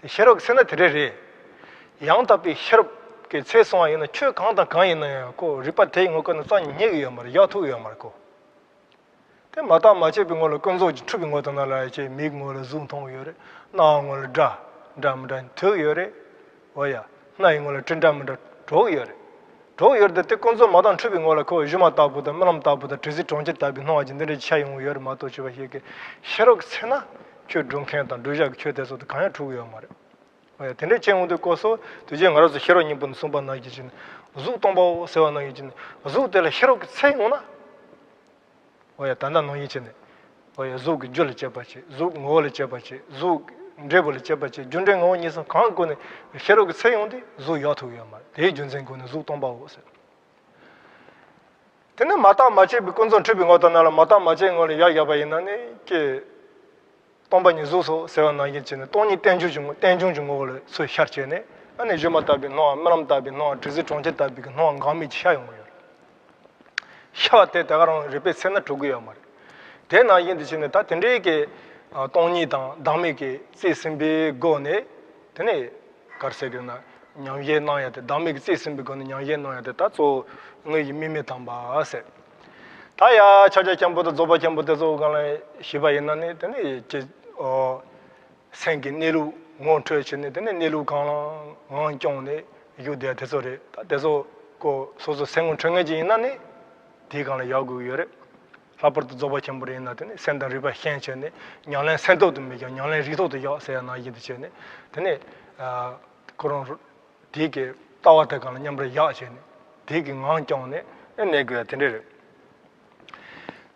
དེ་ཤེས་རབ་ཀྱི་ཚད་ན་དེ་འདྲ་རེད། ཡང་དག་པའི་ཤེས་རབ་ཀྱི་ཚད་སོང་བ་ཡིན་ན་ཁྱོད་གང་དང་གང་ཡིན་ན་ཡང་ཁོ་རིག་པ་དེའི་ངོ་སྐོར་ནས་རྩ་ནས་རྙེད་ཀྱི་ཡོད་མ་རེད། ཡག་ཐུབ་ཀྱི་ཡོད་མ་རེད་ཁོ། དེ་མ་བརྟགས་མ་དཔྱད་པའི་ངོ་ལ་ཀུན་རྫོབ་ཀྱི་འཁྲུལ་པའི་ངོ་དང་ནང་ལ་ཡ་ཅེ་མིག་ངོ་ལ་གཟུགས་མཐོང་གི་ཡོད་རེད། རྣ་བ་ངོ་ལ་སྒྲ་འདྲ་མི་འདྲ་ཐོས་ཀྱི་ཡོད་རེད། འོ་ཡ། སྣ་ཡི་ངོ་ལ་དྲི་འདྲ་མི་འདྲ་གྲོགས་ཡོད་རེད། གྲོགས་ཡོད་རེད་དེ་དེ་ཀུན་རྫོབ་མ་བརྟགས་འཁྲུལ་པའི་ངོ་ལ་ཁོ་སྒྱུ་མ་ལྟ་བུ་དང་རྨི་ལམ་ལྟ་བུ་དང་དྲི་ཟའི་གྲོང་ཁྱེར་ལྟ་བུའི་སྣང་བ་ཅན་འདི་འདྲ་ཅིག་ཤར་ཡོང་གི་ཡོད་རེད་མ་གཏོགས་བྱས་པ་ཞིག་གི་ཤེས་རབ་ཀྱི་ཚད་ན་ཁྱོད་སྒྲུབ་མཁན་དང་སྒྲུབ་བྱ་གི་ཆོས་དེ་ཚོ་དང་གང་ཡང་འཁྲུལ་གི་ཡོད་མ་རེད། འོ་ཡ། དེ་འདྲ་བྱས་འོང་དུས་སྐབས་སུ་དུས་རྒྱུན་ང་རང་ཚོ་ཤེས་རབ་སྙིང་པོ་ནས་གསུངས་པ་ནང་བཞིན་བྱས་ནས་གཟུགས་སྟོང་པའོ་ཟེར་བ་ནང་བཞིན་བྱས་ནས་གཟུགས་དེ་ལ་ཤེས་རབ་ཀྱི་ཚད་ཡོང་ན། འོ་ཡ། ད་ལྟ་ནང་བཞིན་བྱས་ནས། འོ་ཡ། གཟུགས་ཀྱི་རྒྱུ་ལ་དཔྱད་པ་བྱེད། གཟུགས་ངོ་བོ་ལ་དཔྱད་པ་བྱེད། གཟུགས་འབྲས་བུ་ལ་དཔྱད་པ་བྱེད། རྒྱུ་འབྲས་ངོ་བོ་ཉིད་གསུམ་གང་སྒོ་ནས་ཤེས་རབ་ཀྱི་ཚད་ཡོང་དུས་གཟུགས་ཡོད་ཐུབ་ཡོད་མ་རེད། དེའི་རྒྱུ་མཚན་སྒོ་ནས་གཟུགས་སྟོང་པའོ་ཟེར། དེ་ནི་མ་བརྟགས་མ་དཔྱད་པའི་ཀུན་རྫོབ་འཁྲུལ་པའི་ངོ་དང་ནང་ལ་མ་བརྟགས་མ་དཔྱད་ངོ་ལ་ཡར་བཞག་པ་ཡིན་ན་ནི་ཀྱེ། སྟོང་པ་ཉིད་གཟུགས་སོ་ཟེར་བ་ནང་བཞིན་བྱས་ནས་སྟོང་ཉིད་རྟེན་འབྱུང་གི་ངོ་རྟེན་འབྱུང་གི་ངོ་བོ་ལ་ཚུར་ཤར་བྱས་ནས་ཨ་ནི་སྒྱུ་མ་ལྟ་བུའི་སྣང་བ་རྨི་ལམ་ལྟ་བུའི་སྣང་བ་དྲི་ཟའི་གྲོང་ཁྱེར་ལྟ་བུའི་གི་སྣང་བ་འགག་མེད་ཅིག་ཤར་ཡོང་གི་ཡོད་རེད། ཤར་བ་དེ་དེ་ག་རང་རིག་པའི་ཚད་ན་གྲུབ་ཀྱི་ཡོད་མ་རེད། དེ་ནང་བཞིན་དུ་བྱས་ནས་ད་དེ་འདྲའི་གི་སྟོང་ཉིད་དང་བདག་མེད་ཀྱི་རྩིས་ཟིན་པའི་སྒོ་ནས་དེ་ནས་ག་རེ་ཟེར་གི་ན་ཉམས་བཞེས་གནང་ཡ་དེ་བདག་མེད་ཀྱི་རྩིས་ཟིན་པའི་སྒོ་ནས་ཉམས་བཞེས་གནང་ཡ་དེ་ད་གཙོ་བོ་དངོས་ཀྱི་དམིགས་མེད་དམ་པ་ཟེར། ད་ཡ་ཕྱག་རྒྱ་ཆེན་པོ་དང་རྫོགས་པ་ཆེན་པོ་དེ་ཚོ་སྒང་ལ་ཞུས་པ་ཡིན་ན་ནི་དེ་ནི་ཅི་ཨོ། སེམས་ཀྱི་གནས་ལུགས་ངོ་འཕྲོད་བྱས་ནས་དེ་ནས་གནས་ལུགས་གང་ལ་ངང་སྐྱོང་ནས་བཞུགས་བསྡད་དེ་ཚོ་རེད། ད་དེ་ཚོ་ཀོ་སོ་སོ་སེམས་ངོ་འཕྲོད་མཁན་ཅིག་ཡིན་ན་ནི་དེའི་སྒང་ལ་ཡག་དགོས་ཀྱི་ཡོད་རེད། ལྷག་པར་དུ་རྫོགས་པ་ཆེན་པོ་རེད་ཡིན་ན་དེ་ནས་སེམས་དང་རིག་པ་ཤེས་བྱས་ནས་ཉམས་ལེན་སེམས་ཐོག་ཏུ་མི་བཞག་ཉམས་ལེན་རིག་ཐོག་ཏུ་བཞག་ཟེར་ཡ་ནང་བཞིན་དུ་བྱས་ནས་དེ་ནས་ཁོ་རང་དེའི་གི་ལྟ་བ་དེ་སྒང་ལ་མཉམ་པར་བཞག་བྱས་ནས་དེའི་གི་ངང་སྐྱོང་ནས་གནས་དགོས་ཡ་དེ་འདྲ་རེད།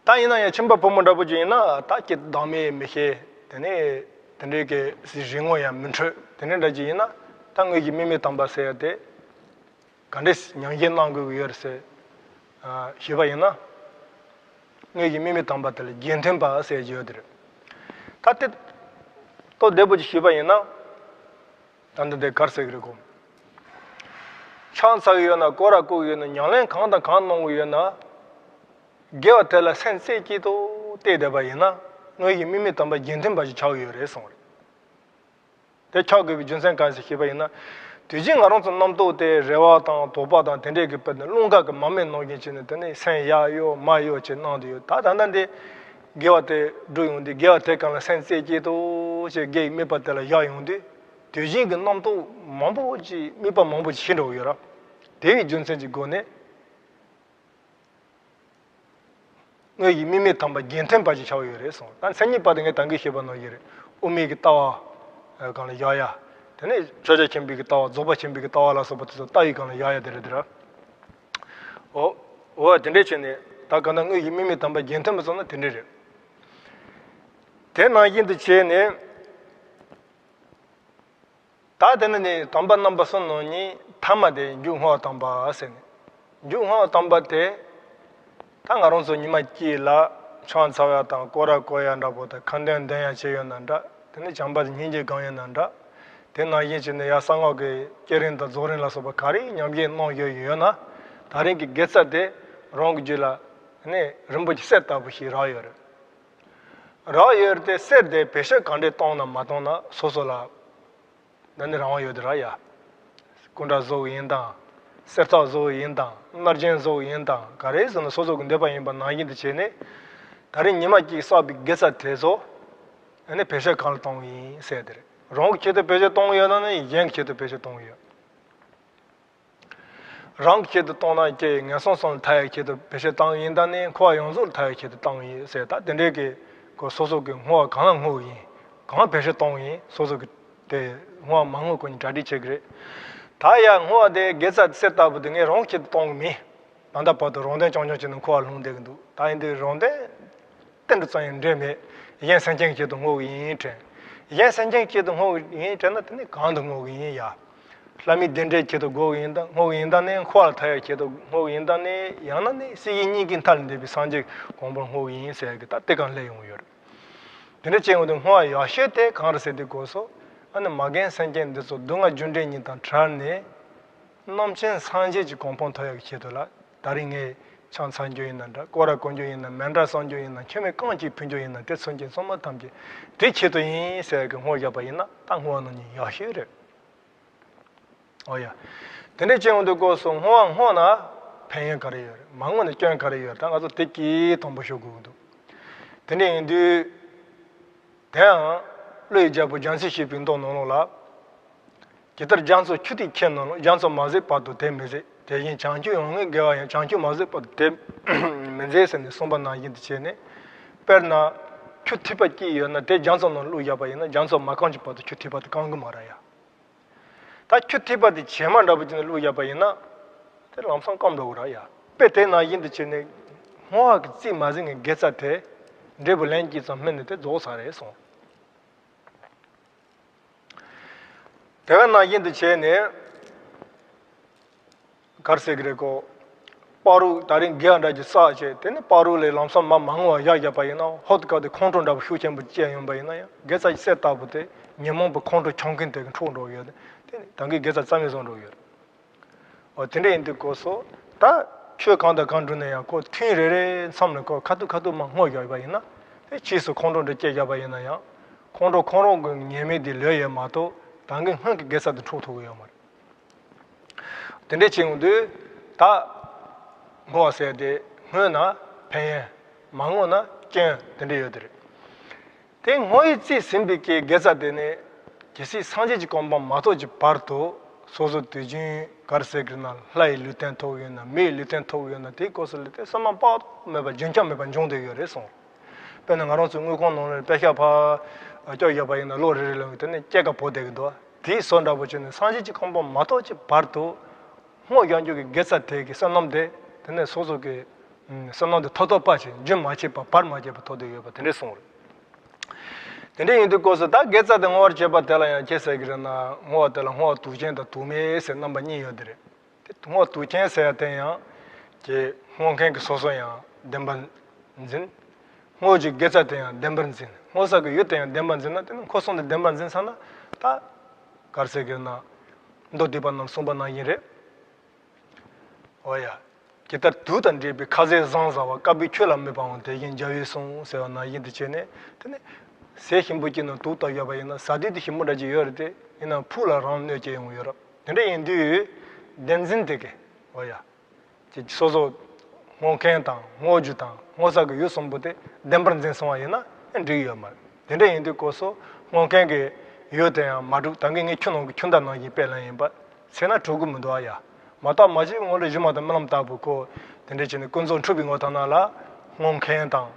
ད་ཡིན་ན་ཡང་ཁྱིམ་པ་བུ་མོ་འདྲ་པོ་ཅིག་ཡིན་ན་ད་ཀྱི་བདག་མེད་མི་ཤེས། དེ་ནས་དེ་འདྲའི་གི་རིག་ངོ་ཡང་མི་འཕྲོད། དེ་འདྲ་འདྲ་ཅིག་ཡིན་ན་ད་དངོས་ཀྱི་དམིགས་མེད་དམ་པ་ཟེར་ཡ་དེ་ག་འདྲས་ཉམས་བཞེས་གནང་དགོས་ཀྱི་ཡོད་རེད་ཟེར་ཞུས་པ་ཡིན་ན། དངོས་ཀྱི་དམིགས་མེད་དམ་པ་དེ་ལ་རྒྱན་མཐུན་པ་ཟེར་གྱི་ཡོད་དེ་རེད། ད་དེ་ཏོ་བདེ་པོ་ཅིག་ཞུས་པ་ཡིན་ན། ད་འདི་འདི་གར་ཟེར་གི་རེད་གོ། ཕྱག་འཚལ་གི་ཡོད་ན་སྐོར་ར་བསྐོར་གི་ཡོད་ན་ཉམས་ལེན་གང་དང་གང་གནང་གི་ཡོད་ན། དགེ་བ་དེ་ལ་སེམས་རྩེ་གཅིག་ཏུ་གཏད་བསྡད་པ་ཡིན་ན་དངོས་ཀྱི་དམིགས་མེད་དམ་པ་རྒྱུན་མཐུན་པ་ཞིག་ཆགས་ཀྱི་ཡོད་རེད་གསུངས་རེད། དེ་ཆགས་དགོས་པའི་རྒྱུ་མཚན་གང་ཞིག་ཞེས་པ་ཡིན་ན། དུས་རྒྱུན་ང་རང་ཚོ་རྣམ་རྟོག་དེ་རེ་བ་དང་དོགས་པ་དང་དེ་འདྲས་ཀྱི་དཔེར་ན་རླུང་ཁ་གི་མར་མེ་ནང་བཞིན་བྱས་ནས་དེ་ནས་སེམས་ཡར་གཡོ་མར་གཡོ་བྱས་གནང་དུ་ཡོད། ད་ད་ལྟ་འདི་དགེ་བ་དེ་བསྒྲུབས་ཡོང་དུས་དགེ་བ་དེ་གང་ལ་སེམས་རྩེ་གཅིག་ཏུ་བྱས་དགེ་ཡི་དམིགས་པ་དེ་ལ་བཞག་ཡོང་དུས། དུས་རྒྱུན་གྱི་རྣམ་རྟོག་མང་པོ་ཅིག་དམིགས་པ་མང་པོ་ཅིག་ཤི་འགྲོ་གི་ཡོད་ར། དེ་ཡི་རྒྱུ་མཚན་གྱི་སྒོ་ནས་དངོས་ཀྱི་དམིགས་མེད་དམ་པ་རྒྱུན་མཐུན་པ་ཅིག་ཆགས་ཡོད་རེད་གསུངས། ད་མཚན་ཉིད་པ་དེ་ངས་ད་གིན་ཞུས་པ་ནང་བཞིན་རེད། དབུ་མའི་གི་ལྟ་བ་གང་ལ་བཞག་ཡ། དེ་ནས་ཕྱག་རྒྱ་ཆེན་པོའི་གི་ལྟ་བ་རྫོགས་པ་ཆེན་པོའི་གི་ལྟ་བ་ལ་སོགས་པ་དེ་ཚོ་ལྟ་བའི་གང་ལ་བཞག་ཡ་དེ་རེད་དེ་ར། འོ། འོ་དེ་འདྲས་བྱས་ནས་ད་ག་ན་དངོས་ཀྱི་དམིགས་མེད་དམ་པ་རྒྱུན་མཐུན་པ་སོང་ན་དེ་འདྲས་རེད། དེ་ནང་བཞིན་དུ་བྱས་ནས། ད་དེ་ནི་ནི་དམ་པ་རྣམ་པ་གསུམ་ནང་ནས་ཐ་མ་དེ་མཇུག་བསྔོ་བ་དམ་པ་ཟེར་ནས། མཇུག་བསྔོ་བ་དམ་པ་དེ་ད་ང་རང་ཚོ་ཉི་མ་གཅིག་ལ་ཕྱག་འཚལ་ཡ་དང་སྐོར་ར་བསྐོར་ཡ་འདྲ་པོ་དང་ཁ་འདོན་འདོན་ཡ་བྱས་ཡོད་ན་འདྲ། དེ་ནི་བྱམས་པ་དང་སྙིང་རྗེ་གང་ཡོད་ན་འདྲ། དེ་ནང་བཞིན་བྱས་ནས་ཡ་གསང་སྔགས་ཀྱི་བསྐྱེད་རིམ་དང་རྫོགས་རིམ་ལ་སོགས་པ་ག་རེ་ཉམས་བཞེས་གནང་ཡོད་ཡོད་ན། ད་རིང་གི་དགེ་རྩ་དེ་རང་གི་རྒྱུད་ལ་ནི་རིན་པོ་ཆེ་གསེར་ལྟ་བུ་ཞིག་རག་ཡོད་རེད། རག་ཡོད་རེད་དེ་གསེར་དེ་བེད་སྤྱོད་གང་འདྲས་གཏོང་ན་མ་གཏོང་ན་སོ་སོ་ལ། འདི་ནི་རང་དབང་ཡོད་དེ་ར་ཡ། སྐུ་འདྲ་བཟོ་བ་ཡིན་དང་། གསེར་ཐག་བཟོ་བ་ཡིན་དང་། གནར་གྱེན་བཟོ་བ་ཡིན་དང་ག་རེ་བཟོ་ན་སོ་སོ་གི་འདོད་པ་ཡིན་པ་ནང་བཞིན་དུ་བྱས་ནས། ད་རེས་ཉི་མ་གཅིག་བསགས་པའི་དགེ་རྩ་དེ་ཚོ། ཨ་ནི་བེད་སྤྱོད་གང་ལ་གཏོང་བ་ཡིན་ཟེར་དེ་རེད། རང་གི་ཆེད་དུ་བེད་སྤྱོད་གཏོང་གི་ཡོད་ན་ནི་གཞན་གྱི་ཆེད་དུ་བེད་སྤྱོད་གཏོང་གི་ཡོད། རང་གི་ཆེད་དུ་གཏོང་ན་ཀྱེ་ངན་སོང་གསུམ་ལས་ཐར་ཡག་ཆེད་དུ་བེད་སྤྱོད་བཏང་ཡིན་ད་ནི་འཁོར་བ་ཡོངས་རྫོགས་ལས་ཐར་ཡག་ཆེད་དུ་བཏང་ཡིན་ཟེར། ད་དེ་འདྲའི་གི་ཁོ་སོ་སོ་གི་བསྔོ་བ་གང་ལ་བསྔོ་བ་ཡིན། གང་བེད་སྤྱོད་གཏོང་བ་ཡིན། སོ་སོ་གི་དེ་བསྔོ་བ་མ་བསྔོ་ཁོ་གཉིས་གྲ་སྒྲིག་བྱེད་ཀྱི་རེད། ད་ཡ་བསྔོ་བ་དེ་དགེ་རྩ་གསེར་ལྟ་བུ་དེ་ངས་རང་གི་ཆེད་དུ་གཏོང་གི་མིན། ད་ལྟ་བར་དུ་རང་དོན་རྐྱང་རྐྱང་བྱས་ནས་འཁོར་བ་ལྷུང་བསྡད་ཀྱི་འདུག་ད་ཡིན་དུས་རང་དོན་ཏན་ཏིག་ཙམ་ཡང་འབྲས་མེད། གཞན་སེམས་ཅན་གྱི་ཆེད་དུ་བསྔོ་བ་ཡིན་དྲན། གཞན་སེམས་ཅན་གྱི་ཆེད་དུ་བསྔོ་བ་ཡིན་དྲན་ན་དེ་ནི་གང་དུ་བསྔོ་བ་ཡིན་ཡ། ལྷ་མིའི་བདེ་འབྲས་ཆེད་དུ་དགོས་ཀྱི་ཡིན་དང་། བསྔོ་གི་ཡིན་དང་ནི། འཁོར་བ་ལས་ཐར་ཡག་ཆེད་དུ་བསྔོ་གི་ཡིན་དང་ནི། ཡང་ན་ནི་སྲིད་ཞིའི་སྙིང་གི་མཐའ་ལས་འདས་པའི་སངས་རྒྱས་གོ་འཕང་བསྔོ་གི་ཡིན་ཟེར་ཡག་གི་ད་དེ་གང་སླེབས་ཡོང་གི་ཡོད་རེད། དེ་འདྲ་བྱས་ཡོང་དུས་བསྔོ་བ་ཡག་ཤོས་དེ་གང་རེད་ཟེར་དུས་སྐབས་སུ། ཨ་ནི་མ་རྒན་སེམས་ཅན་འདི་ཚོ་སྡུག་བསྔལ་རྒྱུ་འབྲས་གཉིས་དང་བྲལ་ནས། རྣམ་མཁྱེན་སངས་རྒྱས་ཀྱི་གོ་འཕང་ཐོབ་ཡག་གི་ཆེད་དུ་ལ། ད་རིང་ངས་ཆང་འཚར་རྒྱུ་ཡིན་ན་འདྲ། སྐོར་ར་གོན་རྒྱུ་ཡིན་ན། མཎྜལ་གསུང་རྒྱུ་ཡིན་ན། མཆོད་མེ་རྐང་གཅིག་ཕུལ་རྒྱུ་ཡིན་ན། དེ་ཚུན་ཆད་བསོད་ནམས་ཐམས་ཅད་དེ་ཆེད་དུ་ཡིན་ཟེར་གི་བསྔོ་བརྒྱབ་པ་ཡིན་ན། ད་བསྔོ་བ་ནང་བཞིན་ཡག་ཤོས་རེད། ཨོ་ཡ། དེ་འདྲ་བྱས་ཡོང་དུས་སྐབས་སུ་བསྔོ་བ་བསྔོས་ན་ཕན་ཡོན་ག་རེ་ཡོད་རེད། མ་བསྔོས་ན་སྐྱོན་ག་རེ་ཡོད་རེད། ད་ང་ཚོ་དེ་གི་དང་པོ་ཤོད་དགོས་ཀྱི་འདུག་དེ་འདྲ་ཡིན་དུས། དེའང་ཀླུ་ཡི་རྒྱལ་པོ་རྒྱལ་མཚན་ཞེས་པའི་མདོ་ནང་ལོགས་ལ། ཇི་ལྟར་རྒྱ་མཚོ་ཆུ་ཐིགས་ཁྱེར་ནང་ལོགས། རྒྱ་མཚོ་མ་ཟད་བར་དུ་དེ་མི་ཟད། དེ་བཞིན་བྱང་ཆུབ་ཡོངས་བསྔོས་དགེ་བ་ཡང་། བྱང་ཆུབ་མ་ཟད་བར་དུ་དེ་མི་ཟད་ཟེར་ནས་གསུངས་པ་ནང་བཞིན་དུ་བྱས་ནས། དཔེར་ན། ཆུ་ཐིགས་པ་གཅིག་ཡོད་ན། དེ་རྒྱ་མཚོ་ནང་བླུགས་བཞག་པ་ཡིན་ན། རྒྱ་མཚོ་མ་སྐམ་གྱི་བར་དུ་ཆུ་ཐིགས་པ་དེ་སྐམ་གི་མ་རེད་ཡ། ད་ཆུ་ཐིགས་པ་དེ་བྱེ་མ་འདྲ་པོ་ཅིག་ནས་བླུགས་བཞག་པ་ཡིན་ན། དེ་ལམ་སང་སྐམ་འགྲོ་གི་རེད་ཡ། དཔེ་དེ་ནང་བཞིན་དུ་བྱས་ནས། བསྔོ་བ་གི་རྩིས་མ་ཟིན་གྱི་དགེ་རྩ་དེ། འབྲས་བུ་ལན་གཅིག་ཙམ་སྨིན་ནས་དེ་རྫོགས་ཚར་རེད་གསུངས། དེ་ག་ནང་བཞིན་དུ་བྱས་ནས། ག་རེ་ཟེར་གི་རེད་གོ། སྤ་རོ་ད་རིང་དགེ་བ་འདྲ་ཅིག་བསགས་བྱས། དེ་ནས་སྤ་རོ་ལ་ལམ་སང་མ་མ་བསྔོ་བ་བཞག་བཞག་པ་ཡིན་ན། ཧོབ་ཏེ་ག་དེ་ཁོང་ཁྲོ་འདྲ་པོ་ཤུགས་ཆེན་པོ་སྐྱེས་ཡོང་པ་ཡིན་ན་ཡང་། དགེ་རྩ་གི་གསེར་ལྟ་བུ་དེ་ཉོན་མོངས་པའི་ཁོང་ཁྲོ་འཁྱོག་མཁན་དེ་གི་འཕྲོག་འགྲོ་ཡོད། དེ་ནས་ད་གིན་དགེ་རྩ་རྩ་མེད་བཟོ་འགྲོ་ཡོད། འོ་དེ་འདྲ་ཡིན་དུས་སྐབས་སུ། ད་ཆོས་གང་དང་གང་བསྒྲུབས་ནས་ཡང་ཁོ་ཐུན་རེ་རེའི་མཚམས་ནས་ཁོ་ཁ་ཐུག་ཁ་ཐུག་མ་བསྔོ་བཞག་པ་ཡིན་ན། དེ་ཕྱིས་སུ་ཁོང་ཁྲོ་འདྲ་སྐྱེས་བཞག་པ་ཡིན་ན་ཡང་། ཁོང་ཁྲོ་ཁོང་ཁྲོ་གི་ཉེས་དམིགས་དེ་ལོས་ཡོད་མ་གཏོགས། ད་གིན་སྔོན་གྱི་དགེ་རྩ་དེ་འཕྲོག་ཐུབ་ཀྱི་ཡོད་མ་རེད། དེ་འདྲ་བྱེད་ཡོང་དུས། ད་བསྔོ་བ་ཟེར་དེ་བསྔོས་ན་ཕན་ཡོན། མ་བསྔོས་ན་སྐྱོན། དེ་འདྲ་ཡོད་དེ་རེད། དེ་བསྔོ་བའི་རྩིས་ཟིན་པའི་གི་དགེ་རྩ་དེ་ནི། གལ་སྲིད་སངས་རྒྱས་ཀྱི་གོ་འཕང་མ་ཐོབ་ཀྱི་བར་དུ། སོ་སོ་དུས་རྒྱུན་ག་རེ་ཟེར་གི་རེད་ན། ལྷ་ཡི་ལུས་རྟེན་ཐོབ་ཡོད་ན། མི་ཡི་ལུས་རྟེན་ཐོབ་ཡོད་ན། དེའི་སྐབས་སུ་ལ་དེ་བསོད་ནམས་དཔག་ཏུ་མེད་པ་རྒྱུན་ཆད་མེད་པ་འབྱུང་བསྡད་ཡོད་རེད་གསུངས། དཔེར་ན་ང་རང་ཚོའི་དངུལ་ཁང་ནང་ལ་པེ་ཤག་ཕར་སྐྱོར་བཞག་པ་ཡིན་ན། ལོ་རེ་རེ་ལ་དེ་ནས་སྐྱེད་ཀ་བོར་བསྡད་ཀྱི་འདུག་དེའི་བཟོ་འདྲ་པོ་བྱས་ནས་སངས་རྒྱས་ཀྱི་གོ་འཕང་མ་ཐོབ་ཀྱི་བར་དུ། བསྔོ་བཞག་རྒྱུ་གི་དགེ་རྩ་དེ་གི་བསོད་ནམས་དེ། དེ་ནས་སོ་སོ་གི་བསོད་ནམས་དེ་ཐོབ་ཐོབ་པ་ཞིག་རྒྱུན་མ་ཆད་པ་བར་མ་ཆད་པ་ཐོབ་བསྡད་ཡོད་པ་དེ་འདྲས་གསུངས་རེད། དེ་འདྲས་ཡིན་དུས་སྐབས་སུ་ད་དགེ་རྩ་དེ་བསྔོ་བར་བྱེད་པ་དེ་ལ་ཡང་ཅི་ཟེར་གི་རེད་ན། བསྔོ་བ་དེ་ལ་བསྔོ་བ་དུག་ཅན་དང་དུག་མེད་ཟེར་རྣམ་པ་གཉིས་ཡོད་དེ་རེད། དེ་བསྔོ་བ་དུག་ཅན་ཟེར་ཡ་དེ་ཡང་། ཀྱེ་བསྔོ་མཁན་གྱི་སོ་སོ་ཡང་བདེན་པར་འཛིན། བསྔོ་རྒྱུའི་དགེ་རྩ་དེ་ཡང་བདེན་པར་འཛིན། བསྔོ་ས་གི་ཡུལ་དེ་ཡང་བདེན་པར་འཛིན་ན། དེ་ནི་འཁོར་གསུམ་དེ་བདེན་པར་འཛིན་ཚར་ན། ད་ག་རེ་ཟེར་གི་རེད་ན། མདོ་སྡུད་པ་རྣམས་གསུངས་པ་ནང་བཞིན་རེད། འོ་ཡ། ཇི་ལྟར་དུག་དང་འདྲེས་པའི་ཁ་ཟས་བཟང་ཟ་བ། དཀར་པོའི་ཆོས་ལ་མི་ཕངས་པ། དེ་བཞིན་རྒྱལ་བའི་གསུང་། ཟེར་བ་ནང་བཞིན་དུ་བྱས་ནས། དེ་ནི་ཟས་ཞིམ་པོ་གཅིག་ནང་དུག་བཏབ་ཡོད་པ་ཡིན་ན། ཟ་དུས་དེ་ཞིམ་པོ་འདྲ་ཅིག་ཡོད་རེད་དེ། ཡིན་ནའང་ཕུགས་ལ་རང་གནོད་སྐྱེལ་ཡོང་གི་ཡོད་རེད། དེ་འདྲ་ཡིན་དུས་བདེན་འཛིན་དེ་གི། འོ་ཡ། ཅིག་སོ་སོ་བསྔོ་མཁན་དང་བསྔོ་རྒྱུ་དང་བསྔོ་ས་གི་ཡུལ་གསུམ་པོ་དེ་བདེན་པར་འཛིན་སོང་བ་ཡིན་ན་ཨེ་འགྲིག་ཡོད་མ་རེད། དེ་འདྲ་ཡིན་དུས་སྐབས་སུ་བསྔོ་མཁན་གྱི་ཡུལ་དེ་ཡང་མ་གྲུབ། ད་གིན་ངས་ཆུ་ནང་གི་ཆུ་མདའ་ནང་བཞིན་དཔེ་ལེན་ཡིན་པ་བྱས་ན་གྲུབ་ཀྱི་མི་འདུག་ཨ་ཡ། མ་བརྟགས་མ་དཔྱད་ངོ་ལ་སྒྱུ་མ་དང་རྨི་ལམ་ལྟ་བུ་ཁོ། དེ་འདྲ་བྱས་ནས་ཀུན་རྫོབ་འཁྲུལ་པའི་ངོ་ཐོག་ན་ལ་བསྔོ་མཁན་དང་།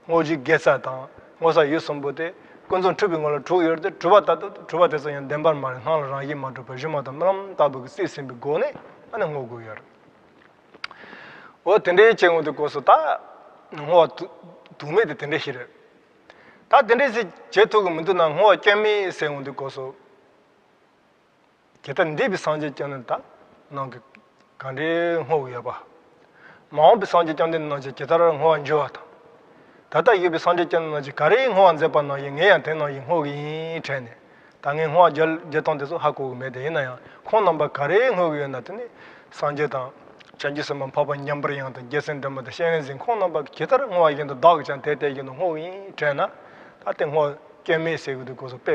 བསྔོ་རྒྱུའི་དགེ་རྩ་དང་བསྔོ་ས་ཡུལ་གསུམ་པོ་དེ་ཀུན་རྫོབ་འཁྲུལ་པའི་ངོ་ལ་གྲུབ་ཡོད་རེད་དེ། གྲུབ་པ་ལྟར་དུ་གྲུབ་པ་དེ་ཚོ་ཡང་བདེན་པར་མ་རེད། སྣང་ལ་རང་བཞིན་མ་གྲུབ་པར་སྒྱུ་མ་དང་རྨི་ལམ་ལྟ་བུ་གི་རྩིས་ཟིན་པའི་སྒོ་ནས་ཨ་ནི་བསྔོ་དགོས་ཡོད་རེད། འོ་དེ་འདྲའི་བྱེད་ཡོང་དུས་སྐབས་སུ་ད་བསྔོ་བ་དུ་དུག་མེད་དེ་དེ་འདྲ་ཞིག་རེད། ད་དེ་འདྲའི་ཞིག་བྱེད་ཐུབ་ཀྱི་མི་འདུག་ན། བསྔོ་བ་སྐྱོན་མེད་ཟེར་ཡོང་དུས་སྐབས་སུ། ཇི་ལྟར་འདས་པའི་སངས་རྒྱས་བསྐྱངས་ནས་ད་ནང་གི་ག་འདྲའི་བསྔོ་དགོས་ཡོད་པ། མ་འོངས་པའི་སངས་རྒྱས་བསྐྱངས་ནས་ནང་བཞིན་ཇི་ལྟར་བསྔོ་བ་འབྱུང་བ་དང་། ད་ལྟ་ཡོད་པའི་སངས་རྒྱས་བསྐྱངས་ནས་ནང་བཞིན་ག་རེ་བསྔོ་བ་མཛད་པ་ནང་བཞིན་ངས་ཡང་དེ་ནང་བཞིན་བསྔོ་གི་ཡིན་དྲན་ནས། ད་ངས་བསྔོ་བ་བརྒྱ་བརྒྱ་སྟོང་དེ་ཚོ་ཧ་གོ་གི་མེད་དེ། ཡིན་ན་ཡང་ཁོང་རྣམ་པ་ག་རེ་བསྔོ་གི་ཡོད་ན། དེ་ནི་སངས་རྒྱས་དང་། བྱང་ཆུབ་སེམས་དཔའ་འཕགས་པ་མཉམ་པར་དབྱངས་དང་། རྒྱལ་སྲས་འདྲེན་པ་དང་། སྤྱན་རས་གཟིགས། ཁོང་རྣམ་པ་གིས་ཇི་ལྟར་བསྔོ་བ་བཞིན་དུ་བདག་གིས་ཀྱང་དེ་ལྟར་བཞིན་དུ་བསྔོ་བ་ཡིན་དྲན་ན། ད་དེ་བསྔོ་བ་སྐྱོན་མེད་ཟེར་གི་འདུག་སྐབས་སུ་དཔེ་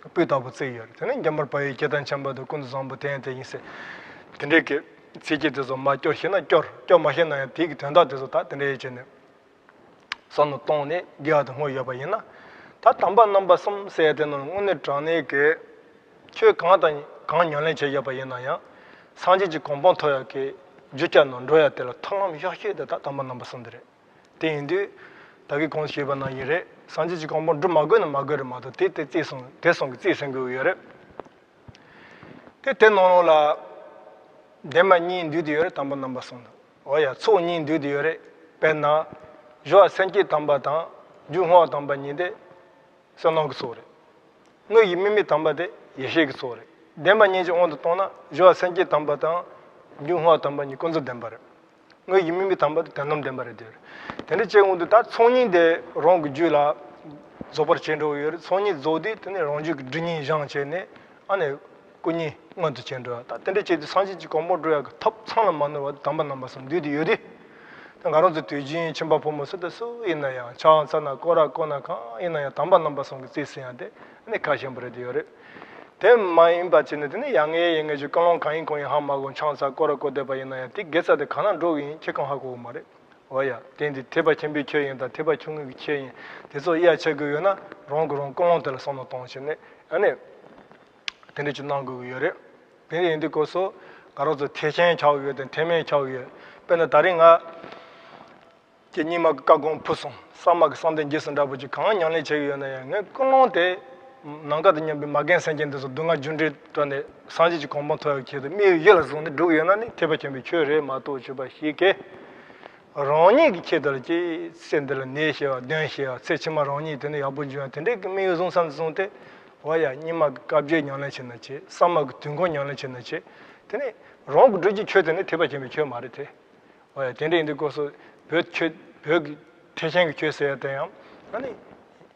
སྤུས་དག་པོ་བརྩིས་ཡོད་རེད། དེ་ནས་འཇམ་དཔལ་དཔའ་བོས་ཇི་ལྟར་མཁྱེན་པ་དང་། ཀུན་ཏུ་བཟང་པོ་དེ་ཡང་དེ་བཞིན་ཟེར། དེ་འདྲའི་གི་ཚིགས་བཅད་དེ་ཚོ་མ་སྐྱོར་ཤེས་ན་སྐྱོར། སྐྱོར་མ་ཤེས་ན་ཡང་དེའི་གི་དོན་དག་དེ་ཚོ་ད་དེ་འདྲ་བྱས་ནས་བསམ་བློ་བཏང་ནས་དགེ་བ་དེ་བསྔོས་ཡོད་པ་ཡིན་ན། ད་དམ་པ་རྣམ་པ་གསུམ་ཟེར་དེ་ནང་དངོས་གནས་དྲང་གནས་ཀྱི་ཆོས་གང་དང་གང་ཉམས་ལེན་བྱས་ཡོད་པ་ཡིན་ན་ཡང་། སངས་རྒྱས་ཀྱི་གོ་འཕང་ཐོབ་ཡག་གི་རྒྱུ་ཆ་ནང་འགྲོ་ཡག་དེ་ལ་ཐབས་ལམ་ཡག་ཤོས་དེ་ད་དམ་པ་རྣམ་པ་གསུམ་དེ་རེད། དེ་ཡིན་དུས། ད་གིན་གོང་དུ་ཞུས་པ་ནང་བཞིན་རེད། སངས་རྒྱས་ཀྱི་གོ་འཕང་སྒྲུབ་མ་དགོས་ན་མ་དགོས་རེད་མ་གཏོགས། དེ་དེ་རྩིས་སོང་དེ་སོང་གི་རྩིས་ཟིན་དགོས་ཀྱི་ཡོད་རེད། དེ་དེ་ནང་ལོགས་ལ། བདེན་པ་གཉིས་འདུས་ཏེ་ཡོད་རེད། དམ་པ་རྣམ་པ་གསུམ་དུ། འོ་ཡ། ཚོགས་གཉིས་འདུས་ཏེ་ཡོད་རེད། དཔེར་ན། སྦྱོར་བ་སེམས་བསྐྱེད་དམ་པ་དང་། རྒྱུ་བསྔོ་བ་དམ་པ་གཉིས་དེ། བསོད་ནམས་ཀྱི་ཚོགས་རེད། དངོས་ཡུལ་དམིགས་མེད་དམ་པ་དེ་ཡེ་ཤེས་ཀྱི་ཚོགས་རེད། བདེན་པ་གཉིས་ཀྱི་དབང་དུ་བཏང་ན་སྦྱོར་བ་སེམས་བསྐྱེད་དམ་པ་དང་རྒྱུ་བསྔོ་བ་དམ་པ་གཉིས་ཀུན་རྫོབ་བདེན་པ་རེད། དངོས་ཀྱི་དམིགས་མེད་དམ་པ་དེ་དོན་དམ་བདེན་པ་རེད་དེ། དེ་འདྲ་བྱས་འོང་དུས་ད་ཚོགས་གཉིས་དེ་རང་གི་རྒྱུད་ལ་རྫོགས་པར་བྱེད་འགྲོ་གི་ཡོད་རེད། ཚོགས་གཉིས་རྫོགས་དུས་དེ་ནས་རང་རྒྱུད་ཀྱི་སྒྲིབ་གཉིས་བྱང་བྱས་ནས་ཨ་ནི་སྐུ་གཉིས་མངོན་དུ་བྱེད་འགྲོ་བ། ད་དེ་འདྲ་བྱས་དུས་སངས་རྒྱས་ཀྱི་གོ་འཕང་འགྲོ་ཡག་གི་ཐབས་ཚང་ལ་མ་ནོར་བ་དེ་དམ་པ་རྣམ་པ་གསུམ་འདུས་ཏེ་ཡོད་དུས། ད་ང་རང་ཚོ་དུས་རྒྱུན་ཁྱིམ་པ་ཕོ་མོ་སུ་དང་སུ་ཡིན་ན་ཡང་ཕྱག་འཚལ་ན་སྐོར་ར་བསྐོར་ན་གང་ཡིན་ན་ཡང་དམ་པ་རྣམ་པ་གསུམ་གྱི་རྩིས་ཟིན་ཡང་དེ་ནི་ཁ་ཞན་པོ་རེད་དེ་ཡོད་རེད། དེ་མ་ཡིན་པ་བྱས་ནས་དེ་ནི་ཡ་ངའི་ཡ་ངའི་ཀྱི་ཀུན་སློང་གང་ཡིན་གང་ཡིན་ཧ་མ་གོ་ཕྱག་འཚལ་སྐོར་ར་བསྐོར་བསྡད་པ་ཡིན་ན་ཡང་དེ་དགེ་རྩ་དེ་གང་ན་འགྲོ་གི་ཡིན་ཁྱེད་གང་ཧ་གོ་གི་མ་རེད། འོ་ཡ་དེ་འདི་ཐེག་པ་ཆེན་པོའི་ཆོས་ཡིན་དང་ཐེག་པ་ཆུང་ངུའི་ཆོས་ཡིན་དེ་ཚོ་དབྱེ་བ་ཕྱེ་དགོས་ཡོད་ན་རང་གི་རང་ཀུན་སློང་དེ་ལ་བསམ་བློ་གཏོང་བྱས་ནས་ཨ་ནི། དེ་འདྲ་ཅིག་གནང་དགོས་ཀྱི་ཡོད་རེད། དེ་འདྲ་ཡིན་དུས་སྐབས་སུ་ང་རང་ཚོ་ཐེག་ཆེན་ཆགས་ཀྱི་ཡོད་དང་ཐེག་དམན་ཆགས་ཀྱི་ཡོད། དཔེར་ན་ད་རིང་ང་ཀྱི་རྙིང་མ་གི་བཀའ་དགོངས་ཕུལ་སོང་། གསར་མ་གི་བསམ་གཏན་རྒྱས་སོང་འདྲ་པོ་ཅིག་གང་ཉམས་ལེན་བྱེད་ཀྱི་ཡོད་ན་ཡང་ངའི་ཀུན་སློང་དེ་ནམ་མཁའ་དང་མཉམ་པའི་མ་རྒན་སེམས་ཅན་དེ་ཚོ་སྡུག་བསྔལ་རྒྱུ་འབྲས་དོར་ནས་སངས་རྒྱས་ཀྱི་གོ་འཕང་ཐོབ་ཡག་ཆེད་དུ་དམིགས་ཡུལ་ཡིད་ལ་བཟུང་ནས་སྒྲུབ་ཀྱི་ཡོད་ན་ནི་ཐེག་པ་ཆེན་པོའི་ཆོས་རེད་མ་གཏོགས་ཆོས་པ་ཞིག་གིས། རང་ཉིད་ཀྱི་ཆེད་དུ་ལ་ཅིག་ཚེ་འདི་ལ་ནད་ཞི་བ་གདོན་ཞི་བ་ཚེ་ཕྱི་མ་རང་ཉིད་དེ་ནས་ཡག་པོ་འབྱུང་ཡ་དེ་འདྲའི་གི་དམིགས་ཡུལ་བཟུང་བསམ་བཟུང་སྟེ། འོ་ཡ་རྙིང་མ་གི་བཀའ་བརྒྱད་ཉམས་ལེན་བྱེད་ན་ཆེ་གསར་མ་གི་དུས་འཁོར་ཉམས་ལེན་བྱེད་ན་ཆེ། དེ་ནས་རང་གི་སྒྲུབ་ཀྱི་ཆོས་དེ་ནི་ཐེག་པ་ཆེན་པོའི་ཆོས་མ་རེད་དེ། འོ་ཡ་དེ་འདྲ་ཡིན་དུས་སྐབས་སུ་བོད་ཆོས་བོད་ཀྱི་ཐེག་ཆེན་གྱི་ཆོས་ཟེར་ཡ་དེ་ཡང་ཨ་ནི།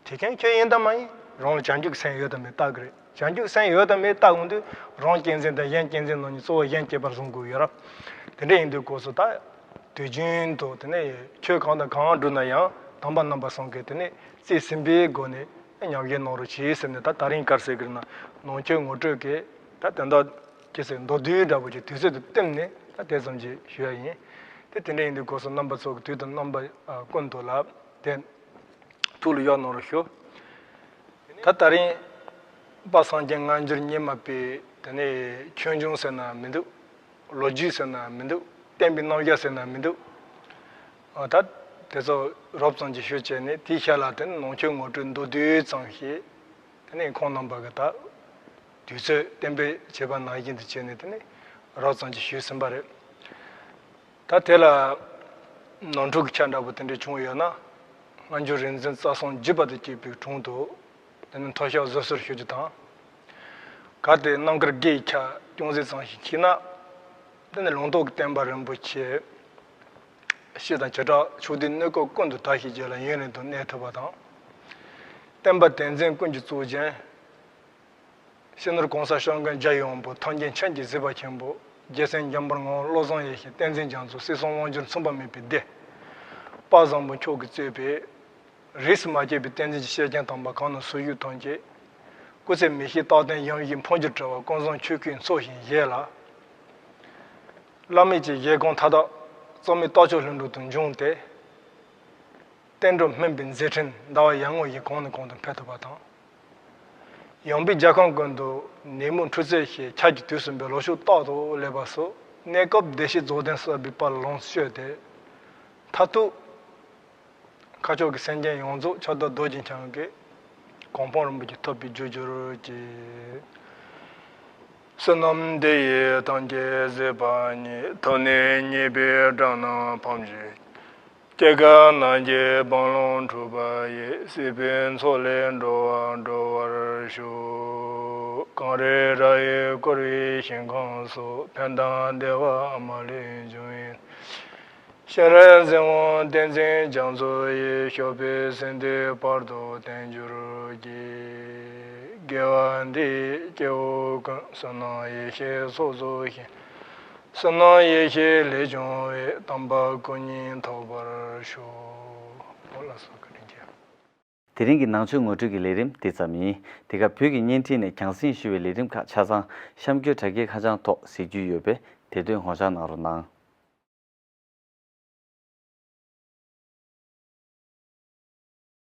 ཐེག་ཆེན་ཆོས་ཡིན་དང་མ་ཡིན་རང་ལ་བྱང་ཆུབ་ཀྱི་སེམས་ཡོད་དང་མེད་བརྟག་གི་རེད། བྱང་ཆུབ་སེམས་ཡོད་དང་མེད་བརྟག་འོང་དུས་རང་གཅེས་འཛིན་དང་གཞན་གཅེས་འཛིན་གཉིས་གཙོ་བོ་གཞན་གཅེས་པར་བཟུང་དགོས་ཡོད་རེད། དེ་འདྲ་ཡིན་དུས་སྐབས་སུ་ད་དུས་རྒྱུན་དུ་དེ་ནས་ཆོས་གང་དང་གང་བསྒྲུབས་ན་ཡང་དམ་པ་རྣམ་པ་གསུམ་གྱིས་དེ་ནས་རྩིས་ཟིན་པའི་སྒོ་ནས་ཉམས་བཞེས་གནང་རོགས་གྱིས་ཟེར་ནས། ད་ད་རིང་ག་རེ་ཟེར་གི་རེད་ན་ནང་ཆོས་ངོ་སྤྲོད་ཀྱི་ད་དོན་དག་ཅི་ཟེར་མདོར་བསྡུས་འདྲ་པོ་ཅིག་དུས་ཚོད་དུ་བསྟུན་ནས་ད་དེ་ཙམ་ཅིག་ཞུ་ཡ་ཡིན། དེ་དེ་འདྲ་ཡིན་དུས་སྐབས་སུ་རྣམ་པ་ཚོ་གི་དུས་དང་རྣམ་པ་ཀུན་ཏུ་ལ་དེ། ཐུགས་ལ་ཡོད་གནང་རོགས་ཞུ། ད་ད་རིང་དཔལ་སངས་རྒྱས་སྔ་འགྱུར་རྙིང་མ་པའི་དེ་ནས་ཆོས་འབྱུང་ཟེར་ན་མི་འདུག་ལོ་རྒྱུས་ཟེར་ན་མི་འདུག་བསྟན་པའི་རྣམ་གཞག་ཟེར་ན་མི་འདུག་ཨ་ད་དེ་ཚོ་རོབ་ཙམ་ཅིག་ཞུ་བྱས་ནས་དེའི་ཤར་ལ་དེ་ནས་ནང་ཆོས་ངོ་སྤྲོད་མདོར་བསྡུས་ཙམ་ཞིག་དེ་ནས་ཁོང་རྣམ་པ་གི་ད་དུས་ཚོད་གཏན་འབེབས་བྱས་པ་ནང་བཞིན་དུ་བྱས་ནས་དེ་ནས་རོབ་ཙམ་ཅིག་ཞུས་ཟིན་པ་རེད། ད་དེ་ལ་ནོར་འཁྲུལ་གྱི་ཆ་འདྲ་པོ་དེ་འདྲ་བྱུང་ཡོད་ན། སྔ་འགྱུར་རིག་འཛིན་རྩ་གསུམ་བརྒྱུད་པ་དང་བཅས་པའི་དྲུང་དུ་དེ་ནི་མཐོལ་བཤགས་བཟོད་གསོལ་ཞུ་རྒྱུ་དང་། གལ་ཏེ་རྣམ་དཀར་དགེ་ཡི་ཆ་ཅུང་ཟད་ཙམ་ཞིག་མཆིས་ན། དེ་ནི་ལུང་རྟོགས་ཀྱི་བསྟན་པ་རིན་པོ་ཆེ་སྤྱི་དང་བྱེ་བྲག་ཕྱོགས་བསྡུས་གནས་སྐབས་ཀུན་ཏུ་དར་ཞིང་རྒྱས་ལ་ཡུན་རིང་དུ་གནས་ཐུབ་པ་དང་། བསྟན་པ་དོན་འཛིན་ཀུན་གྱི་གཙུག་རྒྱན། སྤྱི་ནོར་གོང་ས་སྐྱབས་མགོན་རྒྱལ་བའི་དབང་པོ་ཐམས་ཅད་མཁྱེན་ཅིང་གཟིགས་པ་ཆེན་པོ་རྗེ་བཙུན་འཇམ་དཔལ་ངག་དབང་བློ་བཟང་ཡེ་ཤེས་བསྟན་འཛིན་རྒྱ་མཚོ་སྲིད་གསུམ་དབང་སྒྱུར་མཚུངས་པ་མེད་པའི་སྡེ། དཔལ་བཟང་པོ་མཆོག་གིས་གཙོས་པའི་རིས་སུ་མ་ཆད་པའི་བསྟན་འཛིན་གྱི་སྐྱེས་ཆེན་དམ་པ་གང་རྣམས་སུ་བཞུགས་ཐམས་ཅད་སྐུ་ཚེ་མི་ཤིགས་རྟག་བརྟན་ཡང་བཞིན་འཕོ་འགྱུར་བྲལ་བ་ཀུན་བཟང་ཆོས་སྐུས་འཚོ་ཞིང་གཞེས་ལ། བླ་མེད་ཀྱི་བཞེད་དགོངས་མཐའ་དག་རྩོལ་མེད་རྟོགས་བརྗོད་ལྷུན་གྲུབ་ཏུ་འབྱུང་སྟེ། བསྟན་འགྲོ་སྨིན་པའི་མཛད་འཕྲིན་ཟླ་བ་ཡར་ངོ་བཞིན་གོང་ནས་གོང་དུ་འཕེལ་ཐུབ་པ་དང་། ཡངས་པའི་རྒྱལ་ཁམས་ཀུན་ཏུ་ནད་མུག་འཁྲུག་རྩོད་ཞེས་ཆར་གྱི་དུས་སུ་འབད་ལོ་ཕྱུགས་རྟག་ཏུ་སླེབས་པ་སོགས་གནས་སྐབས་བདེ་གཤེགས་རྫོགས་ལྡན་གསར་པའི་དཔལ་ལོངས་སུ་སྤྱོད་དེ། མཐར་ཐུག་མཁའ་སྤྱོད་ཀྱི་སེམས་ཅན་ཡོངས་རྫོགས་ཕྱག་རྡོར་རྡོ་རྗེ་འཆང་གི་གོ་འཕང་རིན་པོ་ཆེ་ཐོབ་པའི་རྒྱུར་གྱུར་ཅིག་བསོད་ནམས་འདི་ཡིས་ཐམས་ཅད་གཟིགས་པ་ཉིད། ཐོབ་ནས་ཉེས་པའི་དགྲ་རྣམས་ཕམ་བྱས། སྐྱེ་རྒ་ན་འཆིའི་རྦ་ཀློང་འཁྲུགས་པ་ཡི། སྲིད་པའི་མཚོ་ལས་འགྲོ་བ་སྒྲོལ་བར་ཤོག་གངས་རི་ར་བས་བསྐོར་བའི་ཞིང་ཁམས་སུ། ཕན་དང་བདེ་བ་མ་ལུས་འབྱུང་བའི། ཤེས་རབ་སྲིད་དབང་བསྟན་འཛིན་རྒྱ་མཚོ་ཡི། གཤོག་པའི་ཟིན་ཐོས་བར་དུ་བརྟན་གྱུར་ཅིག་དགེ་བ་འདིས་སྐྱེ་བོ་ཀུན། བསོད་ནམས་ཡེ་ཤེས་ཚོགས་རྫོགས་ཤིང་། བསོད་ནམས་ཡེ་ཤེས་ལས་བྱུང་བའི། དམ་པ་སྐུ་གཉིས་ཐོབ་པར་ཤོག་ལགས་སོ། བཀའ་དྲིན་ཆེ། དེ་རིང་གི་ནང་ཆོས་ངོ་སྤྲོད་ཀྱི་ལས་རིམ་འདི་ཙམ་ཡིན། དེ་སྐབས་བོད་ཀྱི་བརྙན་འཕྲིན་ནས་རྒྱང་སྲིང་ཞུ་བའི་ལས་རིམ་ཁག་ཆ་ཚང་གཤམ་འཁོད་དྲ་རྒྱའི་ཁ་བྱང་ཐོག་གཟིགས་རྒྱུ་ཡོད་པས་དེ་དོན་ངོ་སྤྲོད་གནང་རོགས་གནང་།